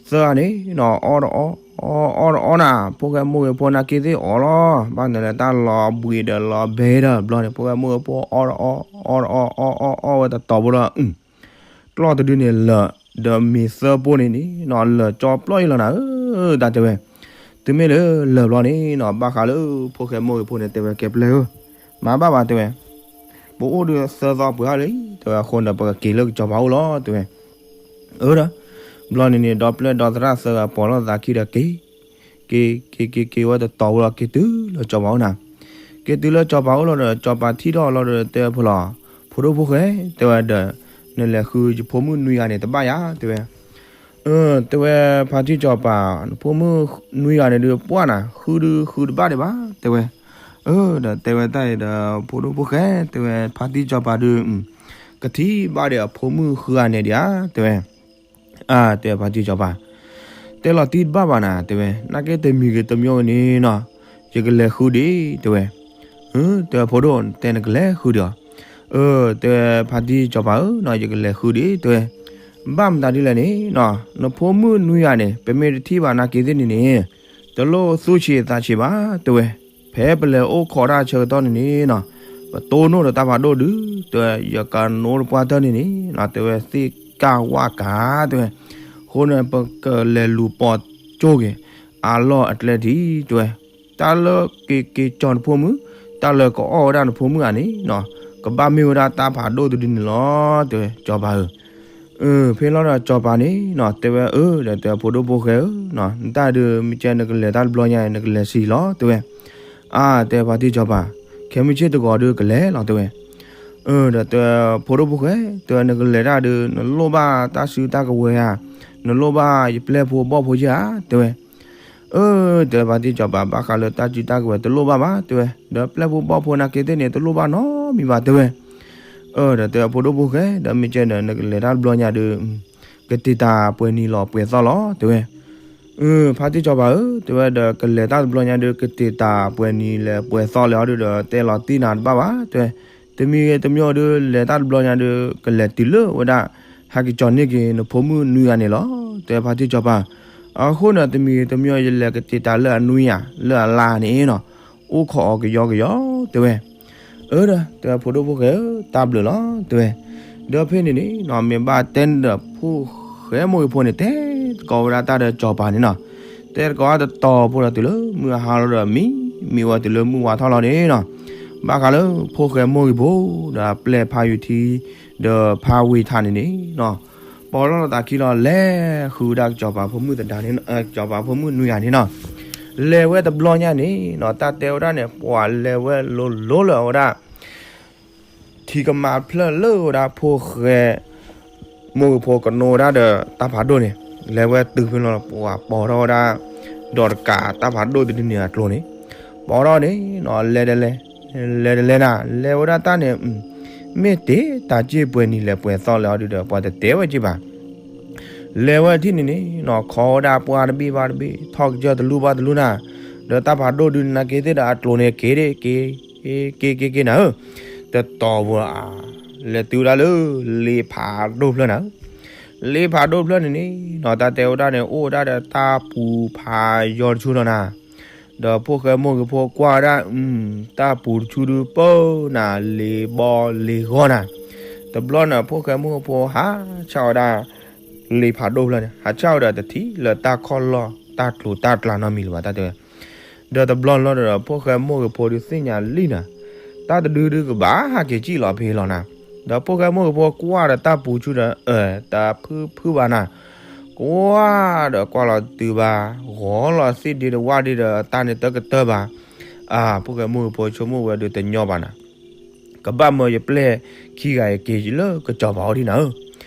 သၢဂၤန့ၣ်နီၤ အီၣ်တအီၣ်, အီၣ်တအီၣ်နၤ, ဖိၣ်ဃဲမိၢ်ဂ့ၤဖိနာ်က့သ့ၣ်အီၣ်လီၤ, ဘၣ်နလဲၤတၢ်လီၤဘှံးဒီးလီၤဘဲဒီး ဘျီန့ၣ် ဖိၣ်ဃဲမိၢ်ဂ့ၤဖိအီၣ်တအီၣ်, အီၣ်တအီၣ်, အီၣ်အီၣ်အီၣ်ဝဲတတီၤဖိဒီး ကျီၢ်တဒုန့ၣ်လၢာ်, ဒီးမ့ၤသၢပိၢ်န့ၣ်န့ၣ်နီၤ လၢာ်ကၠီပျီၢ်အံၤလီၤနၤဧၢ, တၢ်တဲဝဲ, တုၤမ့ၢ်လၢလၢာ်ဘျီန့ၣ်နီၤ ဘၣ်ဃးလၢဖိၣ်ဃဲမိၢ်ဂ့ၤဖိန့ၣ် တဲဝဲ ကဲပျဲၢ်ဧၢ, မၤဘၣ်ဘၣ်တဲဝဲ, ပအိၣ်ဒုးသၢသီပှဲၤအါလံ, တဲဝဲ အဃိန့ၣ် ပကက့ၤလၢကစီၤပၤအိၣ်လီၤ တဲဝဲ. အၢဒီး ဘျီန့ၣ်န့ၣ် ဒီပျဲၢ်ဒီသရၣ်သၢဂၤပိာ်လိာ်သးခံဒီးက့ၤ, က့ၤ က့ၤ က့ၤ က့ၤဝဲတတီၤဖိဒီး က့ၤတုၤလၢစီၤပၤအိၣ်နၤ, က့ၤတုၤလၢစီၤပၤအိၣ်လီၤဒီး စီၤပၤထံၣ်ထီၣ်အီၤလီၤဒီး တဲဝဲ ဖိလီၤ, ဖိဒိၣ်ဖိၣ်ဃဲ, တဲဝဲဒီး နလဲၤဃုယဖိမုၣ်နွံဂၤန့ၣ် တဘၣ်ယၤ တဲဝဲ. အၢ တဲဝဲ ဖါတံၢ်စီၤပၤ, နဖိမုၣ်နွံဂၤန့ၣ်ဒုး ပှၢ်နၤ ဃုဒုးဃုတဘၣ်ဒံးဘၣ် တဲဝဲ. အၢ ဒီးတဲဝဲတၢ်အံၤဒီး ဖိဒိၣ်ဖိၣ်ဃဲ, တဲဝဲ ဖါတံၢ်စီၤပၤဒုး ကထံၣ်ဘၣ်ဒီးအဖိမုၣ်ဃုဂၤန့ၣ်ဒံးဧါ တဲဝဲ. အါ တဲဝဲ ဖါတံၢ်စီၤပၤ, တဲလီၤတံၢ်တဘၣ်ဘၣ်နၤ တဲဝဲ, နာ်က့တမံၤဂ့ၤတမံၤဂ့ၤန့ၣ်နီၤ ယကလဲၤဃုဒံး တဲဝဲ. အၢ တဲဝဲ ဖိဒိၣ် တဲနကလဲၤဃုဒံးဧါ. အၢ တဲဝဲ ဖါတံၢ်စီၤပၤဧၢနီၤ ယကလဲၤဃုဒံး တဲဝဲ. ဘၣ်မတၤဒ်လဲၣ်န့ၣ်နီၤ နဖိမုၣ်နွံဂၤန့ၣ် ပမ့ၢ်တထံၣ်ဘၣ်နာ်က့သ့ၣ်န့ၣ်န့ၣ် တလိၣ်သူၣ်ဆံးသးဆံးဘၣ် တဲဝဲ. ဖဲပလဲၤအိၣ်ခိးတၢ်ဆၢကတီၢ်န့ၣ်န့ၣ်နီၤ ပတိၢ်နီၣ်ဒီးတၢ်ဖးဒိၣ်ဒုး တဲဝဲ ယကနိးတပှၢ်တၢၢ်န့ၣ်န့ၣ်နီၤ တဲဝဲ သ့ၣ်ကၢ်ဝၣ်ကၤ တဲဝဲ. အဃိန့ၣ် ပကလဲၤလူၤပိာ်ကၠိက့ၤ အလီၢ်အကျဲထံ တဲဝဲ. တၢ်လၢက့ၤက့ၤကၠီၤနဖိမုၣ်, တၢ်လၢကအီၣ်ဝဲဒၣ်နဖိမုၣ်ဧါန့ၣ်နီၤ ကဘၣ်မ့ၢ်ဝဲဒၣ်တၢ်ဖးဒိၣ်တဒုန့ၣ်လီၤ တဲဝဲ စီၤပၤဧၢ. အၢ ဖဲလီၤဒီးစီၤပၤန့ၣ်နီၤ တဲဝဲ အၢ ဒီးတဲဝဲ ဖိဒိၣ်ဖိၣ်ဃဲဧၢ, နတၢ်ဒုး မ့ၢ်ကဲနကလဲၤတၢ်တဘျီညါ နကလဲၤဆံးလီၤ တဲဝဲ. အါ တဲဝဲ ဖါတံၢ်စီၤပၤ, ခဲမုၢ်ဆ့ၣ်တဂီၤဒုးကလဲၤလီၤ တဲဝဲ. အၢ ဒီးတဲဝဲ ဖိဒိၣ်ဖိၣ်ဃဲ, တဲဝဲ နကလဲၤတၢ်ဒုး နလိၣ်ဘၣ်တၢ်စုတၢ်ကဝဲၤဧါ, နလိၣ်ဘၣ်ယပျဲၢ်ဖိဘီၣ်ဖိယဲၢ်ဧါ တဲဝဲ. အၢ တဲဝဲ ဖါတံၢ်စီၤပၤ ဘၣ်ဃးလၢတၢ်စုတၢ်ကဝဲၤ တလိၣ်ဘၣ်ဘၣ် တဲဝဲ, ဒီးပျဲၢ်ဖိဘီၣ်ဖိနာ်က့သ့ၣ်န့ၣ် တလိၣ်ဘၣ်နီတမံၤဘၣ် တဲဝဲ. အၢ ဒီးတဲဝဲ ဖိဒိၣ်ဖိၣ်ဃဲ, ဒီးမ့ၢ်ကဲဒီး နကလဲၤတၢ်တဘျီညါဒုး ကတ့ၢ်တၢ်ပှဲၤနံၤလီၤပှဲၤသီလီၤ တဲဝဲ. အၢ ဖါတံၢ်စီၤပၤဧၢ, တဲဝဲ ဒီးကလဲၤတၢ်တဘျီညါဒုး ကတ့ၢ်တၢ်ပှဲၤနံၤလဲၤပှဲၤသီလဲၣ်အီၤဒုးဒီး တဲလီၤတံၢ်နၤတဘၣ်ဘၣ် တဲဝဲ. တမံၤဂ့ၤတမံၤဂ့ၤဒုး လဲၤတၢ်တဘျီညါဒုး ကလဲၤတုၤလၢဝဲဒၣ် ဟဲက့ၤကၠီၤန့ၢ်က့ၤနဖိမုၣ်နွံဂၤန့ၣ်လီၤ တဲဖါတံၢ်စီၤပၤ. အဃိန့ၣ် တမံၤဂ့ၤတမံၤဂ့ၤ ယလဲၤကတ့ၢ်တၢ်လၢအနွံဂၤ လၢအလါန့ၣ်နီၤ အိၣ်ခိးအီၤကယီကယီ တဲဝဲ. အၢ ဒီးတဲဝဲ ဖိဒိၣ်ဖိၣ်ဃဲဧၢ, တၢ်ဘျုးလီၤ တဲဝဲ. ဒီးဖဲန့ၣ်န့ၣ်နီၤ မ့ၢ်ဘၣ်တဲန့ၣ်ဒီး ဖိၣ်ဃဲမိၢ်ဂ့ၤဖိန့ၣ် တဲသကိးဝဲဒၣ်တၢ်ဒီးစီၤပၤန့ၣ်နီၤ. တဲသကိးတတီၤဖိဒီးတုၤလၢမုၢ်အဟါလီၤဒီးမံ, မံဝဲတုၤလၢမုၢ်ဝါထီၣ်လီၤန့ၣ်နီၤ. ဘၣ်ဃးလၢဖိၣ်ဃဲမိၢ်ဂ့ၤဖိ ဒီးအပျဲၢ်ဖါယူၤထံ ဒီးဖါဝ့ၤထးန့ၣ်န့ၣ်နီၤ ပိာ်ထီၣ်လိာ်သးခံလီၤ လဲၤဃုဒၣ်ကစီၤပၤဖိမုၣ်သဒါန့ၣ်, ကစီၤပၤဖိမုၣ်နွံဂၤန့ၣ်နီၤ. လဲၤဝဲတဘျီညါန့ၣ်နီၤ တၢ်တဲဝဲဒၣ်န့ၣ် ပှၤလဲၤဝဲလိၤလိၤလၢအဝဲဒၣ် ထံကမါဖျၢၣ်လၢဝဲဒၣ်ဖိၣ်ဃဲ မိၢ်ဂ့ၤဖိကနိးဝဲဒၣ်ဒီးတၢ်ဖးဒိၣ်န့ၣ် လဲၤဝဲတုၤဖဲလီၤ ပှၤပိာ်ထီၣ်ဝဲဒၣ် ဒီးတကးတၢ်ဖးဒိၣ်တဒုန့ၣ်အကျိၤန့ၣ် ပိာ်ထီၣ်န့ၣ်နီၤ လဲၤတလဲၤ, လဲၤတလဲၤနၤ လဲၤဝဲဒၣ်တၢ်န့ၣ် မ့ၢ်တ့ၢ်တၢ်စ့ၢ်ပှဲၤနံၤလဲၤပှဲၤသီလဲၣ်အီၤဒုးဒီး ပှၤတတဲဝဲက့ၤဘၣ်. လဲၤဝဲထံၣ်န့ၣ်န့ၣ်နီၤ ခိးဝဲဒၣ်ပှၢ်တဘ့ၣ်ဘၣ်တဘ့ၣ် ထီၣ်ကစၢၢ်တလူၢ်ဘၣ်တလူၢ်နၤ, ဒီးတၢ်ဖးဒိၣ်ဒုးနာ်က့သ့ၣ်ဒီးအကျိၤန့ၣ် က့ၤဒ့ၣ်က့ၤ က့ၤက့ၤက့ၤနၤဧၢ, တတီၤဖိဧါ, လဲၤတုၤဝဲဒၣ်လၢ လ့ဖးဒိၣ်ဖျၢၣ်နၤဧၢ, လ့ဖးဒိၣ်ဖျၢၣ်န့ၣ်န့ၣ်နီၤ တၢ်တဲဝဲဒၣ်န့ၣ် အိၣ်ဝဲဒၣ်ဒီးတၢ်ပူၤဖးယီၤတဆူလီၤနၤ, ဒီးဖိၣ်ဃဲမိၢ်ဂ့ၤဖိကွၢ်ဝဲဒၣ် တၢ်ပူၤတဆူဒုးပၢနၤ လ့ဘီလ့ဂီၢ်နၤ, တဘျီန့ၣ် ဖိၣ်ဃဲမိၢ်ဂ့ၤဖိဟးဆှၣ်ဝဲဒၣ် လ့ဖးဒိၣ်ဖျၢၣ်န့ၣ် ဟးဆှၣ်ဝဲဒီးတထံၣ်လၢတၢ်ခီၣ်လီၢ်တၢ်ကျိၤတၢ်ကျးနီတမံၤလၢၤဘၣ် တၢ်တဲဝဲ. ဒီးတဘျီလီၤဒီး ဖိၣ်ဃဲမိၢ်ဂ့ၤဖိဒုးသ့ၣ်ညါလံနၤ, တၢ်တဒုဒုးကဘၣ်ဟးက့ၤစံၣ်လီၤဖဲလီၤနၤ, ဒီးဖိၣ်ဃဲမိၢ်ဂ့ၤဖိကွၢ်ဒီးတၢ်ပူၤဆူဒီး အၢ တၢ်ဖုၣ်ဖုၣ်ဘၣ်နၤ, ကွၢ်ဒီးကွၢ်လီၤတတုၤဘၣ်, ဂီၤလီၤသ့ၣ်ဒ့တဝၣ်ဒ့ဒီးတၢ်န့ၣ်တကတၢၢ်ဘၣ်, အၢ ဖိၣ်ဃဲမိၢ်ဂ့ၤဖိဆိကမိၣ်ဝဲဒုးတညီဘၣ်နၤ ကဘၣ်မၢယပျဲၢ်ခံဂၤအံၤက့ၤလၢကစီၤပၤအိၣ်ဒံးနၤဧၢ,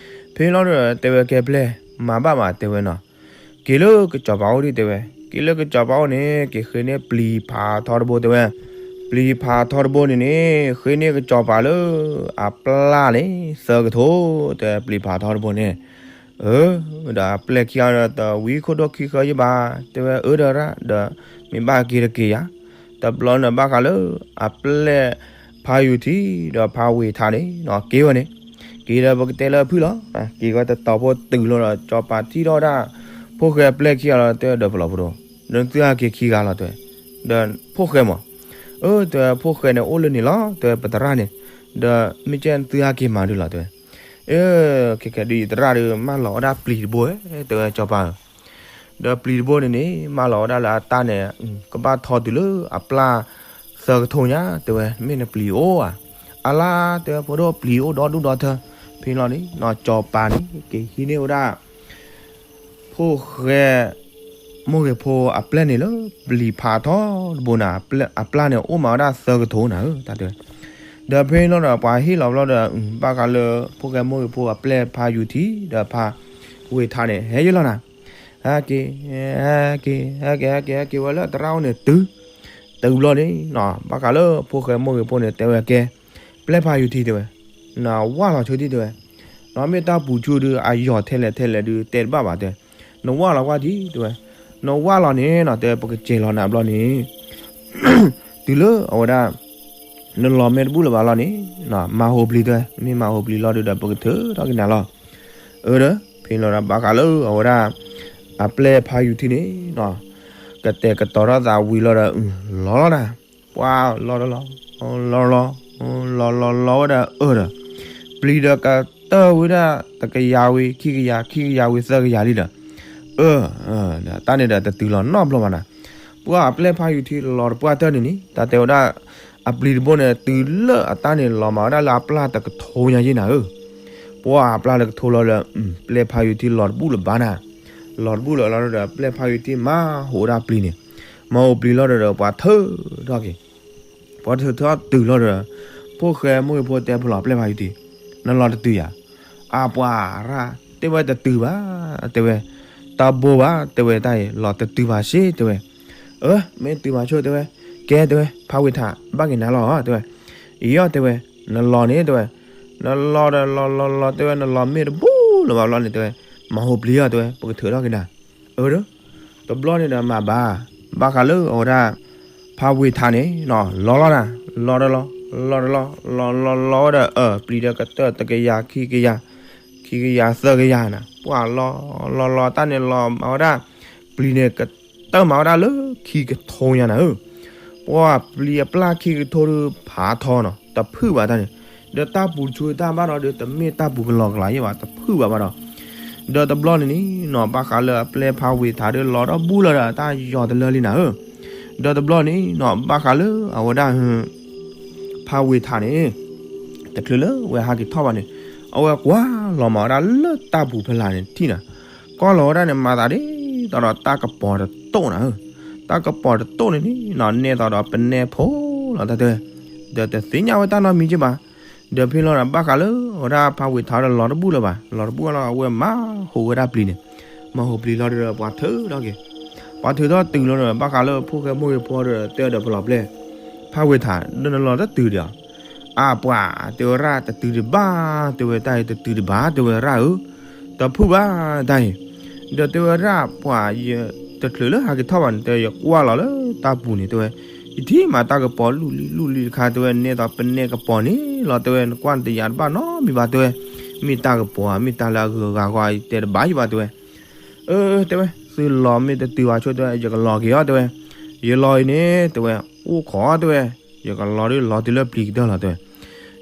ဖဲလီၤဒီးတဲဝဲကဲပျဲၢ် မၤဘၣ်မးတဲဝဲနီၤ, က့ၤလၢကစီၤပၤအိၣ်ဒံးတဲဝဲ, က့ၤလၢကစီၤပၤအိၣ်န့ၣ် က့ၤဃ့န့ၢ်ပျံၤဖးထီတဘိတဲဝဲ, ပျံၤဖးထီတဘိန့ၣ်န့ၣ် ဃ့န့ၢ်ကစီၤပၤလၢ အပျၢ်န့ၣ် သၢကထိ, တဲပျံၤဖးထီတဘိန့ၣ်, အၢ ဒီးအပျဲၢ်ခံဂၤဒီးတဝံခိၣ်ဒိၣ်ခံဃၢယဘၣ်, တဲဝဲအၢဒီးရၣ်ဒီး မ့ၢ်ဘၣ်က့ၤတက့ၤယၤ, တဘျီန့ၣ်ဘၣ်ဃးလၢ အပျဲၢ်ဖါယူၤထံ ဒီးဖါဝ့ၤထးန့ၣ်နီၤ က့ၤဝဲန့ၣ်, က့ၤဒီးပကတဲလၢဖုၣ်လီၤ, က့ၤဝဲတတီၤဖိတုၤလီၤဒီး စီၤပၤထံၣ်ထီၣ်ဝဲဒၣ် ဖိၣ်ဃဲပျဲၢ်ခံဂၤလီၤ တဲဒီးပလီၢ်ဖိဒိၣ်, ဒီးသုဟဲက့ၤခံဂၤလီၤတဲဝဲ, ဒီးဖိၣ်ဃဲမး, အၢ တဲဝဲ ဖိၣ်ဃဲန့ၣ်အိၣ်လၢန့ၣ်လီၤ တဲဝဲ ပသရၣ်န့ၣ်, ဒီးမ့ၢ်ကဲသုဟဲက့ၤမၤဒုလီၤတဲဝဲ, အၢ ခဲခဲဒုးယသရၣ်ဒုး မၢလီၤဝဲဒၣ်ပျံၤတဘိ တဲဝဲစီၤပၤဧၢ ဒီးပျံၤတဘိန့ၣ်န့ၣ် မၢလီၤဝဲဒၣ်လၢအတၢ်န့ၣ် ကဘၣ်ထီတုၤလၢအပျၢ်သၢကထိညါ တဲဝဲ, မ့ၢ်နပျံၤအိၣ်ဧါ, အလါ တဲဝဲ ဖိဒိၣ်ပျံၤအိၣ်ဒီဒူၣ်ဒီထၢ, ဖဲလီၤန့ၣ် စီၤပၤန့ၣ် က့ၤဟံးန့ၢ်ဝဲဒၣ် ဖိၣ်ဃဲ မိၢ်ဂ့ၤဖိအပျဲၢ်န့ၣ်လၢပျံၤဖးထီတဘိန့ၣ်, အပျၢ်န့ၣ်အိၣ်မးဝဲဒၣ်သၢကထိနၤဧၢ တၢ်တဲဝဲ, ဒီးဖဲလီၤဒီးပှၤဟ့ၣ်လီၤဘျီဒီး ဘၣ်ဃးလၢ ဖိၣ်ဃဲမိၢ်ဂ့ၤဖိအပျဲၢ်ဖါယူၤထံ ဒီးဖါဝ့ၤထးန့ၣ် ဟဲယလီၤနၤ ဟဲက့ၤ ဟဲက့ၤ ဟဲက့ၤ ဟဲက့ၤ ဟဲက့ၤဝဲလၢသရၣ်အိၣ်န့ၣ်တုၤ, တုၤဘျီန့ၣ် ဘၣ်ဃးလၢဖိၣ်ဃဲမိၢ်ဂ့ၤဖိန့ၣ် တဲဝဲကဲ ပျဲၢ်ဖါယူၤထံတဲဝဲ, နဝၢ်လီၤဆိထံတဲဝဲ, နမ့ၢ်တၢ်ပူၤဆူဒုး အယီၤထဲလဲၣ်ထဲလဲၣ်ဒုး တဲတဘၣ်ဘၣ်တဲ, နဝၢ်လီၤကွၢ်ထံတဲဝဲ, နဝၢ်လီၤန့ၣ်နီၤ တဲပကစဲးလီၤနၤဘျီန့ၣ် တုၤလၢအဝဲဒၣ် နလီၤမ့ၢ်တဘူၣ်လၢၤဘၣ်လီၤန့ၣ် မၤဟူးပျံၤတဲဝဲ, မ့ၢ်မၤဟူးပျံၤလီၤဒုးဒီး ပကထုးထီၣ်က့ၤနၤလီၤ. အၢဒီး ဖဲလီၤဒီးဘၣ်ဃးလၢအဝဲဒၣ် အပျဲၢ်ဖါယူၤထံန့ၣ် ကတဲာ်ကတီၤထီၣ်သးဝံၤလီၤဒီး လီၤလီၤနၤ, ပှၤလီၤဒီးလီၤ လီၤလီၤ လီၤလီၤလီၤဝဲဒီးအၢဒီး ပျံၤဒီးကတၢၢ်ဝံၤဒၣ် တကယၤဝံၤ ခံကယၤ ခံကယၤဝံၤ သၢကယၤလံဒီး အၢ တၢ်န့ၣ်ဒီးတတုၤလီၤနီတဘျီဘၣ်နၤ, ပှၤအပျဲၢ်ဖါယူၤထံလီၤတပှၢ်တၢၢ်န့ၣ်န့ၣ် တၢ်တဲဝဲဒၣ် အပျံၤတဘိန့ၣ် တုၤလၢအတၢ်န့ၣ်လီၤမးဝဲဒၣ်လၢအပျၢ်တကထိညါယ့ၣ်နၤဧၢ, ပှၤအပျၢ်တကထိလီၤဒီး ပျဲၢ်ဖါယူၤထံလီၤတဘူၣ်လၢၤဘၣ်နၤ, လီၤတဘူၣ်လၢၤလီၤဒီး ပျဲၢ်ဖါယူၤထံမၤဟူးဝဲဒၣ်ပျံၤန့ၣ်, မၤဟူးပျံၤလီၤဒီး ပှၤထုးထီၣ်က့ၤ ပှၤထုးထီၣ်တုၤလီၤဒီး ဖိၣ်ဃဲမိၢ်ဂ့ၤဖိတဲဖဲလီၤပျဲၢ်ဖါယူၤထံ, နလီၤတတုၤယၤ, အပှၤရၣ်တဲဝဲတတုၤဘၣ်, တဲဝဲ, တၢ်ဘိဘၣ် တဲဝဲတၢ်အံၤ လီၤတတုၤဘၣ်စ့ၢ် တဲဝဲ, အၢ မ့ၢ်တုၤဘၣ်ဆိတဲဝဲ, ကဲတဲဝဲ ဖါဝ့ၤထး ဘၣ်က့ၤနၤလီၤ တဲဝဲ, အံၤအီၤတဲဝဲ, နလီၤန့ၣ်တဲဝဲ, နလီၤဒီးလီၤလီၤလီၤ တဲဝဲ နလီၤမ့ၢ်တဘူၣ်လၢၤဘၣ်ဘျီန့ၣ် တဲဝဲ, မၤဟူးပျံၤအီၤ တဲဝဲ ပကထုးထီၣ်က့ၤနၤ, အၢဒီး တဘျီန့ၣ်ဒီးမၤဘၣ်, ဘၣ်ဃးလၢအဝဲဒၣ် ဖါဝ့ၤထးန့ၣ် လီၤလီၤနၤ, လီၤဒီးလီၤ လီၤဒီးလီၤ လီၤလီၤလီၤဝဲဒီး အၢ ပျံၤဒီးကတၢၢ်တကယၤ ခံကယၤ ခံကယၤသၢကယၤနၤ, ပှၤလီၤလီၤလီၤတၢ်န့ၣ်လီၤမၤဝဲဒၣ် ပျံၤန့ၣ်ကတၢၢ်မၤဝဲဒၣ်လၢခံကထိညါနၤဧၢ, ပှၤပျံၤအပျၢ်ခံကထိဒုးဖးထီနီၤ တဖုၣ်ဘၣ်တၢ်န့ၣ်, ဒီးတၢ်ပူၤဆူတၢ်ဘၣ်ဒီး တမ့ၢ်တၢ်ပူၤကလီကလးယဲၢ်ဘၣ် တဖုၣ်ဘၣ်ဘၣ်ဒီး ဒီးတဘျီန့ၣ်န့ၣ်နီၤ ဘၣ်ဃးလၢအပျဲၢ်ဖါဝ့ၤထးဒုးလီၤဒီးဘူၣ်လီၤဒီးတၢ်ယီၤတလၢလံနၤဧၢ, ဒီးတဘျီန့ၣ်နီၤ ဘၣ်ဃးလၢအဝဲဒၣ် ဖါဝ့ၤထးန့ၣ် တချုးလၢဝဲဟးက့ၤထီၣ်ဘၣ်န့ၣ် အဝဲကွၢ်လီၤမၤဝဲဒၣ်လၢတၢ်ပူၤဖဲလၢ်န့ၣ်ထံၣ်နၤ, ကွၢ်လီၤဝဲဒၣ်န့ၣ် မၤသးဒ်သိးဒီးတၢ်ကပီၤတတိၣ်နၤဧၢ, တၢ်ကပီၤတတိၣ်န့ၣ်န့ၣ်နီၤ နဲၣ်သိးဒီးပနဲဖိလီၤတၢ်တဲဝဲ, ဒီးတသ့ၣ်ညါဝဲတၢ်နီတမံၤက့ဘၣ်, ဒီးဖဲလီၤဒီးဘၣ်ဃးလၢအဝဲဒၣ်ဖါဝ့ၤထးဒီးလီၤတဘူၣ်လၢၤဘၣ်, လီၤတဘူၣ်လီၤ အဝဲမၤဟူးဝဲဒၣ်ပျံၤန့ၣ်, မၤဟူးပျံၤလီၤဒီးပှၤထုးထီၣ်က့ၤ, ပှၤထုးထီၣ်တုၤလီၤဒီး ဘၣ်ဃးလၢဖိၣ်ဃဲမိၢ်ဂ့ၤဖိဒီးတဲဒီးဖဲလီၤပျဲၢ် ဖါဝ့ၤထး ဒီးနလီၤတတုၤဒီး အါပှၤ တဲဝဲဒၣ်တတုၤဒံးဘၣ် တဲဝဲတၢ်အံၤတတုၤဒံးဘၣ် တဲဝဲရၣ်ဧၢ, တဖုၣ်ဘၣ်တၢ်အံၤ, ဒီးတဲဝဲဒၣ်ပှၤယ တချုးလၢဟးက့ၤထီၣ်ဘၣ်န့ၣ် တဲယကွၢ်လီၤလၢတၢ်ပူၤန့ၣ် တဲဝဲ, ယထံၣ်မးတၢ်ကပီၤလူၢ်လံလူၢ်လံတခါ တဲဝဲ နဲသိးပနဲကပီၤန့ၣ်လီၤ တဲဝဲ နကွၢ်နတယာ်တဘၣ်နီတမံၤဘၣ် တဲဝဲ, မ့ၢ်တၢ်ကပီၤဧါ မ့ၢ်တၢ်လၢအဂုၤအဂၤဂီၢ် ယတဲတဘၣ်ယဘၣ် တဲဝဲ, အၢ တဲဝဲ သုလီၤမ့ၢ်တတုၤဘၣ်ဆိ တဲဝဲ ယကလီၤက့ၤအီၤ တဲဝဲ, ယလီၤအံၤန့ၣ် တဲဝဲ အိၣ်ခိး တဲဝဲ, ယကလီၤဒ်လီၤတုၤလၢပျံၤကတၢၢ်လီၤ တဲဝဲ,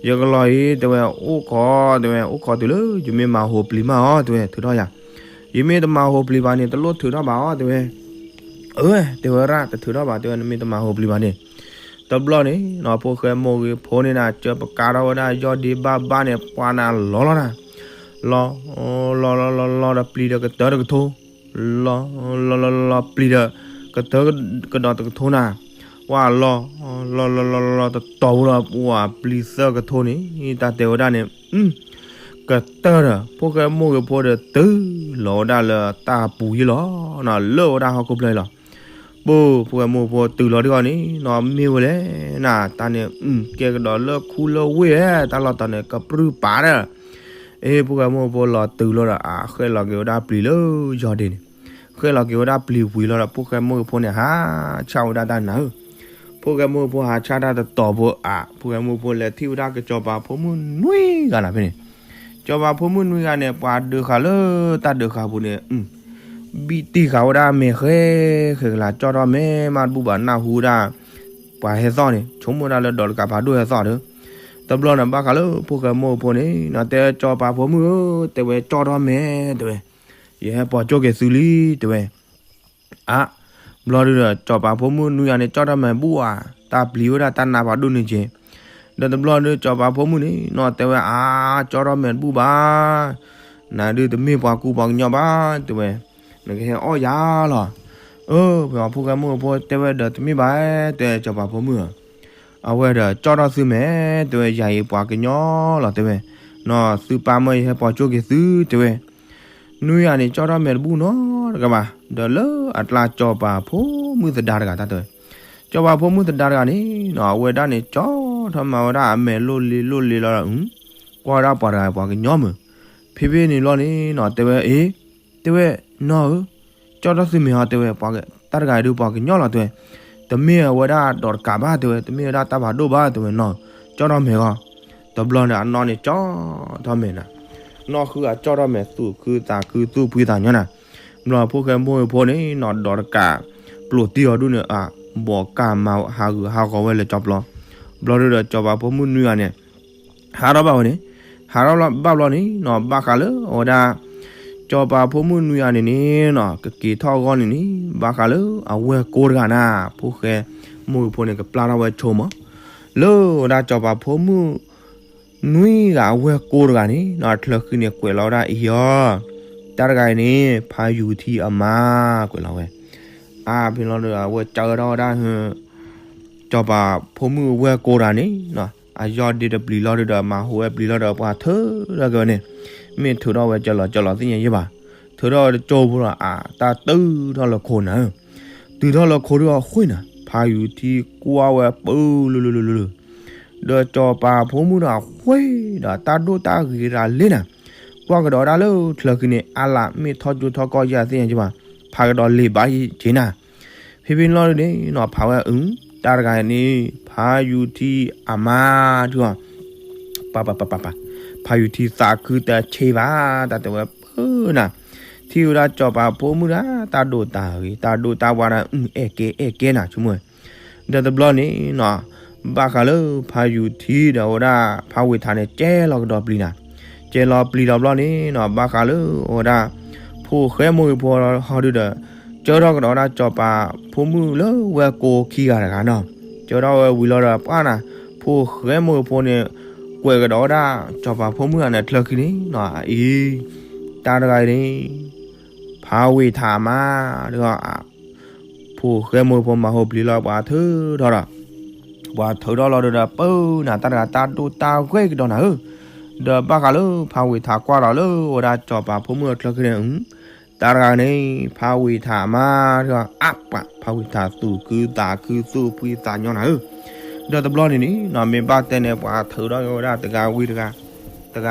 ယကလီၤအံၤ တဲဝဲ အိၣ်ခိး တဲဝဲ အိၣ်ခိးတုၤလၢ ယမ့ၢ်မၤဟူးပျံၤမးအီၤ တဲဝဲ ထုးထီၣ်ယၤ, ယမ့ၢ်တမၤဟူးပျံၤဘၣ်န့ၣ် တလိၣ်ထုးထီၣ်ဘၣ်အီၤ တဲဝဲ, အၢ တဲဝဲရၣ် တထုးထီၣ်ဘၣ် တဲဝဲ နမ့ၢ်တမၤဟူးပျံၤဘၣ်န့ၣ်, တဘျီန့ၣ်နီၤ ဖိၣ်ဃဲမိၢ်ဂ့ၤဖိန့ၣ်နၤ စၢပကါထီၣ်ဝဲဒၣ်ယီၢ်ဒ့ဘၣ်ဘၣ်န့ၣ် ပှၤနၤလီၤလီၤနၤ, လီၤ လီၤလီၤလီၤလီၤဒီးပျံၤဒီးကတၢၢ်တကထိ, လီၤ လီၤလီၤလီၤလီၤပျံၤဒီး ကတၢၢ်ကဒီးတကထိနၤ, ပှၤလီၤ လီၤလီၤလီၤလီၤတတီၤဖိလီၤ ပှၤပျံၤသၢကထိန့ၣ် တၢ်တဲဝဲဒၣ်န့ၣ် ကတၢၢ်ဒီး ဖိၣ်ဃဲမိၢ်ဂ့ၤဖိဒီးတုၤလီၤဝဲဒၣ်လၢတၢ်ပူၤယ့ၢ်လီၤ, လၢဝဲဒၣ်ဟီၣ်ခိၣ်ဖျၢၣ်အံၤလီၤ. ပှၤဖိၣ်ဃဲမိၢ်ဂ့ၤဖိတုၤလီၤတဂီၢ်န့ၣ်နီၤ မ့ၢ်ဝဲလဲၣ်နၤ တၢ်န့ၣ် ကဲကဒီးလၢခူလၢဝ့ၢ်ဧၢ တၢ်လီၢ်တတီၤန့ၣ် ကပြုၢ်ပာ်ဒီး အ့ ဖိၣ်ဃဲမိၢ်ဂ့ၤဖိလီၤတုၤလီၤဒီး အဃဲၣ်လီၤက့ၤဝဲဒၣ်ပျံၤလၢယီၢ်ဒ့န့ၣ်, ဃဲၣ်လီၤက့ၤဝဲဒၣ်ပျံၤဝံၤလီၤဒီး ဖိၣ်ဃဲမိၢ်ဂ့ၤဖိန့ၣ် ဟးဆၣ်ဝဲဒၣ်တၢ်နၤဧၢ, ဖိၣ်ဃဲမိၢ်ဂ့ၤဖိဟးဆၣ်တၢ်တတီၤဖိအါ ဖိၣ်ဃဲမိၢ်ဂ့ၤဖိလဲၤထံၣ်ဝဲဒၣ်ကစီၤပၤဖိမုၣ်နွံဂၤနၤဖဲန့ၣ်, စီၤပၤဖိမုၣ်နွံဂၤန့ၣ် ပှၤဒုးဃာ်လၢတၢ်ဒုးဃာ်ပူၤန့ၣ် ဘံၣ်တံၢ်ဃာ်ဝဲဒၣ်မဲာ်ဃဲ ဃဲကလၤ ကၠီၣ်ထီၣ်မဲာ်မးတဘူၣ်ဘၣ် နၢ်ဟူဝဲဒၣ် ပှၤဟဲသီၣ်န့ၣ် ဆိကမိၣ်ဒၣ်လၢဒီးတကးဖးဒိၣ်ဟဲသီၣ်ဒီး တဘျီန့ၣ် ဘၣ်ဃးလၢဖိၣ်ဃဲမိၢ်ဖိန့ၣ် တဲစီၤပၤဖိမုၣ်ဧၢ တဲဝဲ ကၠီၣ်ထီၣ်မဲာ် တဲဝဲ ယဟဲပိာ်ကၠိက့ၤသုလံ တဲဝဲ အါ ဘျီဒုဒီး စီၤပၤဖိမုၣ်နွံဂၤန့ၣ် ကၠီၣ်ထီၣ်မဲာ်ဘူၣ်ဧါ, တၢ်ပျံၤဝဲဒၣ်တၢ်နးဖးဒိၣ်န့ၣ်က့ၤ, ဒီးတဘျီဒု စီၤပၤဖိမုၣ်န့ၣ်နီၤ တဲဝဲ အါ ကၠီၣ်ထီၣ်မဲာ်တဘူၣ်ဘၣ်, နၤဒုတမ့ၢ်ပှၤကူပှၤကညီဘၣ် တဲဝဲ, နကဟဲအီၣ်ယၤလီၤ. အၢ ပှၤဖိၣ်ဃဲမိၢ်ဖိတဲဝဲဒီး တမ့ၢ်ဘၣ် တဲစီၤပၤဖိမုၣ်ဧၢ, အဝဲဒီးကၠီၣ်ထီၣ်သုမဲာ် တဲဝဲ ယၤအံၤပှၤကညီလီၤ တဲဝဲ, နီၤ သုပၢ်မၢယဟဲပိာ်ကၠိက့ၤသု တဲဝဲ နွံဂၤန့ၣ် ကၠီၣ်ထီၣ်မဲာ်တဘူၣ်နီတဂၤဘၣ်, ဒီးလၢအကျါစီၤပၤဖိမုၣ်သဒါတဂၤတၢ်တဲဝဲ, စီၤပၤဖိမုၣ်သဒါတဂၤန့ၣ်နီၤ အဝဲဒၣ်န့ၣ် ကၠီၣ်ထီၣ်မၤဝဲဒၣ်အမဲာ်လိၣ်လ့လိၣ်လ့လီၤ, ကွၢ်ဝဲဒၣ်ပှၤတဂၤပှၤကညီမုၢ်, ဖဲဖဲန့ၣ်လီၤန့ၣ်နီၤ တဲဝဲ အ့ တဲဝဲ နီၢ်ဧၢ, ကၠီၣ်ထီၣ်သုမဲာ်ဟီ တဲဝဲ, တၢ်တဂၤအံၤဒုးပှၤကညီလီၤ တဲဝဲ, တမ့ၢ်အဝဲဒၣ်ဒီးတကးဘၣ် တဲဝဲ, တမ့ၢ်ဝဲဒၣ်တၢ်ဖးဒိၣ်ဘၣ် တဲဝဲနီၤ, ကၠီၣ်ထီၣ်မဲာ်ဂီၤ, တဘျီန့ၣ် အနီၢ်န့ၣ်ကၠီၣ်ထီၣ်မဲာ်နၤ, နီၢ်ဃုဂၤကၠီၣ်ထီၣ်မဲာ် သူၣ်ခုသးခုသူၣ်ဖှံသးညီနၤ, ဘျီဖိၣ်ဃဲမိၢ်ဖိန့ၣ်နီၤ ဒီးတကး ပျိာ်တံၢ်အီၤဒုန့ၣ် အဘီးကၢ်မၤဟးဂူာ်ဟးဂီၤဝဲလၢကၠီပျီ, ဘျီဒုဒီးစီၤပၤဖိမုၣ်နွံဂၤန့ၣ် ဟးထီၣ်ဘၣ်ဝဲန့ၣ်, ဟးထီၣ်ဘၣ်ဘျီန့ၣ်နီၤ ဘၣ်ဃးလၢအဝဲဒၣ် စီၤပၤဖိမုၣ်နွံဂၤန့ၣ်န့ၣ်နီၤ ကက့ၤထီၣ်အဂီၢ်န့ၣ်န့ၣ် ဘၣ်ဃးလၢအဝဲၢ်ကိတဂၤနၤ, ဖိၣ်ဃဲမိၢ်ဖိန့ၣ် ကပျၢ်ထီၣ်ဝဲဆိမး, လၢအဝဲဒၣ်စီၤပၤဖိမုၣ် နွံဂၤအဝဲၢ်ကိတဂၤန့ၣ်နီၤ အချၢဃံန့ၣ် ကွဲးလီၤဝဲဒၣ်အံၤအီၤ, တၢ်တဂၤအံၤန့ၣ် ဖးယူၤထံအမါ ကွဲးလီၤဝဲ, အါဖဲလီၤဒီး အဝဲစၢထီၣ်ဝဲဒၣ် စီၤပၤဖိမုၣ်ဝဲၢ်ကိတဂၤန့ၣ်နီၤ အယီၢ်ဒ့တပျံၤလီၤဒုဒီး မၤဟူးဝဲပျံၤလီၤဒီး ပှၤထုးထီၣ်က့ၤဝဲန့ၣ်, မ့ၢ်ထုးထီၣ်ဝဲကလီၤကလီၤသ့ၣ်ညါယဲၢ်ဘၣ်, ထုးထီၣ်ဝဲတကၠိဖိလီၤ အတၢ်တုၤထီၣ်လၢခိၣ်နၤ, တုၤထီၣ်လၢခိၣ်ဒုအဃိန့ၣ် ဖးယူၤထံကွၢ်ဝဲပၢလၢလၢလၢလၢ ဒီးစီၤပၤဖိမုၣ်ဒီးအဃ့ဒီးတၢ်ဒိၣ်တၢ်ဂ့ၤတဂၤလံနၤ, ကွၢ်ကဒီးဒၣ်လၢချၢဃံန့ၣ် အါလၢမ့ၢ်ထီၣ်ကၠိထီၣ်ကီၢ်ယဲၢ်သ့ၣ်ညါကဘၣ်, ဖးကဒီးလံာ်ဘၣ်ယံၤက့ၤနၤ, ဖဲဖဲန့ၣ်လီၤဒုန့ၣ်နီၤ ဖးဝဲအု တၢ်တဂၤန့ၣ် ဖးယူၤထံအမါ ထံဂီၤ ပၢ်ပၢ်ပၢ်ပၢ်ပၢ်, ဖးယူၤထံသးခုတဆ့ဘၣ် တၢ်တဲဝဲပၢနၤ, ထံၣ်ဝဲဒၣ်စီၤပၤဖိမုၣ်ဒၣ် တၢ်ဒိၣ်တၢ်ဂ့ၤ တၢ်ဒိၣ်တၢ်ဝါဒၣ် အုအဲၣ်ကဲအဲၣ်ကဲနၤ ဆိကမိၣ်ဝဲ ဒီးတဘျီန့ၣ်နီၤ ဘၣ်ဃးလၢဖးယူၤထံဒီးအဝဲဒၣ် ဖးဝ့ၢ်ထးန့ၣ် ကဲလီၤကဒီးပျံၤနၤ, ကဲလီၤပျံၤဒီးဘျီန့ၣ်နီၤ ဘၣ်ဃးလၢအဝဲဒၣ် ဖိၣ်ဃဲမိၢ်ဂ့ၤဖိဟီဒုဒီး ကၢထီၣ်ကဒီးဝဲဒၣ်စီၤပၤဖိမုၣ်လၢဝဲၢ်ကိခံဂၤတဂၤနီၤ, ကၢထီၣ်ဝဲဝံၤလီၤဒီးပှၢ်နၤ, ဖိၣ်ဃဲမိၢ်ဂ့ၤဖိန့ၣ် ကွဲးကဒီးဝဲဒၣ် စီၤပၤဖိမုၣ်ဂၤန့ၣ် ချၢဃံန့ၣ်နီၤ အအံၤ တၢ်တဂၤအံၤန့ၣ် ဖးဝ့ၢ်ထးမါ ဒီး ဖိၣ်ဃဲမိၢ်ဖိမၤဟူးပျံၤလီၤ ပှၤထုးထီၣ်ဒီး ပှၤထုးထီၣ်လီၤဒီး ပၢနၤ တၢ်တဂၤတၢ်ဒိၣ်တၢ်ဂ့ၤကဒီးနၤဧၢ, ဒီးဘၣ်ဃးလၢဖးဝ့ၢ်ထးကွၢ်ဒီးလၢဝဲဒၣ်စီၤပၤဖိမုၣ်အချၢဃံန့ၣ် တၢ်တဂၤန့ၣ် ဖးဝ့ၢ်ထးမါ ဒီးအါပှၤ ဖးဝ့ၢ်ထးသူၣ်ခုသးခုသူၣ်ဖှံသးညီနၤဧၢ, ဒီးတဘျီန့ၣ်န့ၣ်နီၤ မ့ၢ်ဘၣ်တဲန့ၣ် ပှၤထုးထီၣ်က့ၤဝဲဒၣ်တဂၤဝံၤတ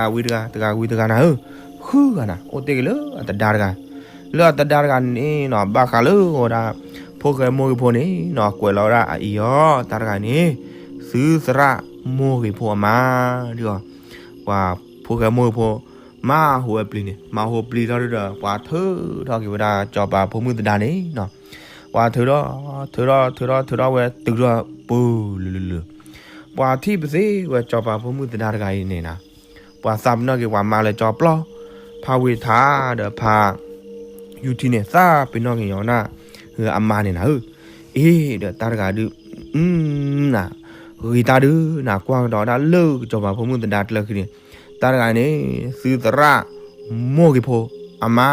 ဂၤ တဂၤဝံၤတဂၤ တဂၤဝံၤတဂၤနၤဧၢ, ဃုဂၤနၤ အိၣ်တ့ၢ်က့ၤလၢအသဒါတဂၤ, လၢအသဒါတဂၤန့ၣ်နီၤ ဘၣ်ဃးလၢအဝဲဒၣ် ဖိၣ်ဃဲမိၢ်ဂ့ၤဖိန့ၣ်နီၤ ကွဲးလီၤဝဲဒၣ်အအံၤအီၤ တၢ်တဂၤန့ၣ် သုသရၣ်မိၢ်ဂ့ၤဖိအမါ ဒီး ပှၤဖိၣ်ဃဲမိၢ်ဂ့ၤဖိ မၤဟူးဝဲပျံၤန့ၣ် မၤဟူးပျံၤထီၣ်ဒီး ပှၤထုးထီၣ်က့ၤဝဲဒၣ် စီၤပၤဖိမုၣ်သဒါန့ၣ်နီၤ, ပှၤထုးထီၣ် ထုးထီၣ် ထုးထီၣ် ထုးထီၣ်ဝဲတုၤထီၣ်ပူၤလၢလၢလၢ ပှၤထံၣ်ပသ့ဝဲစီၤပၤဖိမုၣ်သဒါတဂၤအံၤန့ၣ်နၤ, ပှၤသးပ့ၤနီၣ်က့ၤပှၤမါလၢကၠီပျီ, ဖးဝ့ၢ်ထးဒီးဖးယူၤထံန့ၣ် သးပ့ၤနီၣ်က့ၤညီနၤ အမါန့ၣ်နၤဧၢ, အ့ ဒီးတၢ်တဂၤဒုး နၤ ဂ့ၤတၢ်ဒုးနၤ ကွၢ်ကဒီးဒၣ်လၢစီၤပၤဖိမုၣ်သဒါကျၢဃံန့ၣ်, တၢ်တဂၤန့ၣ် သုသရၣ်မိၢ်ဂ့ၤဖိ အမါ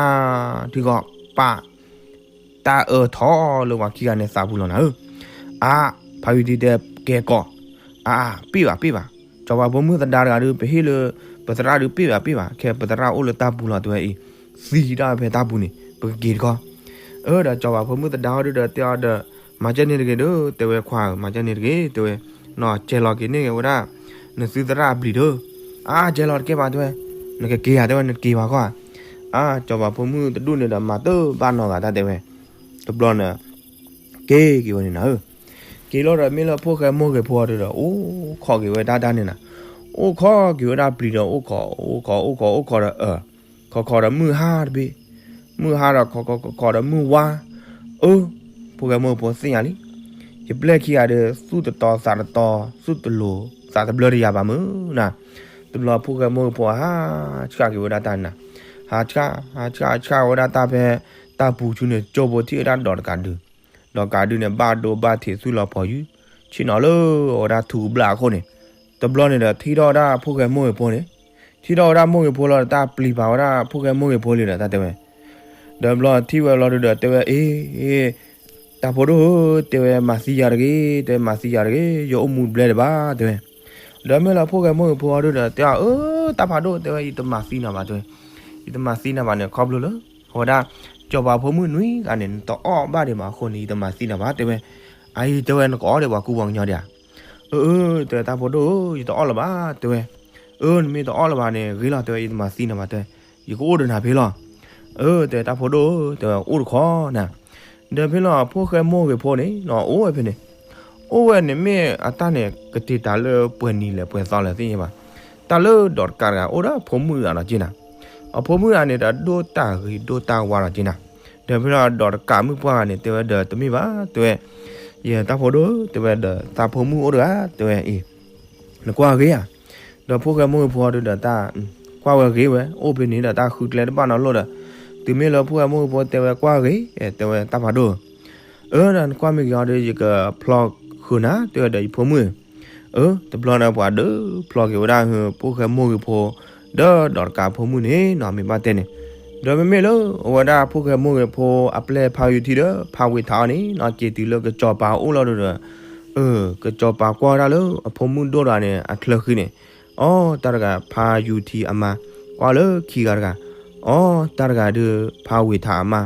ထံဂီၤပာ် တၢ်အၢထီၣ်လၢပှၤခံဂၤန့ၣ်သးပူၤလီၤနၤဧၢ, အါ ဖးယူၤထံတဲကဲကီး, အါ ပ့ၢ်ဘၣ်ပ့ၢ်ဘၣ်, စီၤပၤဖိမုၣ်သဒါတဂၤဒုး ပဟ့ၣ်လၢ ပသရၣ်ဒုးပ့ၢ်ဘၣ်ပ့ၢ်ဘၣ် ခဲပသရၣ်အိၣ်လၢတၢ်ပူၤလီၤတဲဝဲအံၤ, သံတၢ်ဖဲတၢ်ပူၤန့ၣ် ပကက့ၤတခီ, အၢ ဒီးစီၤပၤဖိမုၣ်သဒါဟီဒုးဒီးတဲအီၤဒီး မၤကဲန့ၣ်တဂ့ၤဒီး တဲဝဲခွါဧၢ မၤကဲန့ၣ်တဂ့ၤ တဲဝဲ, နီၢ် ကဲလီၤက့ၤန့ၢ်ဝဲဒၣ် နသုသရၣ်အပျံၤဒီး, အါ ကဲလီၤတကဲဘၣ်တဲဝဲ, နကက့ၤဧါတဲဝဲ နတက့ၤဘၣ်ခီဧါ, အါ စီၤပၤဖိမုၣ်တဒူၣ်န့ၣ်ဒီး မၤတဘၣ်နီၢ်ဂၤတၢ်တဲဝဲ, တဘျီန့ၣ် က့ၤက့ၤဝဲန့ၣ်နၤဧၢ, က့ၤလီၤဒီးမ့ၢ်လၢဖိၣ်ဃဲမိၢ်ဂ့ၤဖိအီၤဒုးဒီး အိၣ်ခိးက့ၤဝဲဒၣ်တၢ်န့ၣ်နၤ, အိၣ်ခိးက့ၤဝဲဒၣ်ပျံၤဒီး အိၣ်ခိး အိၣ်ခိး အိၣ်ခိး အိၣ်ခိးဒီး အၢ ခိးခိးဒီးမုၢ်ဟါတဘ့ၣ်, မုၢ်ဟါဒီး ခိးခိး ခိးခိးဒီးမုၢ်ဝါ, အၢ ဖိၣ်ဃဲမိၢ်ဂ့ၤဖိသ့ၣ်ညါလံ, ယပျဲၢ်ခံဂၤဒီး သူၣ်တတီသးတတီ သူၣ်တလိၤသးတဘျၢတယၤဘၣ်မုၢ်နၤ, တဘျီဖိၣ်ဃဲမိၢ်ဂ့ၤဖိဟးဆှၣ်က့ၤဝဲဒၣ်တၢ်နၤ, ဟးဆှၣ် ဟးဆှၣ် ဟးဆှၣ်ဝဲဒၣ်တၢ်ဖဲ တၢ်ပူၤဆူန့ၣ် ကၠိဖိထံၣ်ဝဲဒၣ်ဒီးတကးဒု ဒီးကးဒုန့ၣ် ဘၣ်ဒိဘၣ်ထံးသူၣ်လီၤဖီယူၤ ဆ့ၣ်နီၤလၢအဝဲဒၣ်ထူကဘျၣ်အခိၣ်န့ၣ်, တဘျီန့ၣ်ဒီး ထံၣ်ထီၣ်ဝဲဒၣ်ဖိၣ်ဃဲမိၢ်ဂ့ၤဖိန့ၣ်, ထံၣ်ထီၣ်ဝဲဒၣ်မိၢ်ဂ့ၤဖိလီၤဒီး တၢ်ပျံၤပာ်ဝဲဒၣ်ဖိၣ်ဃဲမိၢ်ဂ့ၤဖိလံဒီး တၢ်တဲဝဲ, ဒီးဘျီထံၣ်ဝဲလီၤဒုဒီး တဲဝဲ အ့ တၢ်ဖိဒိၣ်ဧၢ, တဲဝဲမၤသံယၤတဂ့ၤ, တဲဝဲမၤသံယၤတဂ့ၤ, ယအိၣ်မူတဘျဲဒံးဘၣ် တဲဝဲ, ဒီးမ့ၢ်လၢဖိၣ်ဃဲမိၢ်ဂ့ၤဖိအီၤဒုဒီး တဲအီၤ အၢ တၢ်ဖးဒိၣ် တဲဝဲ ယတမၤသံနၤဘၣ် တဲဝဲ, ယတမၤသံနၤဘၣ်န့ၣ် ခီဖျိလၢ အဝဲဒၣ် စီၤပၤဖိမုၣ်နွံဂၤန့ၣ် နတအီၣ်ဘၣ်ဒံးဘၣ်အဃိန့ၣ် ယတမၤသံနၤဘၣ် တဲဝဲ, အအံၤ တဲဝဲ နကအီၣ်ဒံးပှၤကူပှၤကညီဒံးဧါ, အၢ အၢ တဲဝဲ တၢ်ဖိဒိၣ်ဧၢ, ယတအီၣ်လၢၤဘၣ် တဲဝဲ, အၢ နမ့ၢ်တအီၣ်လၢၤဘၣ်န့ၣ် ဂ့ၤလီၤ တဲဝဲ ယတမၤသံနၤဘၣ် တဲဝဲ, ယကအိၣ်ဒီးနၤဖဲလီၤ, အၢ တဲဝဲ တၢ်ဖိဒိၣ်ဧၢ တဲဝဲ အိၣ်တခီနၤ, ဒီးဖဲလီၤဖိၣ်ဃဲမိၢ်ဂ့ၤဖိန့ၣ်နီၤ အိၣ်ဝဲဖဲန့ၣ်, အိၣ်ဝဲန့ၣ်မ့ၢ်အတၢ်န့ၣ် ကတ့ၤတၢ်လၢပှဲၤနံၤလဲၣ်ပှဲၤသီလဲၣ်သ့ၣ်ညါဘၣ်, တၢ်လၢဒီးတကးတဂၤ အိၣ်ဒီးဖိမုၣ်အဂၤနီၤက့နၤ, အဖိမုၣ်အဂၤန့ၣ်ဒီး ဒိၣ်တၢ်ဂ့ၤဒိၣ်တၢ်ဝါနီၤက့နၤ, ဒီးဖဲလီၤဒီးတကးမုၣ်ပှၢ်ဂၤန့ၣ် တဲဝဲဒီး တမ့ၢ်ဘၣ် တဲဝဲ, ယတၢ်ဖိဒိၣ် တဲဝဲဒီး သးဖိမုၣ်အိၣ်တဂၤ တဲဝဲအံၤ နကွၢ်ဂ့ၤဧါ, ဒီးဖိၣ်ဃဲမိၢ်ဂ့ၤဖိအီၤဒုဒီး တၢ်ကွၢ်ဝဲဂ့ၤဝဲ အိၣ်ဖဲန့ၣ်ဒီး တၢ်ဃုကျဲတဘၣ်နီတလိၣ်ဒီး, တုၤမ့ၢ်လၢဖိၣ်ဃဲမိၢ်ဂ့ၤဖိတဲဝဲ ကွၢ်ဂ့ၤ တဲဝဲ တၢ်ဖးဒိၣ်ဧၢ, အၢ ဒီးနကွၢ်မ့ၢ်ဂ့ၤအီၤဒီး ယကဖျီဃုာ်နၤ တဲဝဲဒီး ယဖိမုၣ်, အၢ တဘျီန့ၣ် ပှၤဒုးဖျီက့ၤဝဲဒၣ် ဖိၣ်ဃဲမိၢ်ဂ့ၤဖိ ဒီးဒီးတကးဖိမုၣ်န့ၣ်နီၤ မ့ၢ်ဘၣ်တဲန့ၣ်, ဒီးမ့မ့ၢ်လၢအဝဲဒၣ်ဖိၣ်ဃဲမိၢ်ဂ့ၤဖိအပျဲၢ်ဖးယူၤထံဒီး ဖးဝ့ၤထးအီၤန့ၣ်နီၤ က့ၤတုၤလၢကစီၤပၤအိၣ်လီၤဒုဒီး အၢ ကစီၤပၤကွၢ်ဝဲဒၣ်လၢအဖိမုၣ်ဒိၣ်တဂၤန့ၣ် အချၢဃံန့ၣ်, အီ တၢ်တဂၤဖးယူၤထံအမါ, ကွၢ်လၢခံဂၤတဂၤ, အီ တၢ်တဂၤဒုးဖးဝ့ၤထးအမါ,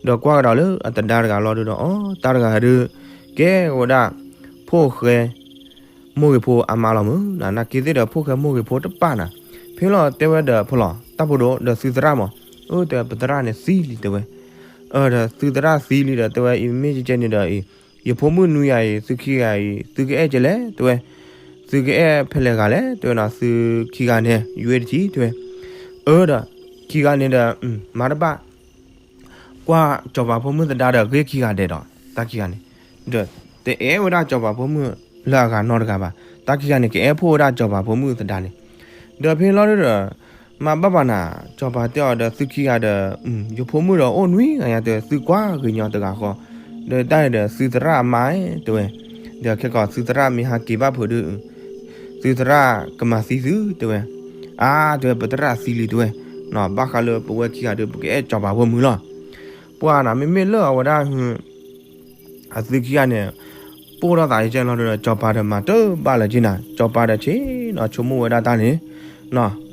ဒီးကွၢ်ကဒီးလၢအသဒါတဂၤလီၤဒုဒီး အီ တၢ်တဂၤဒုး ကဲဝဲဒၣ် ဖိၣ်ဃဲ မိၢ်ဂ့ၤဖိအမါလီၤမုၢ်, နာ်က့သ့ၣ်ဒီးဖိၣ်ဃဲမိၢ်ဂ့ၤဖိတပၣ်နၤ, ဖဲလီၤတဲဝဲဒီးဖိလီၤ တၢ်ဖိဒိၣ်ဒီးသုသရၣ်မး, အၢ တဲဝဲပသရၣ်န့ၣ်သံလံတဲဝဲ, ဒီးသုသရၣ်သံလံဒီးတဲဝဲ အံၤမ့ၢ်ကဲကဲန့ၣ်ဒီးအံၤ, ယဖိမုၣ်နွံဂၤအံၤ သုခံဂၤအံၤ သုကအဲၣ်ကဲလဲၣ်တဲဝဲ, သုကအဲၣ်ဖဲလဲၣ်ဂၤလဲၣ်တဲဝဲနီၤ, သုခံဂၤန့ၣ် ယွ့တထံၣ်တဲဝဲ, အၢ ဒီး ခံဂၤန့ၣ်ဒီး မၤတဘၣ် ကွၢ်စီၤပၤဖိမုၣ်သဒါဒီးဂ့ၢ်ခံဂၤဒဲးဒီး တၢ်ခံဂၤန့ၣ်, ဒီးတအဲၣ်ဝဲဒၣ်စီၤပၤဖိမုၣ်လၢအဂၤနီတဂၤဘၣ်, တၢ်ခံဂၤန့ၣ် ကအဲၣ်ဖှိၣ်ဝဲဒၣ်စီၤပၤဖိမုၣ်သဒါန့ၣ်, ဒီးဖဲလီၤဒုဒီး မၤဘၣ်ဘၣ်နၤ, စီၤပၤတဲအီၤဒီးသုခံဂၤဒီး ယဖိမုၣ်ဒီးအိၣ်နွံဂၤညါတဲဝဲ သုကွၢ်ဂ့ၤညီတဂၤဃီ, ဒီးတၢ်အံၤဒီးသုသရၣ်အမါတဲဝဲ, ဒီးခဲကီးသုသရၣ်မ့ၢ်ဟးက့ၤဘၣ်ဖုးဒု သုသရၣ်ကမၤသံသုတဲဝဲ, အါ တဲဝဲ ပသရၣ်သံလံတဲဝဲ, ဘၣ်ဃးလၢပဝဲခံဂၤဒီး ပကအဲၣ်စီၤပၤဖိမုၣ်လီၤ, ပှၤနၤ မ့မ့ၢ်လၢအဝဲဒၣ် အသုခံဂၤန့ၣ် ပိၢ်ထီၣ်သးယကဲလီၤဒီး စီၤပၤဒီးမၤတဘၣ်လၢၤက့နၤ, စီၤပၤဒီးဆ့ၣ်နီၤဆိကမိၣ်ဝဲဒၣ်တၢ်န့ၣ်,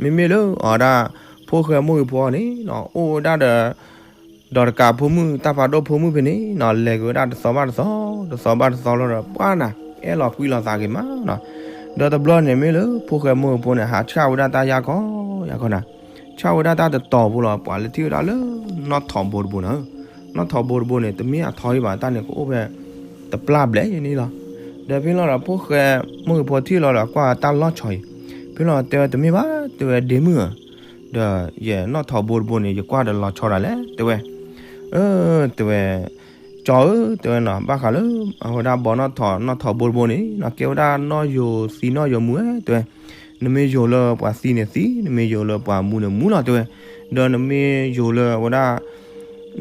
မ့မ့ၢ်လၢအဝဲဒၣ် ဖိၣ်ဃဲမိၢ်ဂ့ၤဖိအီၤန့ၣ်နီၤ အိၣ်ဝဲဒၣ်ဒီး ဒီးတကးဖိမုၣ် တၢ်ဖးဒိၣ်ဖိမုၣ်ဖဲန့ၣ်နီၤ လဲၤက့ၤဝဲဒၣ်တသီဘၣ်တသီ တသီဘၣ်တသီလီၤဒီး ပှၤနၤ အဲၣ်လီၤကွံလီၤသးက့ၤမးနီၤ, ဒီးတဘျီန့ၣ်မ့ၢ်လၢ ဖိၣ်ဃဲမိၢ်ဂ့ၤဖိန့ၣ် ဟးဆှၣ်ဝဲဒၣ်တၢ်ယၢ်ကီယၢ်ကီနၤ, ဆှၣ်ဝဲဒၣ်တၢ်တတီၤဖိလီၤ ပှၤလၢထံၣ်ဝဲဒၣ်လၢ နီၣ်ထိးဘိတဘိန့ၣ်, နီၣ်ထိးဘိတဘိန့ၣ် တမ့ၢ်အထီအံၤဘၣ် တၢ်န့ၣ်ကအိၣ်ဖဲ တပျၢ်ဘျဲၣ်ယဲန့ၣ်လီၤ, ဒီးဖဲလီၤဒီး ဖိၣ်ဃဲမိၢ်ဂ့ၤဖိထံၣ်လီၤဒီး ကွၢ်တၢ်လီၤဆီအံၤ, ဖဲလီၤတဲဝဲတမ့ၢ်ဘၣ် တဲဝဲဒ့မုၣ်ဧၢ, ဒီးယနီၣ်ထိးဘိတဘိန့ၣ် ယကွၢ်ဒီးလီၤဆီဒၣ်လဲာ် တဲဝဲ, အၢ တဲဝဲ ကၠီဧၢ တဲဝဲနီၤ ဘၣ်ဃးလၢ အဝဲဒၣ်ဘီနီၣ်ထိး နီၣ်ထိးဘိတဘိန့ၣ်နီၤ ကဲဝဲဒၣ်နီၣ်ယိၤသံနီၣ်ယိၤမူဝဲ တဲဝဲ, နမ့ၢ်ယိၤလၢပှၤသံန့ၣ်သံ နမ့ၢ်ယိၤလၢပှၤမူန့ၣ်မူလီၤ တဲဝဲ, ဒီးနမ့ၢ်ယိၤလၢအဝဲဒၣ်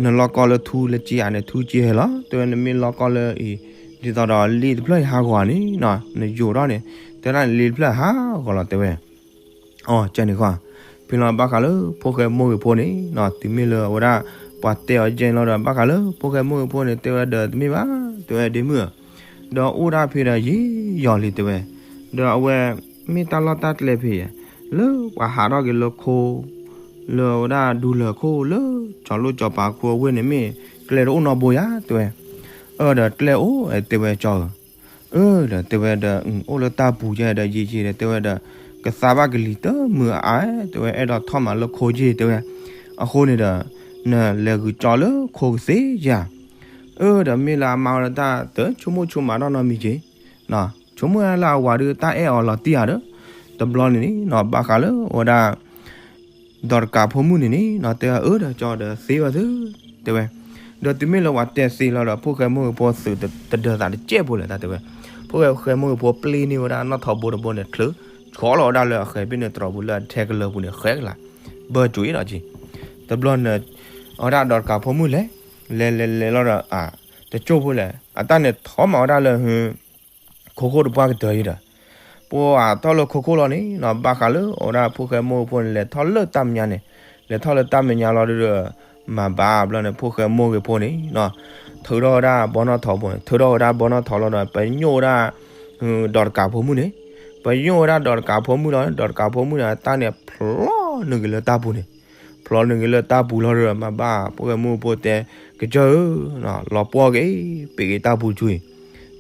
နလီၤကီလၢထူလၢစ့ဧါန့ၣ် ထူစ့ဟဲလီၤ တဲဝဲ, နမ့ၢ်လီၤကီလၢအံၤ ဒ်သိးဒီးလ့တဖျၢၣ်ဟးဂီၤန့ၣ်နီၤ နယိၤထီၣ်န့ၣ် တဲဒၣ်န့ၣ် လ့တဖျၢၣ်ဟးဂီၤလီၤ တဲဝဲ. အီ ကန့ၣ်ဃီ ဖဲလီၤဘၣ်ဃးလၢဖိၣ်ဃဲမိၢ်ဂ့ၤဖိန့ၣ်နီၤ တုၤမ့ၢ်လၢအဝဲဒၣ် ပှၤတဲအီၤကဲန့ၣ်လီၤဒီး ဘၣ်ဃးလၢဖိၣ်ဃဲမိၢ်ဂ့ၤဖိန့ၣ် တဲဝဲဒီးတမ့ၢ်ဘၣ် တဲဝဲဒ့မုၣ်ဧၢ, ဒီးအိၣ်ဒၣ်ဖဲဒီးယံာ်ယီၤလံ တဲဝဲ, ဒီးအဝဲ မ့ၢ်တၢ်လီၢ်တၢ်ကျဲဖဲယဲ လၢပှၤဟးထီၣ်က့ၤလၢခိ လၢအဝဲဒၣ်ဒူလၢၢ်ခိၣ်လၢ ကၠီၤလိၣ်ကၠီၤပၤခိအဝ့ၢ်န့ၣ်မ့ၢ် ကျဲတအိၣ်နီတဘိယၤ တဲဝဲ, အၢဒီးကျဲအိၣ် တဲဝဲကၠီဧၢ အၢဒီးတဲဝဲဒီး အိၣ်လၢတၢ်ပူၤယဲဒီးယံာ်ယံာ်ဒီးတဲဝဲဒီး ကသါဘၣ်ကလံၤတမုာ်အါ တဲဝဲ အဲၣ်ဒိးထီၣ်မၤလၢခိက့ၢ် တဲဝဲ, အဃိန့ၣ်ဒီး နလဲၤဂုာ်ကၠီလၢခိကသ့ယၤ, အၢဒီးမ့ၢ်လၢအမါဝဲဒၣ်တၢ်တဆိကမိၣ်ဆိကမးထီၣ်နီတမံၤက့ၤ ဆိကမိၣ်လၢအဝၤဒုးတၢ်အဲၣ်အီၤလီၤတံၢ်ဧါဒီး, တဘျီန့ၣ်န့ၣ်နီၤ ဘၣ်ဃးလၢအဝဲဒၣ် ဒီးတကးဖိမုၣ်န့ၣ်န့ၣ်နီၤ တဲဝဲအၢဒီးကၠီဒီးသ့ဝဲသု တဲဝဲ, ဒီးတုၤမ့ၢ်လၢပှၤတဲသ့လီၤဒီး ဖိၣ်ဃဲမိၢ်ဂ့ၤဖိသုးတဒၢသးတစဲးဖိလဲၣ်တၢ်တဲဝဲ, ဖိၣ်ဃဲမိၢ်ဂ့ၤဖိပျ့န့ၢ်ဝဲဒၣ်နီၣ်ထိးဘိတဘိန့ၣ် ချုးဆီလီၤဝဲဒၣ်လၢအဃဲၤဘ့ၣ်န့ၣ်တြီၤပူၤလၢအထဲကလၢၤပူၤန့ၣ် ဃဲကလး ဘၢကွံာ်ဒီးက့ၤ, တဘျီန့ၣ် အဝဲဒၣ်ဒီးတကးဖိမုၣ်လဲၤ, လဲၤလဲၤလဲၤလီၤဒီး တကၠိၢ်ဖိလဲၣ် အတၢ်န့ၣ်ထီၣ်မးဝဲဒၣ်လၢ ခိခိၣ်တပှၢ်ကတၢၢ်အံၤဒီး ပှၤထီၣ်လၢခိခိၣ်လီၤန့ၣ်နီၤ ဘၣ်ဃးလၢအဝဲဒၣ်ဖိၣ်ဃဲမိၢ်ဂ့ၤဖိန့ၣ် လဲၤထီၣ်လၢတၢ်မဲာ်ညါန့ၣ်, လဲၤထီၣ်လၢတၢ်မဲာ်ညါလီၤဒီး မၤဘၣ်ဘျီန့ၣ် ဖိၣ်ဃဲမိၢ်ဂ့ၤဖိန့ၣ်နီၤ ထုးထီၣ်ဝဲဒၣ်ဘီနီၣ်ထိးဘိန့ၣ် ထုးထီၣ်ဝဲဒၣ်ဘီနီၣ်ထိးလီၤဒီး ပညိၣ်ဝဲဒၣ် ဒီးတကးဖိမုၣ်န့ၣ်, ပညိၣ်ဝဲဒၣ်ဒီးတကးဖိမုၣ်လီၤ ဒီးတကးဖိမုၣ်န့ၣ် အတၢ်န့ၣ်ဖျီနုာ်က့ၤလၢတၢ်ပူၤန့ၣ်, ဖျီနုာ်က့ၤလၢတၢ်ပူၤလီၤဒီး မၤဘၣ်ဖိၣ်ဃဲမိၢ်ဂ့ၤဖိတဲ ကစၢၢ်ဧၢ, လီၤပှီၢ်က့ၤ ပ့းက့ၤတၢ်ပူၤဆူအံၤ,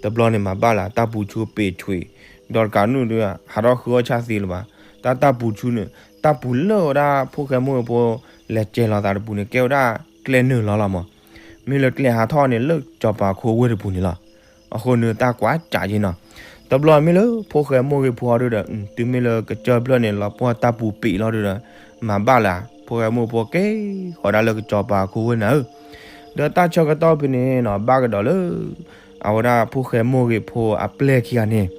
တဘျီန့ၣ်မၤဘၣ်လၢတၢ်ပူၤဆူပ့းဆူအံၤ, ဒီးတကးနုာ်ဒီး ဟးထီၣ်ဃုအီၣ်ဆၣ်သ့လၢၤဘၣ်, တၢ်တၢ်ပူၤဆူန့ၣ် တၢ်ပူၤလၢအဝဲဒၣ်ဖိၣ်ဃဲမိၢ်ဂ့ၤဖိ လဲၤကဲၤလီၤသးတပူၤန့ၣ် ကဲဝဲဒၣ်ကျဲနုာ်လီၤလီၤမး, မ့ၢ်လၢကျဲဟးထီၣ်န့ၣ်လၢကစီၤပၤခိဝ့ၢ်တပူၤန့ၣ်လီၤ. အဃိန့ၣ်တၢ်ကွၢ်ကးက့ၤနီၤ, တဘျီမ့ၢ်လၢဖိၣ်ဃဲမိၢ်ဂ့ၤဖိအီၤဒီး တုၤမ့ၢ်လၢကစၢၢ်ဖျၢၣ်န့ၣ် လီၤပှီၢ်တၢ်ပူၤပ့းလီၤဒီး မၤဘၣ်လၢ ဖိၣ်ဃဲမိၢ်ဂ့ၤဖိက့ၤဃီၤဒၣ်လၢကစီၤပၤခိဝ့ၢ်နၤဧၢ, ဒီးတၢ်ဆၢကတီၢ်ဖဲန့ၣ်နီၤ ဘၣ်ကဒီးလၢ အဝဲဒၣ်ဖိၣ်ဃဲမိၢ်ဂ့ၤဖိအပျဲၢ်ခံဂၤန့ၣ်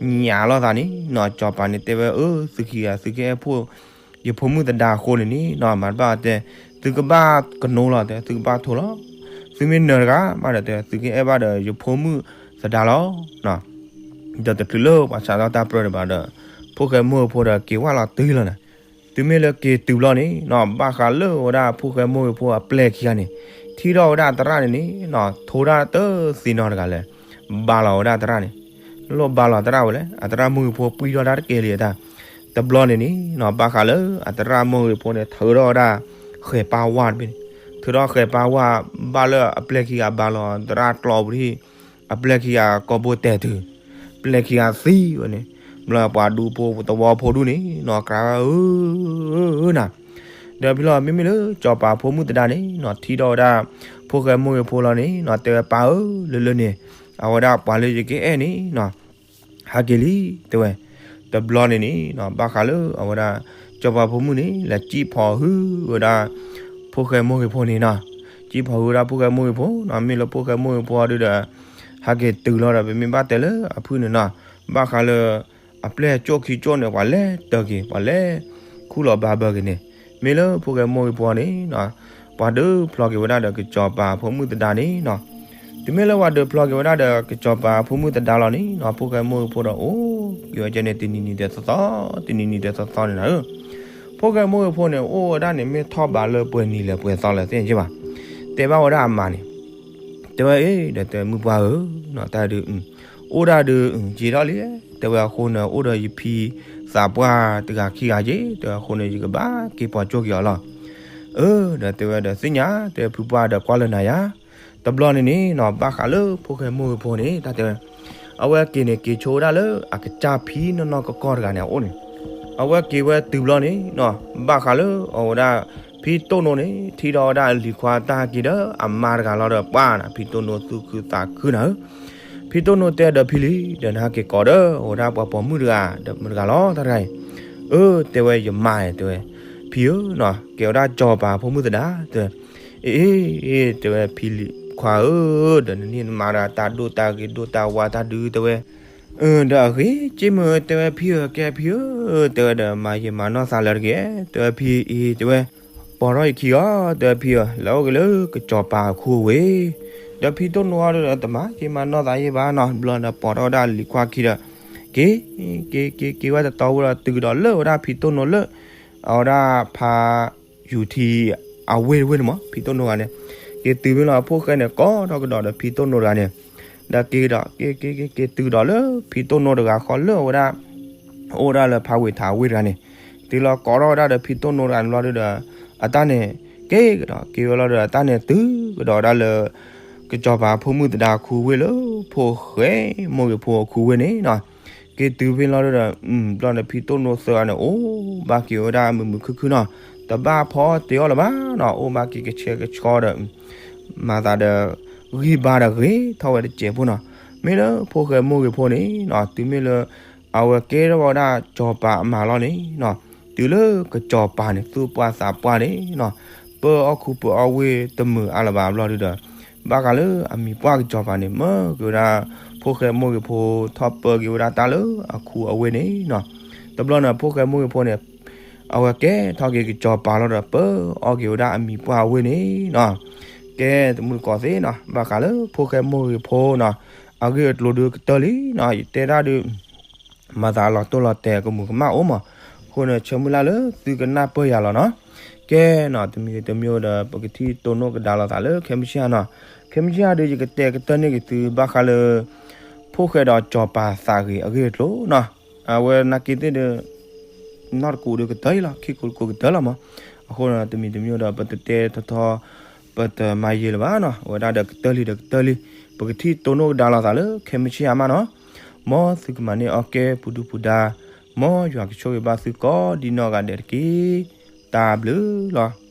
ညၣ်လိာ်သးန့ၣ်နီၤ စီၤပၤန့ၣ်တဲဝဲအၢ သုခံဂၤ သုကအဲၣ်ဖိ ယဖိမုၣ်သဒါအဃိန့ၣ်န့ၣ်နီၤ မၤတဘၣ်တဲ သုကဘၣ်ကနိလီၤတဲ သုကဘၣ်ထိလီၤ, သုမ့ၢ်နၢၤတဂၤမးဒီးတဲ သုကအဲၣ်ဘၣ်ဒီးယဖိမုၣ်သဒါလီၤ. ဒီးတချုးလၢပှၤစးထီၣ်တၢ်ပြၢတဘၣ်ဒီး ဖိၣ်ဃဲမိၢ်ဂ့ၤဖိဒီးက့ၤဝဲလီၤတုၤလီၤန့ၣ်, တုၤမ့ၢ်လၢက့ၤတုၤဘျီန့ၣ်နီၤ ဘၣ်ဃးလၢဝဲဒၣ်ဖိၣ်ဃဲမိၢ်ဂ့ၤဖိအပျဲၢ်ခံဂၤန့ၣ် ထံၣ်ထီၣ်ဝဲဒၣ်အသရၣ်န့ၣ်န့ၣ်နီၤ ထိဒၣ်တသ့နီတဂၤလဲၣ်, ဘၣ်လီၤဝဲဒၣ်အသရၣ်န့ၣ်, လိၣ်ဘၣ်လီၤအသရၣ်ဝဲလဲၣ် အသရၣ်မိၢ်ဂ့ၤဖိပှံၢ်ထီၣ်တၢ်တကဲလံအတၢ်, တဘျီန့ၣ်န့ၣ်နီၤ ဘၣ်ဃးလၢအသရၣ်မိၢ်ဂ့ၤဖိန့ၣ် ထုးထီၣ်ဝဲဒၣ် ဃဲၤပၢ်ဝါတဘ့ၣ်န့ၣ်, ထုးထီၣ်ဃဲၤပၢ်ဝါ ဘၣ်လၢအပျဲၢ်ခံဂၤဘၣ်လီၤသရၣ်ကျီပူၤထံၣ် အပျဲၢ်ခံဂၤကိာ်ဘိတဲာ်တုၤ, ပျဲၢ်ခံဂၤသံဝဲန့ၣ်, ဘျီပှၤဒူဖိသဝီဖိဒူၣ်န့ၣ်နီၤ ကြၢးဝဲဧၢ နၤ, ဒီးဖဲလီၤ မ့မ့ၢ်လၢစီၤပၤဖိမုၣ်သဒါန့ၣ်နီၤ ထံၣ်ထီၣ်ဝဲဒၣ် ဖိၣ်ဃဲမိၢ်ဂ့ၤဖိလီၤန့ၣ်နီၤ တဲဝဲပၢ်ဧၢ လၢလၢန့ၣ် အဝဲဒၣ်ပှၤလၢယကအဲၣ်န့ၣ်နီၤ ဟဲက့ၤလံ တဲဝဲ, တဘျီန့ၣ်န့ၣ်နီၤ ဘၣ်ဃးလၢအဝဲဒၣ် စီၤပၤဖိမုၣ်န့ၣ် လဲၤစံၣ်ဖီၣ်ဟုဝဲဒၣ် ဖိၣ်ဃဲမိၢ်ဂ့ၤဖိန့ၣ်နီၤ, စံၣ်ဖီၣ်ဟုဝဲဒၣ်ဖိၣ်ဃဲမိၢ်ဂ့ၤဖိနီၤ မ့ၢ်လၢဖိၣ်ဃဲမိၢ်ဂ့ၤဖိအီၤဒုဒီး ဟဲက့ၤတုၤလီၤဒီး ပမ့ၢ်ဘၣ်တဲလၢအဖုၣ်န့ၣ်နီၤ, ဘၣ်ဃးလၢ အပျဲၢ်ကၠိၣ်ခံကၠိၣ်န့ၣ် ပှၤလဲၤတၢၢ်က့ၤ ပှၤလဲၤခူၣ်လီၤဘါဘၢက့ၤန့ၣ်, မ့ၢ်လၢဖိၣ်ဃဲမိၢ်ဂ့ၤဖိန့ၣ်နီၤ, ပှၤဒုးဖျီက့ၤဝဲဒၣ်ဒီးကစီၤပၤဖိမုၣ်သဒါန့ၣ်နီၤ, တုၤမ့ၢ်လၢပှၤဒုးဖျီက့ၤဝဲဒၣ်ဒီးကစီၤပၤဖိမုၣ်သဒါလီၤန့ၣ်နီၤ ဖိၣ်ဃဲမိၢ်ဂ့ၤဖိဒီးအိၣ်က့ၤဝဲကဲန့ၣ် တနံၤနံၤတဲသီသီ တနံၤနံၤတဲသီသီန့ၣ်နၤဧၢ, ဖိၣ်ဃဲမိၢ်ဂ့ၤဖိန့ၣ် အိၣ်ဝဲဒၣ်န့ၣ် မ့ၢ်ထီၣ်ဘးလၢပှဲၤနံၤလဲၣ်ပှဲၤသီလဲၣ်သ့ၣ်ညါဘၣ်, တဲဘၣ်ဝဲဒၣ်အမါန့ၣ် တဲဝဲအ့ ဒီးတဲမုၢ်ပှၢ်ဧၢ, တၢ်ဒုး အိၣ်ဒၣ်ဒုး ယံာ်ထီၣ်လံ, တဲဝဲအဃိန့ၣ် အိၣ်ဒီးယဖံသးပှၢ်တဂၤခံဂၤက့ၤ, တဲဝဲအဃိန့ၣ် ယကဘၣ်က့ၤပိာ်ကၠိၣ်က့ၤအီၤလီၤ. အၢ ဒီးတဲဝဲဒီးသ့ၣ်ညါ, တဲဖုပှၢ်ဒီးကွၢ်လၢနၤယၤ, တဘျီန့ၣ်န့ၣ်နီၤ ဘၣ်ဃးလၢဖိၣ်ဃဲမိၢ်ဂ့ၤဖိန့ၣ် တၢ်တဲဝဲ, အဝဲက့ၤန့ၣ်က့ၤဆိဝဲဒၣ်လၢအကစၢ်ဖံနီၢ်နီၢ်ကီၢ်ကီၢ်တဂၤန့ၣ်အအိၣ်န့ၣ်, အဝဲက့ၤဝဲတုၤဘျီန့ၣ်နီၤ ဘၣ်ဃးလၢအဝဲဒၣ် ဖံတိၢ်နိန့ၣ် ထံၣ်ထီၣ်ဝဲဒၣ်လံၤခွါတၢ်ဟဲက့ၤဒီးအမါတဂၤလီၤဒီးပှၤနၤ ဖံတိၢ်နိသူၣ်ခုသးခုနၤဧၢ, ဖံတိၢ်နိတဲဒီးဖံလံၤ ဒီးနဟဲက့ၤကိးဒီးအဝဲဒၣ်ပှၤပိာ်မုၣ်တဂၤ ဒီးမတၤတဂၤလီၤတၢ်တဂၤအံၤ, အၢ တဲဝဲယမါအံၤတဲဝဲ, ဖံဧၢနီၤ ကဲဝဲဒၣ်စီၤပၤဖိမုၣ်သဒါ တဲဝဲ, အ့ အ့ တဲဝဲဖံလံၤခွါဧၢ, ဒီးနန့ၢ်နမါတၢ်ဒိၣ်တၢ်ဂ့ၤဒိၣ်တၢ်ဝါတၢ်ဒုးတဲဝဲ ဒီးအဂ့ၤက့မ့ၢ်တဲဝဲဖံဧၢ ကဲဖံဧၢ, တဲဝဲဒီးမၤယံာ်မၤနီၢ်သးလၢတဂ့ၤ, တဲဝဲဖံအံၤ တဲဝဲ, ပိာ်ထီၣ်ယခံဂီၤ တဲဝဲဖံဧၢ, လဲၤအိၣ်က့ၤလၢကစီၤပၤအခူအဝ့ၢ်, ဒီးဖံတိၢ်နိအီၤဒီး တမၤယံာ်မၤနီၢ်သးယံာ်ဘၣ်နီၤ, ဘျီဒီးပိာ်ထီၣ်ဝဲဒၣ်လံၤခွါခံဒီး က့ၤ က့ၤ က့ၤ က့ၤဝဲတတီဝဲဒီးတုၤကဒီးလၢဝဲဒၣ်ဖံတိၢ်နိလၢ အဝဲဒၣ်ဖး ယူၤထံအဝ့ၢ်တဝ့ၢ်န့ၣ်မး ဖံတိၢ်နိဂၤန့ၣ်, က့ၤတုၤမ့ၢ်လီၤအဖိၣ်ဃဲန့ၣ် ကိးထီၣ်ကဒီးဒီးဖံတိၢ်နိတဂၤန့ၣ်, ဒီးက့ၤကဒီး က့ၤ က့ၤ က့ၤ က့ၤတုၤကဒီးလၢဖံတိၢ်နိတဂၤဃီလၢအဝဲဒၣ် အိၣ်ဝဲဒၣ်လၢဖးဝ့ၢ်ထးဝ့ၢ်တဂၤန့ၣ်, တုၤလီၤကိးထီၣ်ဝဲဒၣ်ဒီးဖံတိၢ်နိတဂၤန့ၣ်ဘျီဒုဒီး အတၢ်န့ၣ် က့ၤကဒီး က့ၤဝဲလီၤဒီးအတၢ်န့ၣ်တုၤကဒီးဝဲဒၣ်လၢ ကစီၤပၤဖိမုၣ်သဒါခူဝ့ၢ်လၢ ဖိၣ်ဃဲမိၢ်ဂ့ၤဖိအခူဝ့ၢ်န့ၣ်နီၤ, က့ၤတုၤဖဲလီၤဒီး ဘျီန့ၣ်ဖံတိၢ်နိသၢဂၤန့ၣ် အိၣ်ဘၣ်က့ၤဝဲဒၣ်မုာ်မုာ်ခုၣ်ခုၣ်နီၤ, တဘၣ်ဖီတ့ၢ်အီၤလၢၤဘၣ်နီၤ, အိၣ်ဘၣ်က့ၤကဆှဲကဆှီဒီး မၤသးဒီး ဂံၢ်ဘါဒီးဂ့ၤထီၣ်ဝဲတစဲးဖိနီၤ, မ့ၢ်လၢဖိၣ်ဃဲမိၢ်ဂ့ၤဖိန့ၣ်နီၤ တုၤမ့ၢ်လၢ အဝဲကဲထီၣ်ဝဲဒၣ်စီၤပၤအမါလီၤန့ၣ်နီၤ, တုၤလၢကစီၤပၤန့ၣ် သူၣ်ပှၢ်သးပှၢ်န့ၣ်နီၤ, ပၢအီၣ်ခူပၢအီၣ်ဝ့ၢ်တမုာ်အါလၢၤဘၣ်ဘျီဒုဒီး, ဘၣ်ဃးလၢအမံၤပှၢ်ကစီၤပၤန့ၣ် မၢက့ၤဝဲဒၣ် ဖိၣ်ဃဲမိၢ်ဂ့ၤဖိ ထီၣ်ပၢက့ၤဝဲဒၣ်တၢ်လၢအခူအဝ့ၢ်န့ၣ်နီၤ. တဘျီန့ၣ် ဖိၣ်ဃဲမိၢ်ဂ့ၤဖိန့ၣ် အဝဲကဲထီၣ်က့ၤကစီၤပၤလီၤဒီး ပၢအီၣ်က့ၤဝဲဒၣ်အမံၤပှၢ်အဝ့ၢ်န့ၣ်နီၤ. ကဲတမူတကိးသ့ၣ်နီၤ, ဘၣ်ဃးလၢဖိၣ်ဃဲမိၢ်ဂ့ၤဖိနီၤ, အဂ့ၢ်အကျိၤဒုကတၢၢ်လံနီၤ, ယတဲဒၣ်ဒု မၤသးလီၤတိၢ်လီၤတဲာ်ကမူးကမၣ်အိၣ်မး, အဃိန့ၣ် ဆၢမုၢ်လၢ်လၢသုကနၢ်ပၢၢ်ယၤလီၤနီၤ. ကဲနီၤ, တမံၤတမံၤဒီး ပကထံၣ်တိၢ်နီၣ်ကဒါလိာ်သးလၢခဲမုၢ်ဆ့ၣ်နီၤ. ခဲမုၢ်ဆ့ၣ်ဒု ယကတဲကတၢၢ်န့ၢ်က့ၤသု ဘၣ်ဃးလၢ ဖိၣ်ဃဲဒီးစီၤပၤသးဂ့ၤအဂ့ၢ်အကျိၤနီၤ. အဝဲနာ်က့သ့ၣ်ဒီး နီၢ်တကူးဒုကတၢၢ်လံလီၤ, ခံကူးတကူးကတၢၢ်လီၤမး. အဃိန့ၣ် တမံၤတမံၤဒီး ပတတဲထီထီ ပတမၤယံာ်လၢၤဘၣ်နီၤ, အဝဲဒၣ်ဒီးကတၢၢ်လံဒီးကတၢၢ်လံ, ပကထံၣ်တိၢ်နီၣ်ကဒါလိာ်သးလၢခဲမုၢ်ဆ့ၣ်အါမးနီၤ. မ်သုကမၤန့ၢ်အီၣ်ကဲပူၤဒုပူၤဒါ, မ်ယွၤကဆိၣ်ဂ့ၤဘၣ်သုကိးဒံနီၢ်ဂၤဒဲးတက့ၢ်. တၢ်ဘျုးလီၤ.